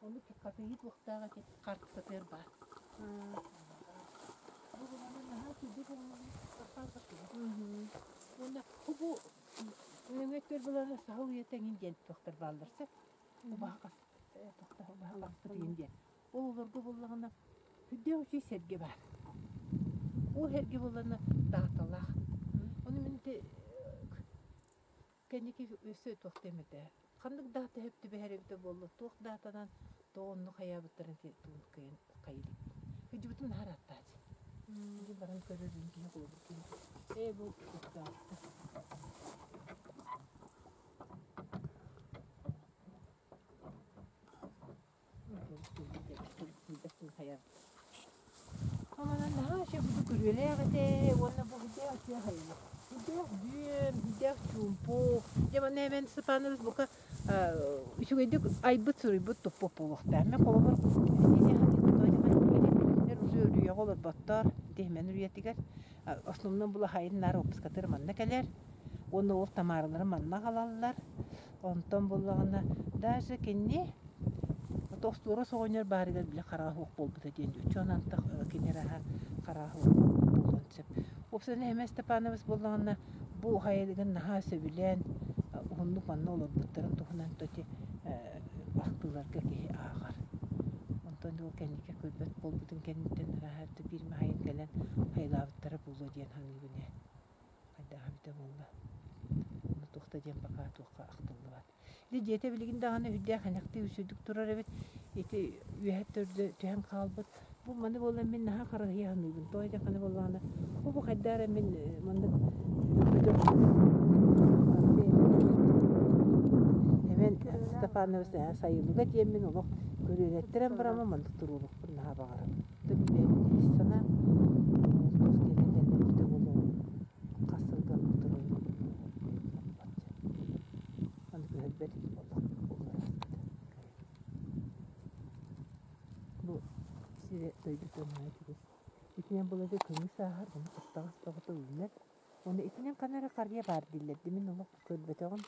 Ону хатыйыы туохтаах эти хартысатыгар баар. Бу булана наһаа сүдү буолан Уонна бу нөҥөттөр булана саһыл үйэтэҥин диэн туохтар бааллар сөп. Убаһа убаһа диэн. Ол олорго буллаҕына үрдээх үчүгэй сэргэ баар. Ол сэргэ буллана дааталаах. Ону мин кэнники өссө туохтуом этэ. Ханнык даата сөп түбэһэр эбитэ буолла, туох даатанан тоҕо оннук хайаабыттарын тугун кыайан хайа иликпин. Кыдьыбытым наһаа ырааттаачы. Ити баран көрөрүн киһи холобур киһи. Ээ бу туохтаахта. Аманан наһаа үчүгэй күрүөлээх этэ уонна бу үрдээх үчүгэй хайылык. Үрдээх бүөм, үрдээх чуумпу. Дьэ манна Эмэн Степанович бука үчүгэйдик айбыт суруйбут туппут буолуохтаах. Мен холобур үрүйэҕэ олорботтор Тиһимэн үрүйэтигэр основном була хайын наар опускатыр манна кэлэр уонна ол Тамаралары манна аҕалаллар. Онтон буоллаҕына даже кини остуорас оҕонньор баарыгар били хараҕа суох буолбута диэн үчүөн антах кини араһа хараҕа суох буолуон сөп. Уопсайынан Эмэ Степанович буоллаҕына бу хайалыгын наһаа сөбүлээн уһуннук манна олорбуттарын туһунан то ити ахтыыларга киһи ааҕар. Онтон ол кэнники көрбөт буолбутун кэнниттэн араһа биир маһайын кэлэн хайалаабыттара буолуо диэн саныыбын ээ. Хайдах эбитэ буолла. Ону туох да диэн пока туохха ахтыллыбат. Ити дьиэтэ билигин даҕаны үрдээх энэхтии үсүдүк турар эбит. Ити үөһэ төрдө түһэн хаалбыт. Бу маны буолан мин наһаа харыһыйа саныыбын. Тоҕо диэххинэ буоллаҕына, бу бу хайдах эрэ мин маннык Эмэн Степанович сайылыга диэммин олох көрүөлэттэрэн бараммын маннык туруорукпун наһаа баҕарабын. Бэйэбит ис санаам туох диэн этэллэрбитэ буолуо хас сылга туран аны көһөрбөт олох буолар Бу сири дойдута наһаа үчүгэй. Итинэн былыргы көмүс ааһар, ону хаптаҕас бөҕөтө үүнэр. Уонна итинэн ханна эрэ харыйа баар дииллэр дии, мин олох көрбөтөҕүм.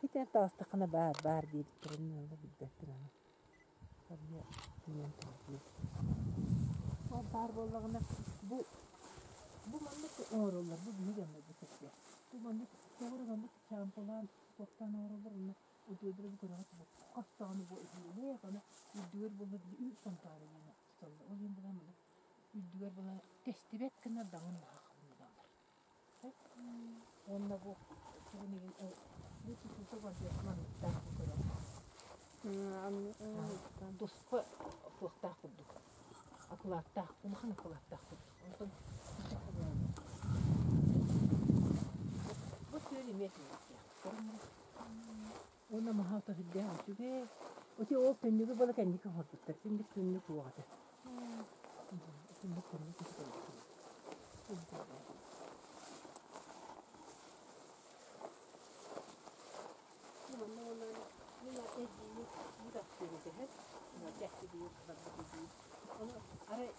Итинэн таҕыстаххына баар, баар диэбиттэрин мин олох билбэппин аны. Харыйа үүнэн турар Ол баар буоллаҕына бу бу маннык оҥороллор, бу биһиги дьоннорбут сиргэ. Бу маннык тоҕо эрэ маннык чаампалаан туохтаан оҥороллор уонна удьуодара бу көрөҕүт бу хас даҕаны бу үһүөлээх аны үрдүгэр буолла били үүт ампаара диэн туталлар. Ол иһин буолан маннык үрдүгэр буолан тэстибэт гына даҥын наһаа халыҥнааллар. Уонна бу тугун иһин бу тутуута барыах манныктаах бу көрөҕүт. Туспа туохтаах курдук акылааттаах улахан акылааттаах курдук. Онтон бу күөл эмиэ түһүөхтээх. Уонна маһа ото сүрдээх үчүгэй. Ити ол түннүгү буола кэнники оҥорбуттар. Түннүк түннүк суох этэ. Түннүк түннүк Ону арай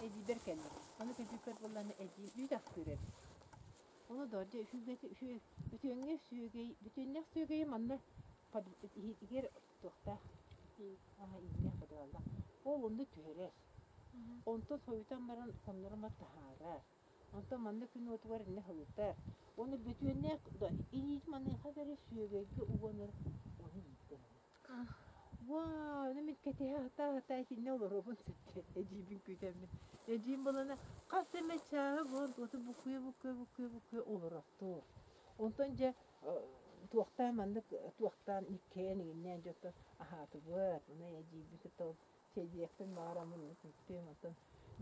эдьиийбэр кэллим. Ону кэлбиппэр буоллаҕына эдьиийим үүт астыыр эбит. Ону доо дьэ бүтүөҥҥэ сүөгэй бүтүөннээх сүөгэйи манна иһитигэр туохтаах ииннээх подваллаах. Ол онно түһэрэр. Онтон сойутан баран хоннорума таһаарар. Онтон манна күн уотугар иннэ сылытар. Уонна бүтүөннээх илиитин маныаха бэрэ сүөгэйгэ уган ону ииттэр. Вау, ону мин кэтэһэ сатаа-сатаа итиннэ олоруобун сөптө эдьиийбин күүтэммин. Эдьиийим булана хас эмэ чааһы буолан туоту буккуйа-буккуйа буккуйа-буккуйа олорохтуур. Онтон дьэ туохтаан маннык туохтаан иккиэн иҥиннээн дьэ оттон аһаатыбыт. Ону эдьиийбин кытта ол чэйдиэхпин баҕараммын ону күүттүм. Онтон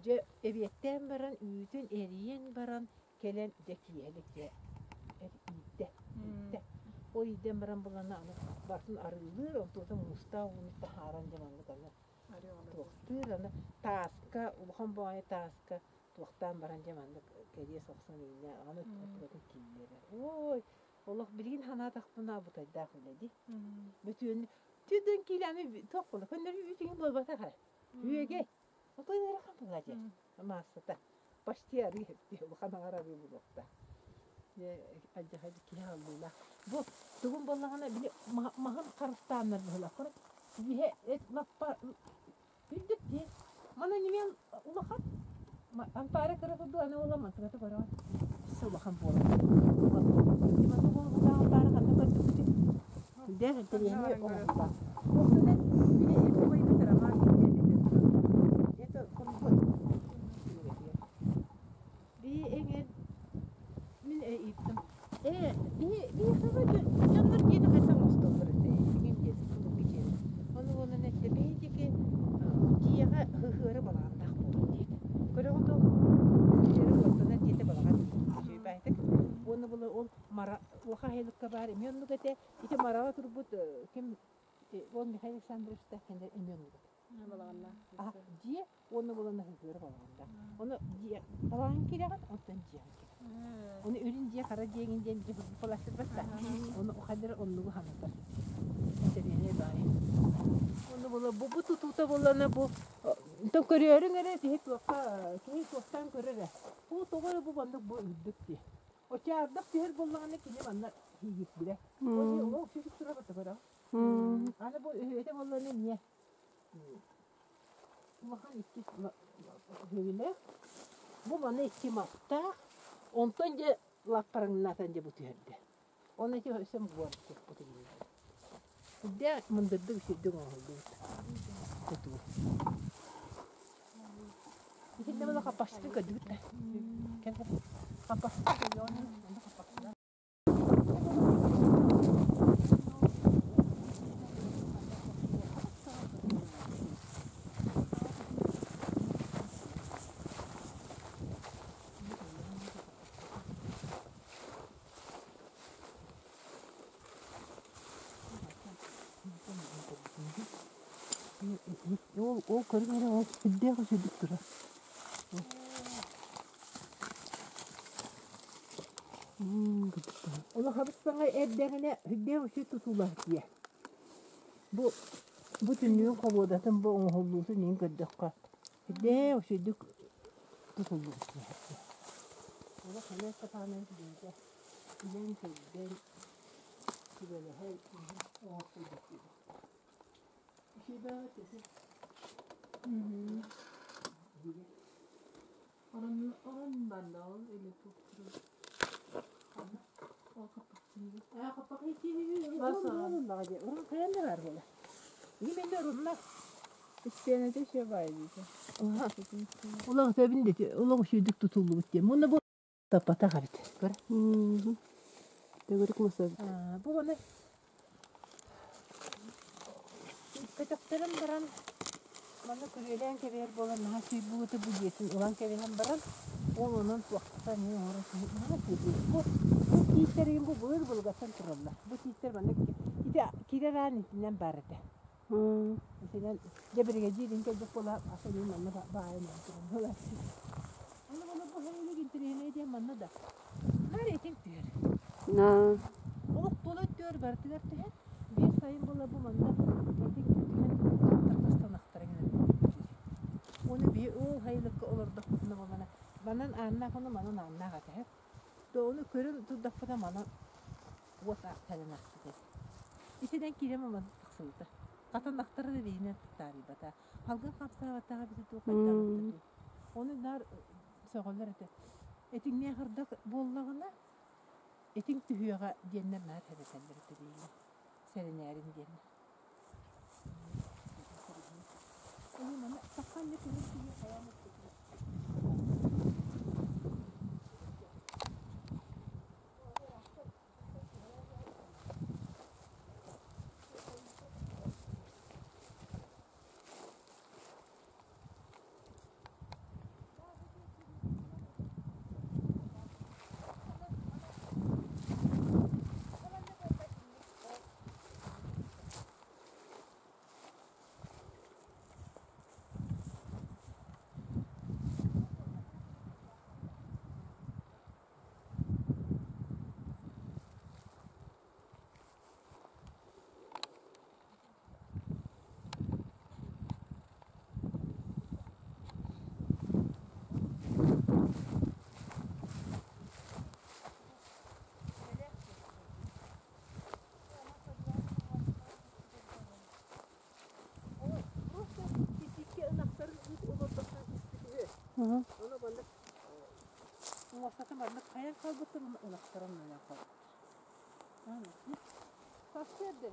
дьэ эбиэттээн баран үүтүн эрийэн баран кэлэн дьэ киэһэлик дьэ иирдэ иирдэ ол иирдэн баран булана аны барытын арыылыыр онтуота муустаах ууну таһааран дьэ маннык аны туохтуур аны тааска улахан баҕайы тааска туохтаан баран дьэ маннык кэриэс охсон ииннэ аны отугатын киллэрэр ой олох билигин санаатахпына бутайдаах үлэ дии бүтүөн түдэн киилэни туох буолла көннөрү үүтүҥ буолбатах ээ үөгэй Отой ыарахан буолла дии маассата почти арыы дии улахан аҥар арыы буолуохтаах. Дьэ алдьархай киһи аллыылаах. Бу тугун буоллаҕына били маһын харыстааннар быһыылаах. Биһэ эт лаппа үрдүк дии. Маны немен улахан. Ампаара кыра курдук аны ола мантыгата көрөҕүн. Өссө улахан буолар. Манна буолбутаах ампаара ханна көрдүкпүтүй? Сүрдээх интэриэһинэй оҥоһуллаах. Уопсайынан, били эн убайбыт Роман это хонбут Би эҥэр мин ыйыттым. Ээ, биһи биһиэхэ дьоннор дьиэни хайдах оҥостоллор этэ иҥин диэн былыргы дьиэни. Ону буолан эттэ биһи диэки дьиэҕэ ыһыары балаҕаннаах буолар диэтэ. Көрөҕүт ол сыһыары уоттанар дьиэтэ балаҕан үчүгэй баайтык. Уонна була ол мара улахан аһылыкка баар эмиэ оннук этэ. Ити мараҕа турбут ким ол Михаил Александровичтаах кинилэр эмиэ оннук этэ. Дьиэ уонна булан ыһыгыыр балаҕандаах. Ону дьиэ балаҕан кирэҕин, онтон дьиэҕин кирэҕин. Ону үрүн дьиэ хара дьиэҥин диэн дьиэ балаһырбат да. Ону хайдары оннугу санатар. Интэриэһинэй баайы. Ону була бу бу тутуута буоллана бу то көрөөрүҥ эрэ киһи туохха киһи туохтаан көрөр ээ. Бу тоҕо эрэ бу маннык бу үрдүк дии. Оччо ардах түһэр буоллаҕына кини манна хийгирбирэ. Ол ол сүрүк тура бата көрөҕүн. Аны бу үһүөтэ буоллана эмиэ Улахан иккис үһүгүнээх. Бу маны икки мастаах, онтон дьэ лаппараҥнатан дьэ бу түһэрдэ. Оны ити өссө буор куппут Үрдээх мындырдык үчүгдүк оҥоһуллубут тутуу. Итиннэ була хаппахчытын көрдүгүт да? Хаппахчытын көрүөҕүн хаппахчытын. Ол ол көрүҥ эрэ ол сүрдээх үчүгдүк турар. Улахабыт саҥа эрдэҕинэ сүрдээх үчүгэй тутуулаах дьиэ. Бу бу түннүгүн холуодатын бу оҥоһуллуутун иһин көрдөххө сүрдээх үчүгэйдик тутуллубут дьиэ. Олох Олег Степанович бэйэтэ билэн-көрдөн, сүбэлэһэн оҥостубут дьиэ. Үчүгэй бөҕө Орон орон барда ол или туох турар. Ол хаппахчыны. Истиэнэтэ еще баай диэтэ. Улах сөбүн дети, улах үчүгдүк тутуллубут диэн. Муна бу таппатах эбит. Көр. Төгүрүк мас эбит. Бу аны көтөхтөрөн баран манна күрүөлээн кэбиһэр буолан наһаа сүүрбүгүтэ бу дьиэтин ылан кэбиһэн баран ол онон туохтан эмиэ оҥорон наһаа сүүрбүт. Бу бу тииттэрин бу былыр былыргаттан тураллар. Бу тииттэр манна ити кирэр аан итинэн баар этэ. Итинэн дьэ биригэдьиирин кэлбит буола аса эмиэ манна баайан туран буолар. Аны була бу һэйилик интэриэһинэй диэн манна да наар этиҥ түһэр. Олох тула өттүгэр барытыгар түһэр. Биир сайын буола бу манна этиҥ түһэн аттар тастанахтара гынан Оны би ол һайылыкка олордохпутуна буолана манан ааннаах ону манан ааннаах этэ. То ону көрөн турдахпына манан уот кэлэн ахсыта. Итинэн киирэн маман тахсыбыта. Хатанахтара да биһинэн таарыйбата. Халгын хамсаабаттаҕа бити туу хайдаабыта. Ону наар сөҕөллөр этэ. Этиҥнээх ардах буоллаҕына этиҥ түһүөҕэ диэннэр наар сэрэтэллэр этэ биһиги. Сэрэнээрин диэннэр. Ини маны саххан не күнүн киһи хайаан Просто титикке ынахтарын ыт олордохтон түспүт үһү. Ону бана Муостата маннык хайан хаалбыттар уонна ынахтара оннунан хаалбыттар. Сарсыарда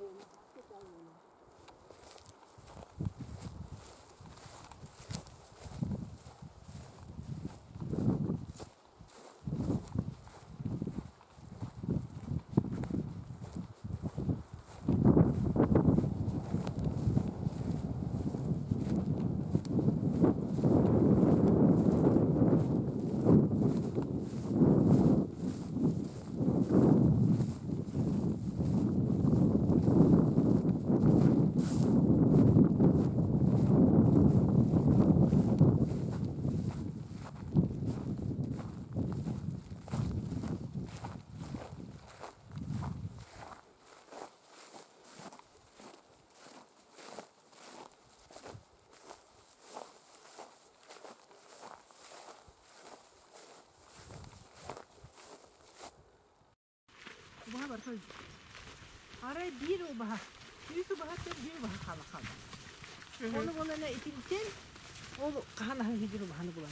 Убаһа барыта өлбүт. Арай биир убаһа, үс убаһаттан биир убаһа хаала хаалбыт. Ону буолана итинтэн ол хаһан аһын иһигир убаһаны булан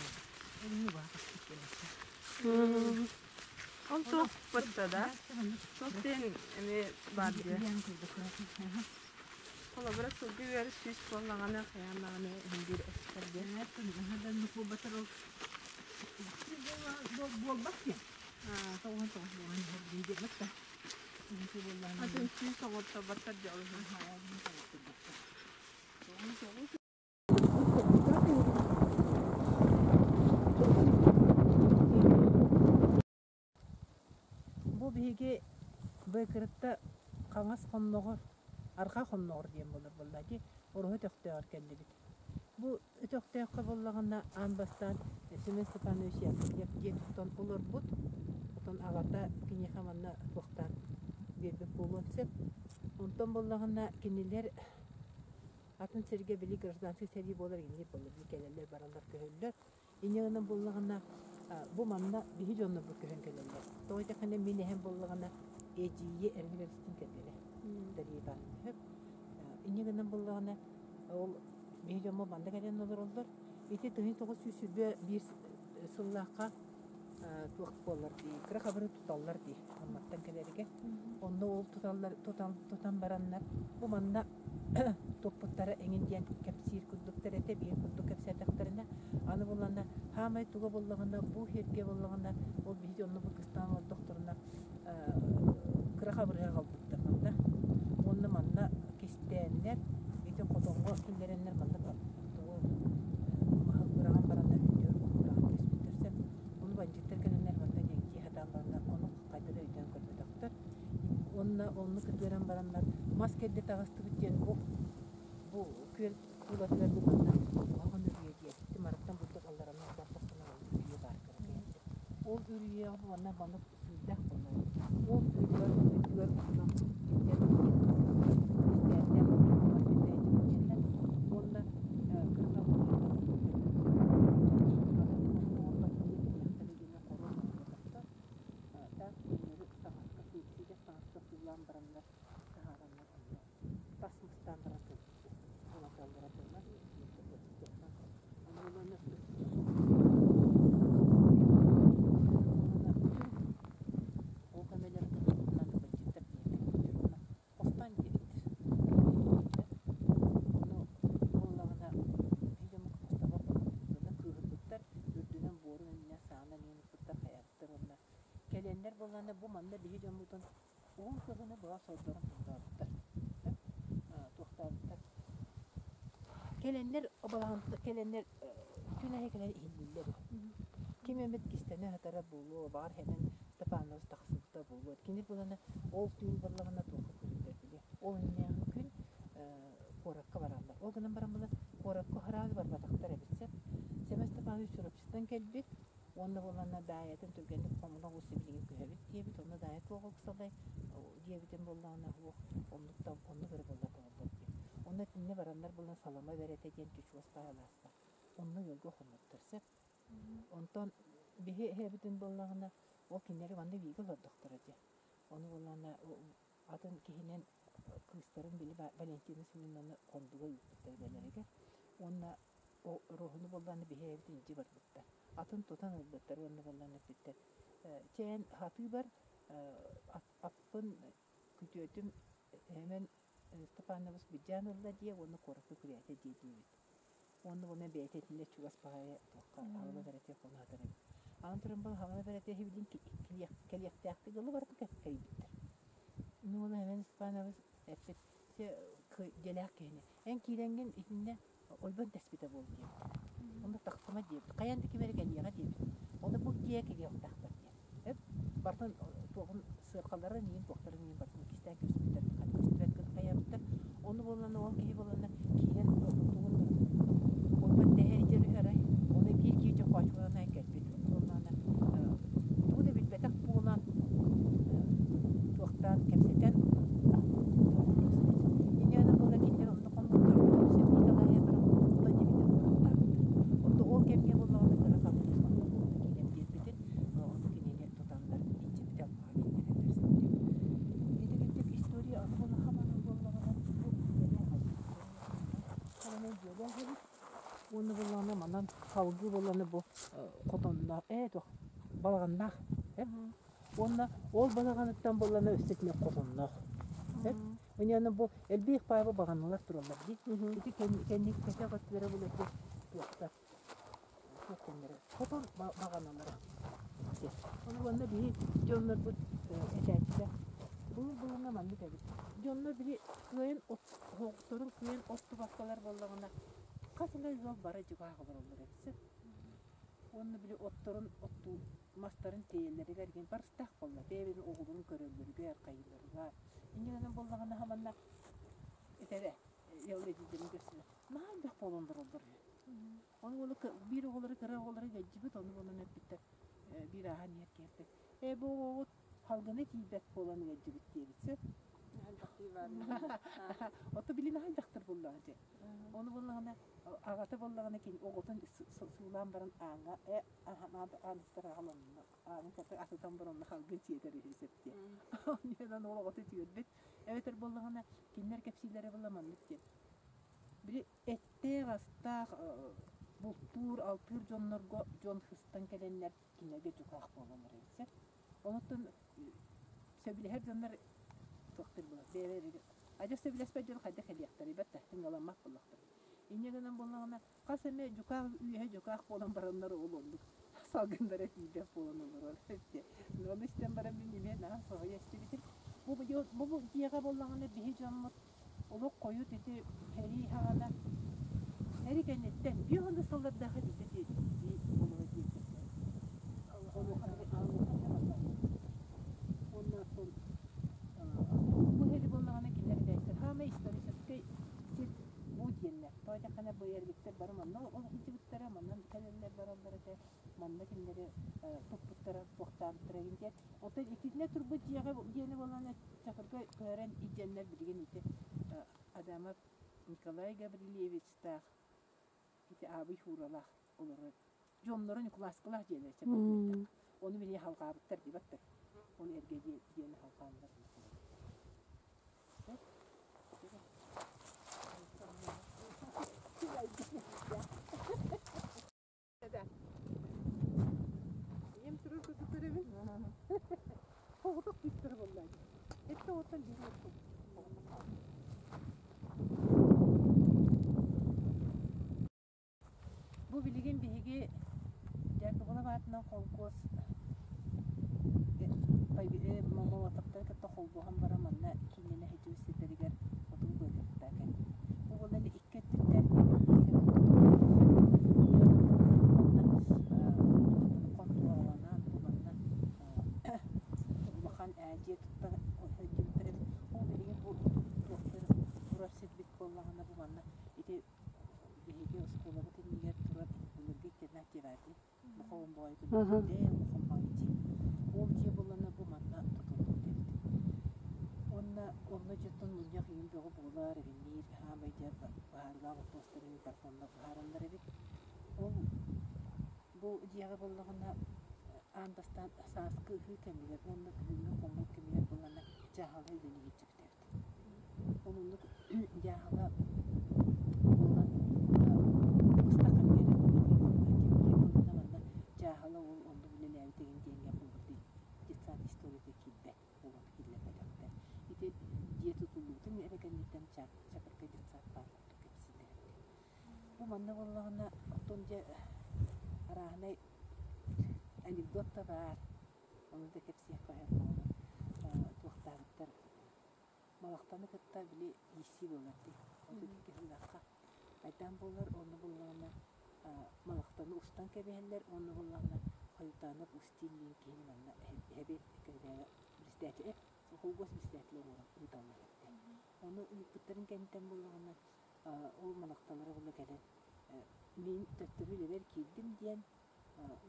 Ол убаһа тахсыбыт диэн. Ол туох батта да? Туох диэн эмиэ баар диэ. Холобура сылгы үөрэ сүүс буоллаҕына хайаан даҕаны иһин эстэр диэн. Буолбат диэн. Тоҕуһан буолан иһэр диэн диэбэт да. Атын сүүс оҕотто баттар дьэ ол иһин. Бу биһиги Быыкырытта хаҥас хонноҕор, арҕаа хонноҕор диэн буолар буолла дии, Ороһу өтөхтөөҕөр кэллибит. Бу өтөхтөөххө буоллаҕына аан бастаан Семен Степанович Яковлев дьиэ туттан олорбут. Оттон аҕата киниэхэ манна туохтаан биэрбит буолуон сөп. Онтон буоллаҕына кинилэр атын сиргэ били гражданскай сэрии буолар иннир буолар кэлэллэр бараллар көһөллөр. Инньэ гынан буоллаҕына бу манна биһи дьоннорбут көһөн кэлэллэр. Тоҕо диэтэххинэ мин эһэм буоллаҕына эдьиийи эринигэр истин кэргэнэ Дария Ивановна сөп. Инньэ гынан буоллаҕына ол биһи дьоммут манна кэлэн олороллор. Ити 1921 сыллаахха туох буолар дии, кыра хабыры туталлар дии, Амматтан кэлэригэр. Онно ол туталлар, тутан, тутан бараннар, бу манна туппуттара эҥин диэн кэпсиир курдуктар этэ, биир курдук кэпсээтэхтэринэ, аны буллана, хаамай туга буллаҕына, бу сиргэ буллаҕына, ол биһиги онно бу кыстаан олордохторуна, кыра хабырыһа аҕалбыттар манна. Уонна манна кистээннэр, ити хотоҥҥо киллэрэннэр манна тугу маһы быраҕан бараннар үрдүгэр ону быраҕан кэбиспиттэр сөп. Ону бандьыыттар кэлэннэр манна дьэҥкии сатаан бараннар ону хайдах да өйдөөн көрбөтөхтөр. Уонна онну кытыаран бараннар мас кэрдэ таҕыстыбыт диэн бу күөл тулатыгар бу манна куһаҕан үрүйэ диэн ити мараттан бурдук алларанан бардаххына ол үрүйэ баар кыракый Ол үрүйэҕэ бу манна маннык сыырдаах буолар. Ол сыырдар үрдүгэр онно илдьэн кистээннэр мас кэрдээччибит диэннэр уонна кыра Так күннэри таҥаска сиидэс таҥаска суулаан бараннар таһаараннар онно тас мастаан баран кэбиспит. Улаталлара буоллар Ол көмөлөрүн кытынан бандьыыттар диэбиттэр уонна хостон диэбиттэр. Ону буоллаҕына биир омук хостобот буолбуттар кыыһырбыттар, үрдүнэн буорун иннинэ саанан иһэн ыппыттар хайаабыттар уонна кэлэннэр буоллаҕына бу манна биһи дьоммутун уһун кыһыны быһа сордорун сордообуттар. Туохтаабыттар. Кэлэннэр кэлэннэр күн аайы кэлэн иһиллииллэр. Ким эмит кистэнэ сытара буолуо, баҕар Хэмэн Степанович тахсыбыта буолуо. Кини булана ол түүн буоллаҕына туохха көрүллэр били. Ол иннинээҕи күн куоракка бараллар. Ол гынан баран була куоракка сразу барбатахтар эбит сөп. Семен Степанович Чурапчыттан кэлбит уонна буоллаҕына Даайатын түргэнник хомуна оҕус сибилигин көһөбүт диэбит. Онно Даайа туох ыксалай диэбитин буоллаҕына уох оннук оннук эрэ буолла тоҕоллор диэн. Онно итиннэ бараннар булан салама бэрэтэ диэн түчуос баайалааста. Онно ыалга хоммуттар сөп. Онтон биһи эһэбитин буоллаҕына ол кинилэри манна бииргэ олордохторо дии. Ону буоллаҕына атын киһинэн кыыстарын били Валентина Семеновнаны Хондуга ыыппыттар бэлэригэр. Уонна Роһуну буоллаҕына биһи эһэбитин илдьи барбыттар. Атын тутан ылбыттар уонна буоллан эппиттэр чээн хатыыбар аппын күтүөтүм Эмэн Степанович былдьаан ылла диэ уонна куоракка күрээтэ диэ диэбит. Уонна уонна бэйэтэ итиннэ чугас баҕайы туохха хаҥыл бэрэтиэ хоно сытар эбит. Аны туран бу хаҥыл бэрэтиэ билин кэлиэхтээхтик ылы барытын кэлбиттэр. Ну уонна Эмэн Степанович эппит дьиэлээх киһини эн киирэҥҥин итиннэ ойбон тэспитэ буол диэбит. Онно тахсыма диэбит. Хайаан да ким эрэ кэлиэҕэ диэбит. Ону бу дьиэ кэлиэхтээхтэр диэн. Эп бартын туоҕун сыархаларын иин туохтарын иин бартын кистээн көспүттэр көстүбэт гына хайаабыттар. Ону буоллана ол киһи буоллана киирэн тугун ойбон тэһэ иһэр үһү арай. Ону биир киһи дьохоочугунан кэлбит. Буоллаана тугу да билбэтэх буолан туохтаан кэпсэтэн Инньэ буола кинилэр онно хоммуттар, сэмии талаһыйа баран тута дьибитин куораттаабыттар. Онто ол кэмҥэ буоллаҕына кыра коммунист онно буолла киирэн биэрбитин, ону кинини тутаннар илдьибитэ алҕаһа киллэрэллэр сылдьар. Ити курдук история аны буола хамана буоллаҕына бу дьиэлээх эбит. Хамана дьиэлээх эбит. Уонна буоллаҕына манан салгыы буоллаҕына бу хотонноох ээ туох балаҕаннаах Уонна ол балаҕаныттан буоллаҕына өссө итинник хотонноох. Уонна бу элбэх пааба баҕаналар тураллар дии. Ити кэнники кэтэх өттүлэрэ бу ити туохтар туох кэннэрэ хотон баҕаналара. Ону уонна биһи дьоннорбут этээччилэр былыр былырна маннык эбит. Дьоннор били кыайан оһохторун кыайан оттубаккалар буоллаҕына хас эмэ ыал бары дьукаах олороллор эбит. Уонна били отторун оттуу мастарын тиэйэллэригэр игин барыстаах буолла. Бэйэбин оҕолорун көрөллөрүгэр, хайыыларыгар. Инньэ гынан буоллаҕына хаманна этэрэ эдьиийдэрин көрсүнэ наһаа элбэх буолан олороллор үһү. Ону уолу биир оҕолору кыра оҕолору илдьибит, ону буолан эппиттэр биир ааһан иһэр киһи ээ бу оҕоҕут халгына тиийбэт буолан ыалдьыбыт диэбит сөп. Ото билин аһай дьахтар буоллаҕа дьэ. Ону буоллаҕына аҕата буоллаҕына кини оҕотун суулаан баран ааҥҥа ээ ааныстар аҕаланна аанын кытта атытан баран онно халгын сиэтэр үһү сөп диэн. Онньонон ол оҕото үтүөрбүт. Эбэтэр буоллаҕына кинилэр кэпсииллэрэ буолла маннык диэн. Били эттээх-астаах бултуур, алтыыр дьоннорго дьон сыстан кэлэннэр кинилэргэ дьукаах буолаллар эбит сөп. Онуттан сөбүлэһэр дьоннор туохтар буолар бэйэлэригэр адьас сөбүлэспэт дьон хайдах кэлиэхтэрий бэтта ыҥаламмат буоллахтар. Инньэ гынан буоллаҕына хас эмэ дьукаах үөһэ дьукаах буолан бараннар ол оннук салгыннара тиийбэт буолан олорор диэн. Ону истэн баран мин эмиэ наһаа соһуйа истибитим. Бу бу дьиэҕэ буоллаҕына биһи дьоммут олох хойут ити сэрии саҕана сэрии кэнниттэн биир уон да сыллардаахха биирдэ дии олоро диэбиттэр. Уонна бу сири буоллаҕына кинилэр этээччилэр саамай историческай сир бу диэннэр. Тоҕо диэххинэ бу эргиттэр бары манна олохсуйбуттара, манна кэлэллэр бараллар этэ, манна кинилэри туппуттара, туохтаабыттара игин диэн. Оттон итиннэ турбут дьиэҕэ диэни буоллаҕына Чакырга көһөрөн илдьэннэр билигин ити Адамов Николай Гаврильевичтаах ити Аабый Хууралаах олорор дьонноро Ньукулааскылаах дьиэлэр чэпчэкитэх. Ону били халҕаабыттар диэбэттэр. Ону эргэ дьиэни халҕааннар. Ийэм турар курдук көрөбүн. Оҕотох кыыстара буолла дии. Эттэ оҕоттон биир уол Бу билигин биһиги Дьаакыбылап аатынан холкуос Молотовтары кытта холбоһон баран манна кииннэнэ сылдьыбыт сирдэригэр хотугу быакаттаа кэлбит. Бу буолан икки өттүттэн хонтуораланан бу манна улахан дьиэ тутта сылдьыбыттар эбит. Ол билигин бу туохтар турар сирбит буоллаҕына бу манна ити биһиги оскуолабыт иннигэр турар былыргы интернат дьиэ баар дии. Улахан баҕайы улахан баҕайы дьиэ. Ол дьиэ буоллаҕына бу манна тутуллубут эбит. Уонна онно дьонтон мунньах иһин бөҕө буолар, эбинниир, хаамай дьэ быһаарыылаах боппуруостарын барытын быһаараллар эбит. Ол бу дьиэҕэ буоллаҕына аан бастаан сааскы ыһыы кэмигэр уонна күһүҥҥү хомуур кэмигэр буоллаҕына дьааһыла үлэлии сылдьыбыт эбит. Ол оннук дьааһыла буолан быстах кэмҥэ эрэ үлэлиир буолла. Манна манна буоллаҕына, оттон дьэ арааһынай анекдот да баар, ону да кэпсиэххэ сөп буолар. Туохтаабыттар Малахтаны кытта били ииссии буолар дии. 32 сыллаахха айдаан буолар, онно буоллаҕына Малахтаны устан кэбиһэллэр, уонна буоллаҕына Хойутаанап Устин диэн киһини манна эһэбиэт председатель холкуос председателэ оҥорон ыыталлар этэ. Ону ыыппыттарын кэнниттэн буоллаҕына ол Малахталара була кэлэн мин төттөрү үлэбэр киирдим диэн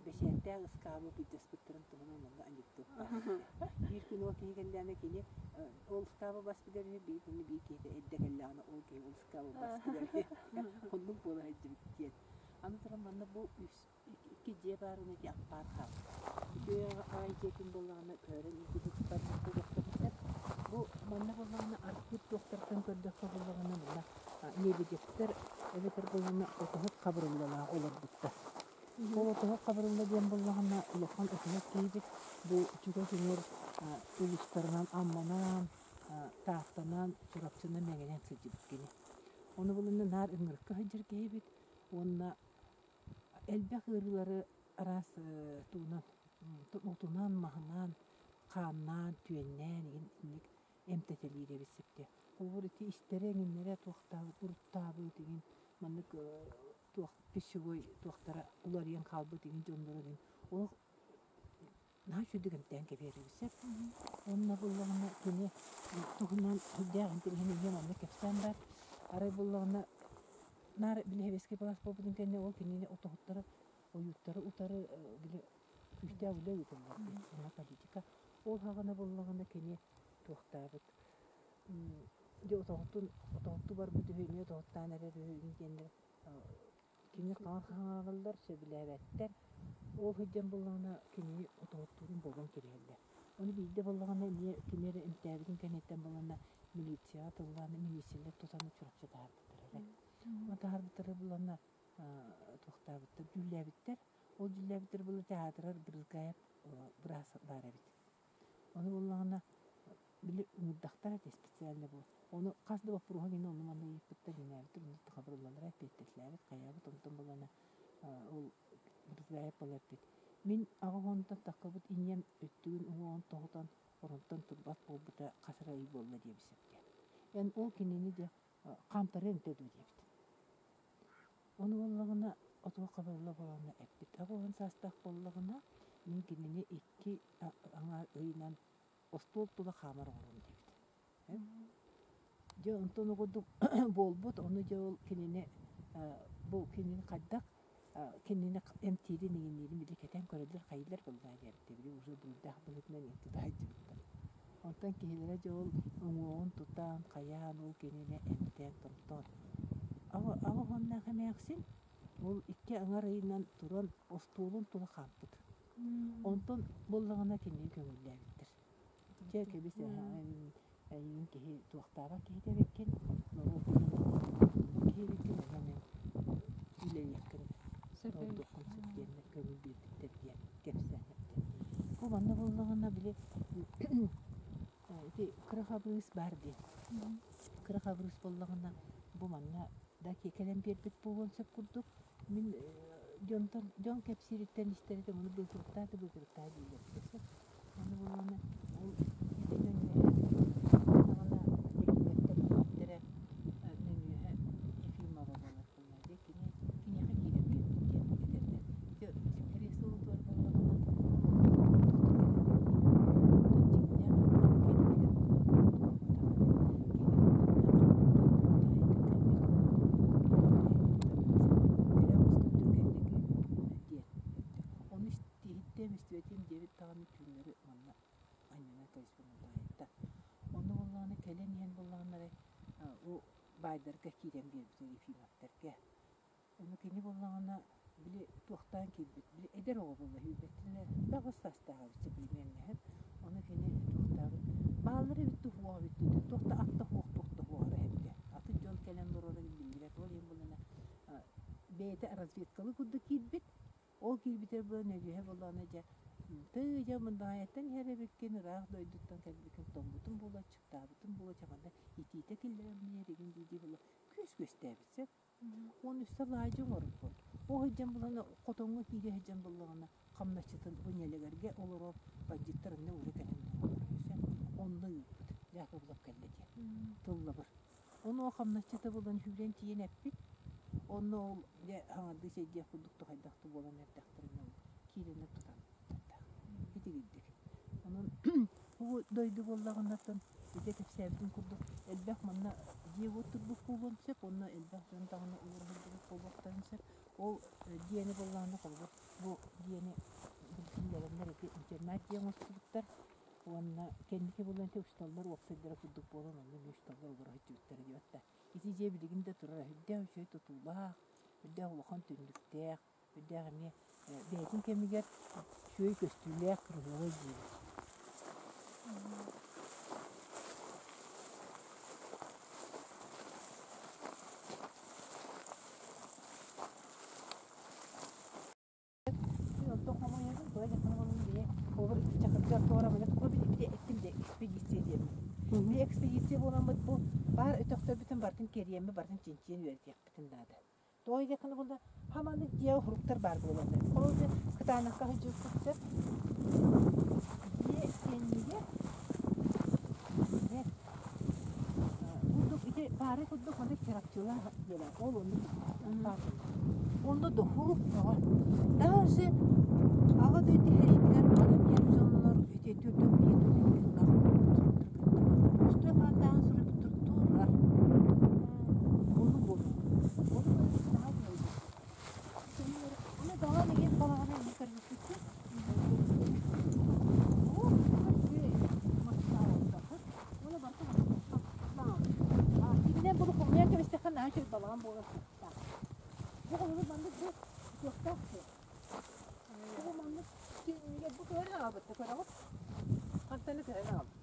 бэчээттээх ыскаабы былдьаспыттарын туһунан манна анекдот баар. Биир күн ол киһи кэллэҕинэ кини ол ыскаабы бас билэр үһү, биир күн биир киһитэ эрдэ кэллэҕинэ ол киһи ол ыскаабы бас билэр үһү. Оннук буола сылдьыбыт диэн. Аны туран манна бу үс икки дьиэ баарына ити ампаар хаалбыт. Ити аҕай дьиэтин буоллаҕына көһөрөн илдьибиттэр буолуохтара. Бу манна буоллаҕына архыып туохтартан көрдөххө буоллаҕына манна Лебедевтэр эбэтэр буоллаҕына отоһут хабырыллалаах олорбуттар. Ол отоһут хабырылла диэн буоллаҕына улахан отоһут киһибит бу чугас үҥэр улуустарынан Амманан, Тааттанан, Чурапчынан, Мэҥэнэн сылдьыбыт кини. Ону булунна наар ыҥырыкка сылдьар киһибит уонна элбэх ыарыылары араас туунан отунан, маһынан, хааннаан, түөннээн игин итинник эмтэтэлиир эбит сөптөөх. Холобур, ити истэрэ эҥиннэрэ туохтаабыт, уруттаабыт игин маннык туох пищевой туохтара уларыйан хаалбыт игин дьонноро игин олох наһаа үчүгдүк эмтээн кэбиһэр эбит сөп. Уонна буллаҕына кини туһунан сүрдээх интэриэһинэй ийэм онно кэпсээн баар. Арай буллаҕына наар били сэбиэскэй былаас буолбутун кэннэ ол кинини отоһуттара ойууттары утары били күүстээх үлэ ыытыллар диэн саҥа политика. Ол саҕана буллаҕына кини туохтаабыт дьэ отоһутун отоһуттуу барбыт үһү эмиэ отоһуттаан эрэр үһү диэннэр кини хаҥар хаҥаҕаллар сөбүлээбэттэр ол сылдьан буоллаҕына кинини отоһуттуурун бобон кэбиһэллэр ону биирдэ буоллаҕына эмиэ кини эрэ эмтээбитин кэнниттэн буоллаҕына милицияҕа тыллаан милициялар тутан Чурапчы таһаарбыттар эрэ таһаарбыттара буоллаҕына туохтаабыттар дьүүллээбиттэр ол дьүүллээбиттэр буолла театрар Брызгаев быраас баар эбит Ону буоллаҕына, били ыҥырдахтара этэ специально бу. Ону хас да боппуруоһу гина ону манна ыйыппыттар, иҥээбиттэр, онно хабырыллаллара эппиэттэтилээбит, хайаабыт, онтон буоллаҕына ол Брызгаев буола эппит. Мин аҕа уонтан таххыбыт ийэм өттүгүн уҥуоҕун тоһутан оронтон турбат буолбута хас эрэ ый буолла диэбит сөптөөх. Эн ол кинини дьэ хаамтарыаҥ этэ дуо диэбит. Ону буоллаҕына, отуо хабылла буоланна эппит. 80 саастаах буоллаҕына, мин кинини икки аҥаар ыйынан остуол тула хаамар оҥоруом диэбит. Дьэ онтон оҕурдук буолбут, ону дьэ ол кинини бу кинини хайдах кинини эмтиирин иҥинниирин били кэтэн көрөллөр хайыылар буоллаа диэбиттэр били уже буруйдаах быһыытынан тута сылдьыбыттар. Онтон киһилэрэ дьэ ол уҥуоҕун тутан, хайаан ол кинини эмтээн-томтоон Аҕа уоннаах эмээхсин ол икки аҥар ыйынан туран остуолун тула хаампыт. Онтон буоллаҕына кинини көҥүллээбиттэр. Дьэ кэбис эйигин киһи туохтаабат киһитэ эбиккин, норуот киһи эбиккин, онон эн үлэлиэххин, олордуоххун сөп диэннэр көҥүл биэрбиттэр диэн кэпсээн эттэ. Бу манна буоллаҕына били ити кыра хабырыыс баар диэн. Кыра хабырыыс буоллаҕына бу манна да кэлэн биэрбит буолуон сөп курдук. Мин дьонтон дьон кэпсиириттэн истэр этим, ону быыкырыктаа да быыкырыктаа дииллэр этэ сөп. Ону буоллаҕына ол ити нөҥүөһэ буоллаҕына Якимовтар биирдэрэ нөҥүөһэ Ефимова буолар буолла дии. Кини киниэхэ киирэн биэрбит диэн этэллэр. Ити кэриэс суолутугар буоллаҕына Ону иһиттиэм истибэтим диэбит даҕаны түүннэри манна анньынан кэбиспит таайта. Онно буоллаҕына кэлэн иһэн буоллаҕына эрэ у баайдарга киирэн биэрбит Ефимовтарга. Ону кини буоллаҕына били туохтаан киирбит, били эдэр оҕо буолла сүүрбэттэн баҕас саастаах эбит примерно Ону кини туохтаабыт бааллар эбит дуу, суох эбит дуу, туох да атта суох, туох да суох эрэ эбитэ. Атын дьон кэлэн олороро биллибэт. Ол иһин буоллаҕына бэйэтэ разведкалыы курдук киирбит. Ол киирбитэ буолан Нөдүөһэ буоллаҕына дьэ. Тыы дьэ Мындаҕайаттан иһэр эбиккин, ыраах дойдуттан кэлбиккин, тоҥмутум буолуо, аччыктаабытым буолуо, чэ манна итиитэ киллэрэн биэригин дии-дии була күөс күөстээбит сөп. Уон үстэ алаадьы оҥорбут. Ол сылдьан булан хотоҥҥо киирэ сылдьан буллаҕына хамначчытын бу ньэлэгэргэ олорор бандьыыттар онно уура кэлэн олороллор Онно ыыппыт. Дьаакыбылап кэллэ диэн. Тыллабыр. Ону ол хамначчыта булан сүүрэн тиийэн эппит. Онно ол дьэ хаҥардыы сэйдиэх курдук хайдах да буолан эрдэхтэринэ ол киирэнэ тутан итигирдик. Онон бу дойду буоллаҕынаттан ити кэпсээбитим курдук элбэх манна дьиэ-уот турбут буолуон сөп уонна элбэх дьон даҕаны олоро сылдьыбыт буолуохтарын сөп. Ол дьиэни буоллаҕына холобур бу дьиэни киллэрэннэр ити интернат дьиэ оҥостубуттар уонна кэнники буолан ити учууталлар уопсайдара курдук буолан онно эмиэ учууталлар олоро сылдьыбыттара диэбэт да. Ити дьиэ билигин да турар үрдээх үчүгэй тутуулаах, үрдээх улахан түннүктээх, Үрдээх эмиэ бэйэтин кэмигэр үчүгэй көстүүлээх кыраһыабай диибит. Экспедиция буоламмыт бу баар өтөхтөрбүтүн барытын кэриэммит барытын чинчийэн үөрэтиэхпитин наада. Тоҕо диэххинэ буолла, хаманнык дьиэ уһуруктар баар буолаллар. Ол дьэ кытаанахха сылдьыбыппыт сөп. Дьиэ кэннигэр курдук ити баары курдук маннык чарапчылаах дьиэлээх. Ол оннук баар Онно дохурук бөҕө. Даже аҕа дойду сэриитигэр баран иһэр дьоннор ити төрдөн биир тыллаах Пустой хаантааҕын суруйбуттар турар. Ону буолуо. Ону наһаа үчүгэй. Ону даҕан игин балаҕаны эмиэ көрбүппүт. Ону барыта Кининэн буолу хомуйан кэбистэххэ наһаа үчүгэй балаҕан буолар кыахтаах. Бу холобур маннык бу кыахтаах суох. Бу маннык кинигэ бу көһөрөн аҕалбытта көрөҕүт. Хантан көһөрөн аҕалбыт.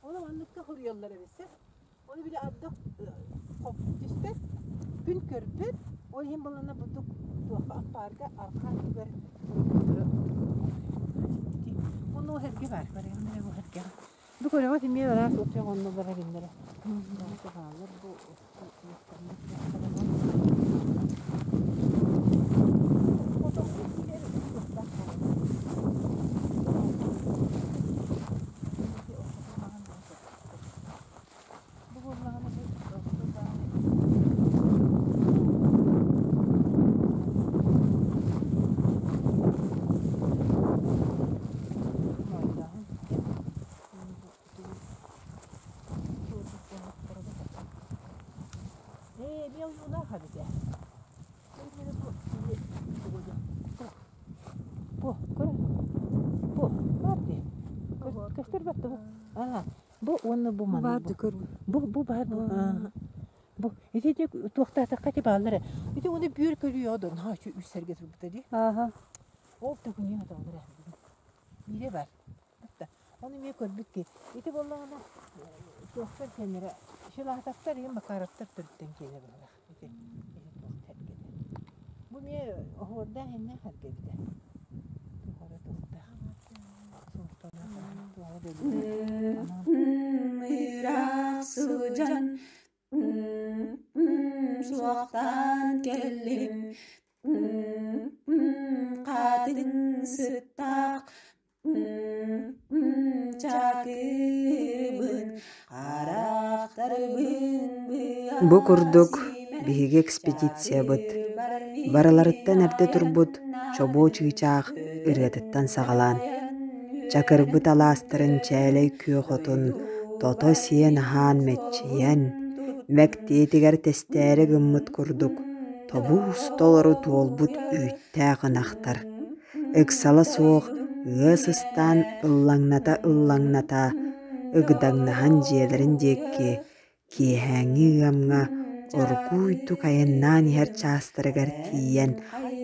Ону манныкка хоруйаллар эбит сөп. Ону били ардах түспэт, күн көрбөт, ол иһин балана бурдук туохха аппаарга арҕаа өттүгэр Ону эргэ баар, барыгын бу эргэ. Бу көрөҕүт эмиэ ыраас уопсай оннулара гиннэрэ. Баалар бу Ээ, эмиэ ойуулаах эбит ээ. Бу, көр. Бу, баар дии. Көстөр бат бу. Аа, бу уонна бу манна. Баар көр. Бу, бу баар бу. Аа. Бу, ити ити туохтаатахха ити бааллар ээ. Ити уонна бүөр көрүө одон. Ха, үс сэргэ турбута дии. Ааха. Ол төкүнүө оталлар ээ. Биирэ бар. Ону эмиэ көрбүт киһи. Ити буоллаҕына туохтар киэннэрэ Шилатовтар ийэм Макаровтар төрүттэн киэнэ быһыылаах. Ити ити туох тэргэтэ. Бу эмиэ оһуордаах иннээх эргэ эбитэ. Туох эрэ туохтаах. Суолталаах туох эрэ бэлиэ. Ыраах сылдьан суохтаан кэллим Хатын сыттаах чакырбын харахтарбын Бу курдук биһиги экспедициябыт барыларыттан эрдэ турбут чобуо чыычаах ырыатыттан саҕалаан, чакырбыт алаастарын чээлэй күөх отун тото сиэн аһаан мэччийэн, мэктиэтигэр тэстээри гыммыт курдук тобуус толору туолбут үүттээх ынахтар, ыксала суох ыа сыстаан ыллаҥната-ыллаҥната ыгдаҥнаһан дьиэлэрин диэки киэһээҥҥи ыамҥа оргууйдук айаннаан иһэр чаастарыгар тиийэн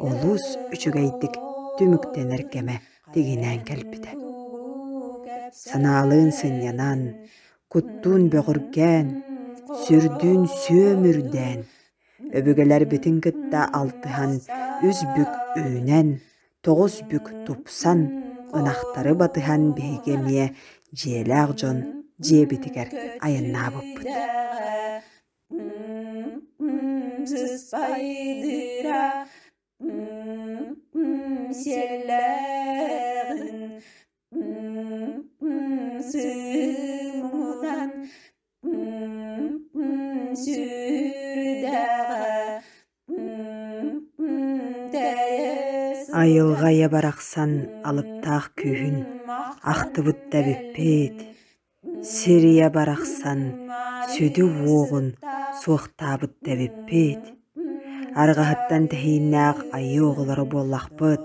олус үчүгэйдик түмүктэнэр кэмэ тигинээн кэлбитэ. Санаалыын сынньанан, куттуун бөҕүргээн, сүрдүүн сүөм үрдээн, Өбүгэлэрбитин кытта алтыһан үс бүк үүнэн, 9 бүк тупсан, ынахтары батыһан биһиги эмиэ дьиэлээх дьон дьиэбитигэр айаннаабыппыт. Айылҕа ийэ барахсан алыптаах күүһүн ахтыбыт да эбиппит, сир ийэ барахсан сүдү уоҕун суохтаабыт да эбиппит. Арҕаһыттан тэһииннээх айыы оҕолоро буоллахпыт,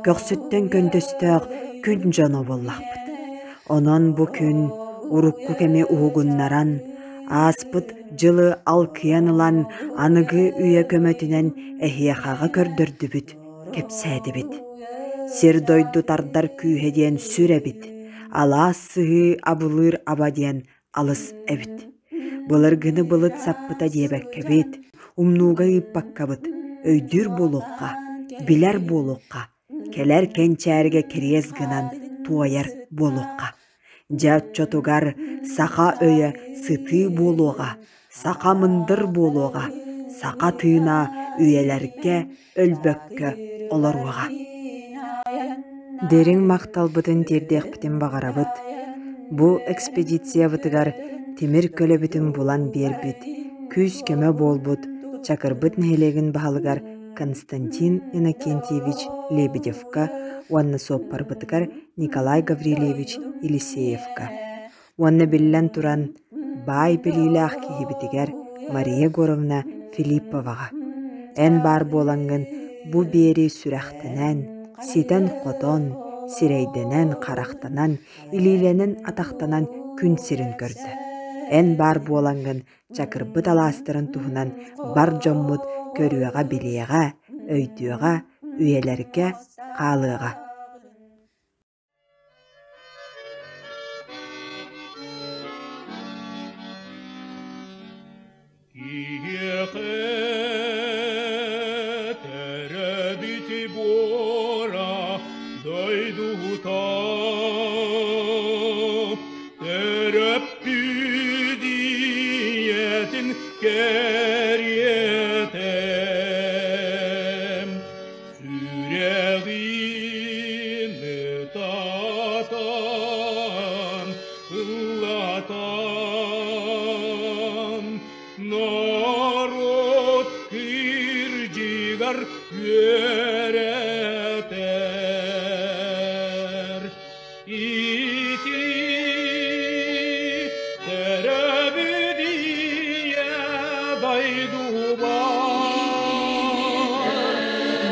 көхсүттэн көнтөстөөх күн дьоно буоллахпыт. Онон бу күн урукку кэми уһугуннаран, ааспыт дьылы алкыйан ылан аныгы үйэ көмөтүнэн эһиэхэҕэ көрдөрдүбүт, кэпсээтибит. Сир-дойду тардар күүһэ диэн сүр эбит, алаас сыһыы абылыыр аба диэн алыс эбит. Былыргыны былыт саппыта диэбэккэбит, умнууга ыыппаккабыт, өйдүүр буолуохха, билэр буолуохха, кэлэр кэнчээригэ кириэс гынан туойар буолуохха. Дьэ оччотугар саха өйө сытыы буолуоҕа, саха мындыр буолуоҕа, саха тыына үйэлэргэ өлбөккө олоруоҕа. Дириҥ махталбытын тиэрдиэхпитин баҕарабыт. Бу экспедициябытыгар тимир көлөбүтүн булан биэрбит, күүс-көмө буолбут Чакырбыт нэһилиэгин баһылыгар Константин Иннокентьевич Лебедевка уонна суоппарбытыгар Николай Гаврильевич Елисеевка уонна биллэн туран, баай билиилээх киһибитигэр Мария Егоровна Филипповаҕа эн баар буолаҥҥын бу биэрии сүрэхтэнэн, ситэн-хотон, сирэйдэнэн-харахтанан, илиилэнэн-атахтанан күн сирин көрдө. Эн баар буолаҥҥын Чакырбыт алаастарын туһунан бар дьоммут көрүөҕэ-билиэҕэ, өйдүөҕэ, үйэлэргэ хаалыаҕа. Киһиэхэ төрөөбүт буора дойдута төрөппүт ийэтин кэриэтэ Сүрэҕин ытатан, ыллатан, норуот кырдьыгар үөрэтэр. Ити төрөөбүт ийэ дойдубар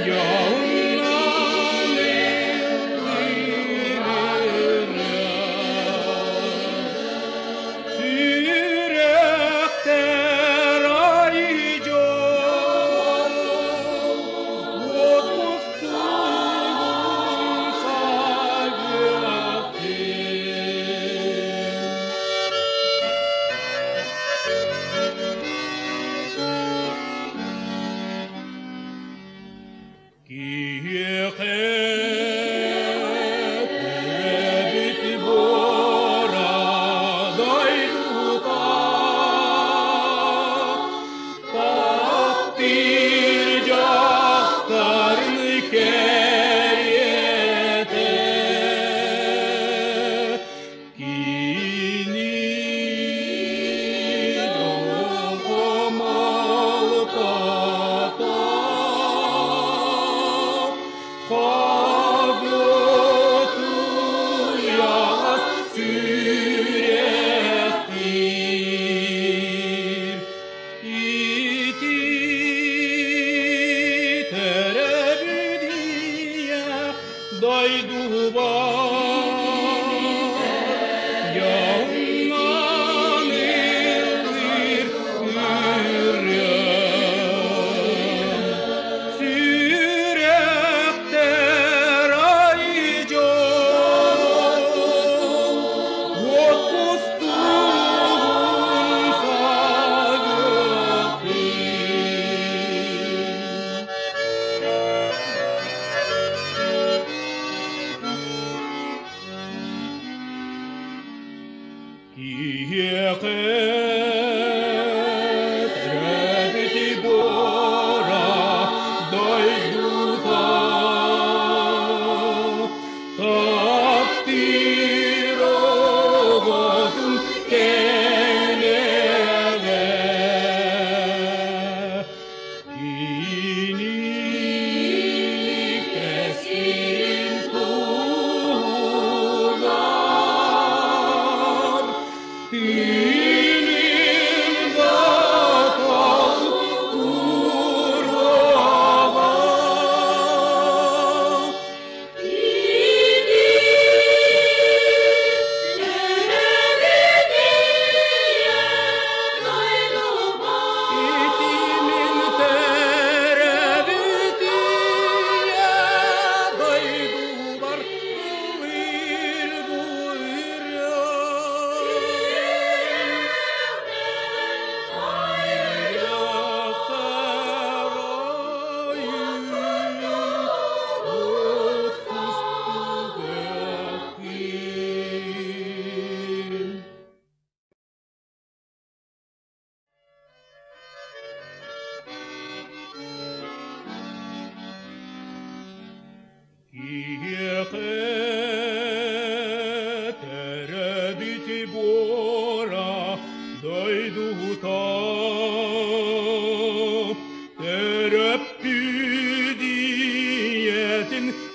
дьоһуннан Сүрэхтэр ай дьол, уот Киһиэхэ төрөөбүт буора дойдута таптыыр дьахтарын кэриэтэ кини дьолго малтата.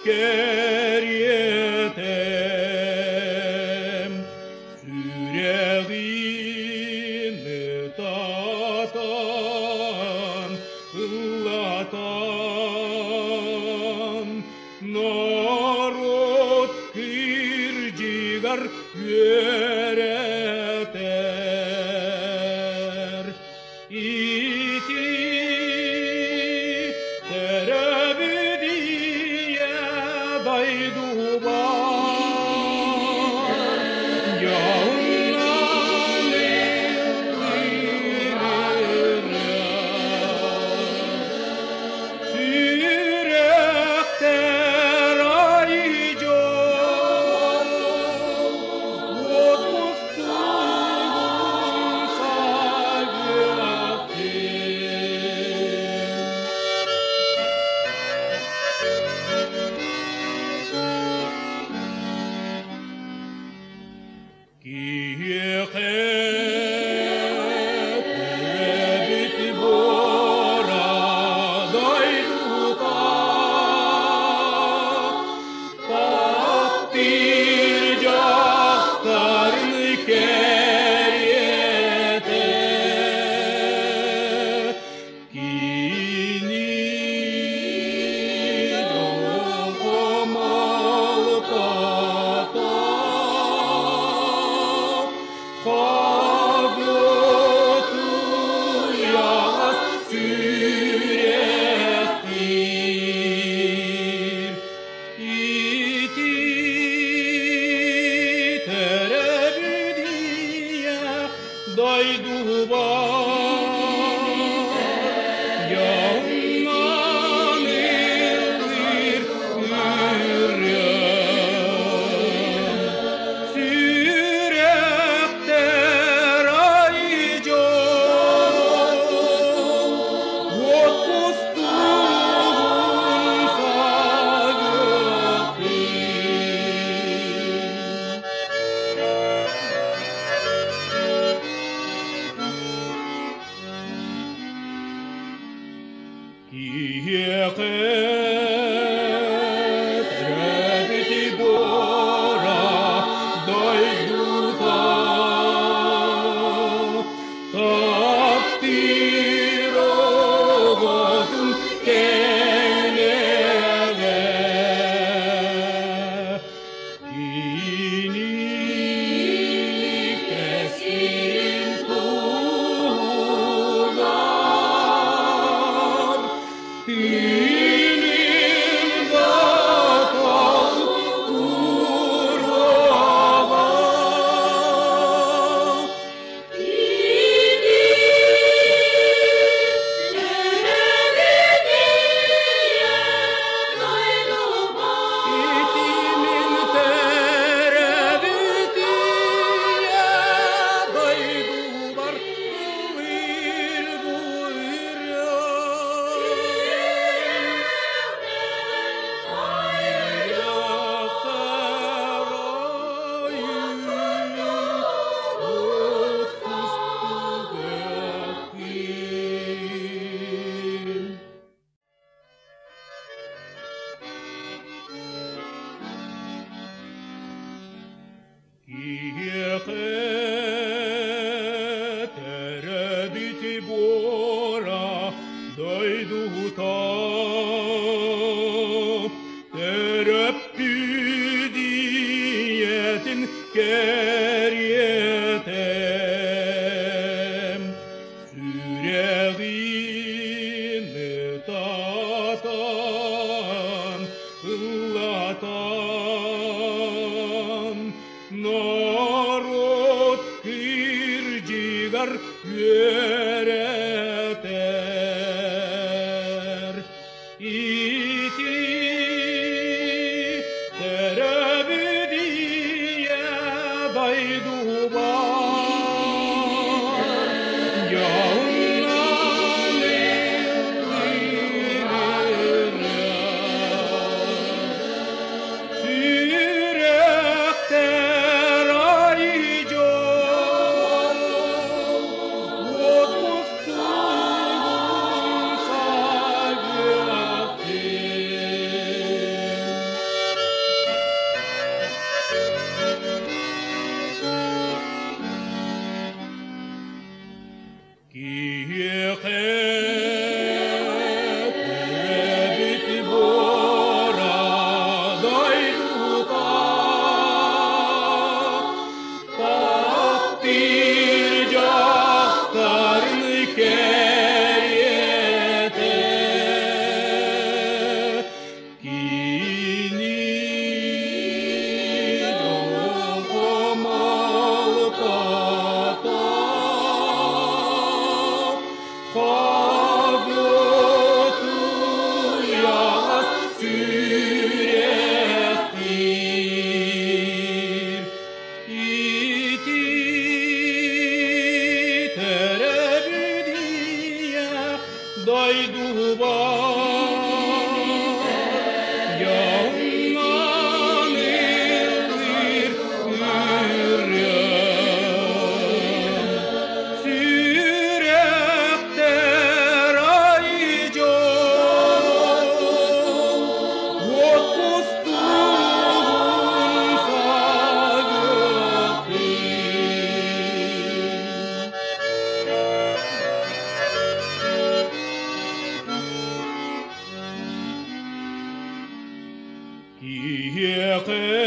кэриэтэ Сүрэҕин ытатан, ыллатан, норуот кырдьыгар үөрэтэр. Ити төрөбүт ийэ дойдубар дьоһуннан Сүрэхтэр ай дьол, уот мустугун сагыахтын. Киһиэхэ төрөөбүт буора дойдута таптыыр дьахтарын кэриэтэ кини дьолго Хагытуйаҕас сүрэхтиир ити төрөбүт ийэ дойдубар дьоҥҥон ыллыыр ырыам. Сүрэхтэр ай дьол, уот кустугун сагыахтын. Киһиэхэ төрөөбүт буора дойдута таптыыр оҕотун кэлэҕэ кини кэскилин туһугар тыынын да толкуруоҕа. Ити мин төрөөбүт ийэ дойдубар ыллыыр бу ырыам. Сүрэхтэр айыы уот кустугахтын. Киһиэхэ төрөөбүт буора дойдута төрөппүт ийэтин кэриэтэ сүрэҕин ытатан, ыллатан, норуот кырдьыгар үөрэтэр. Дойдубар дьоннон ыллыыр ырыам сүрэхтэр ай дьол уот кустугун сагыттын. Киһиэхэ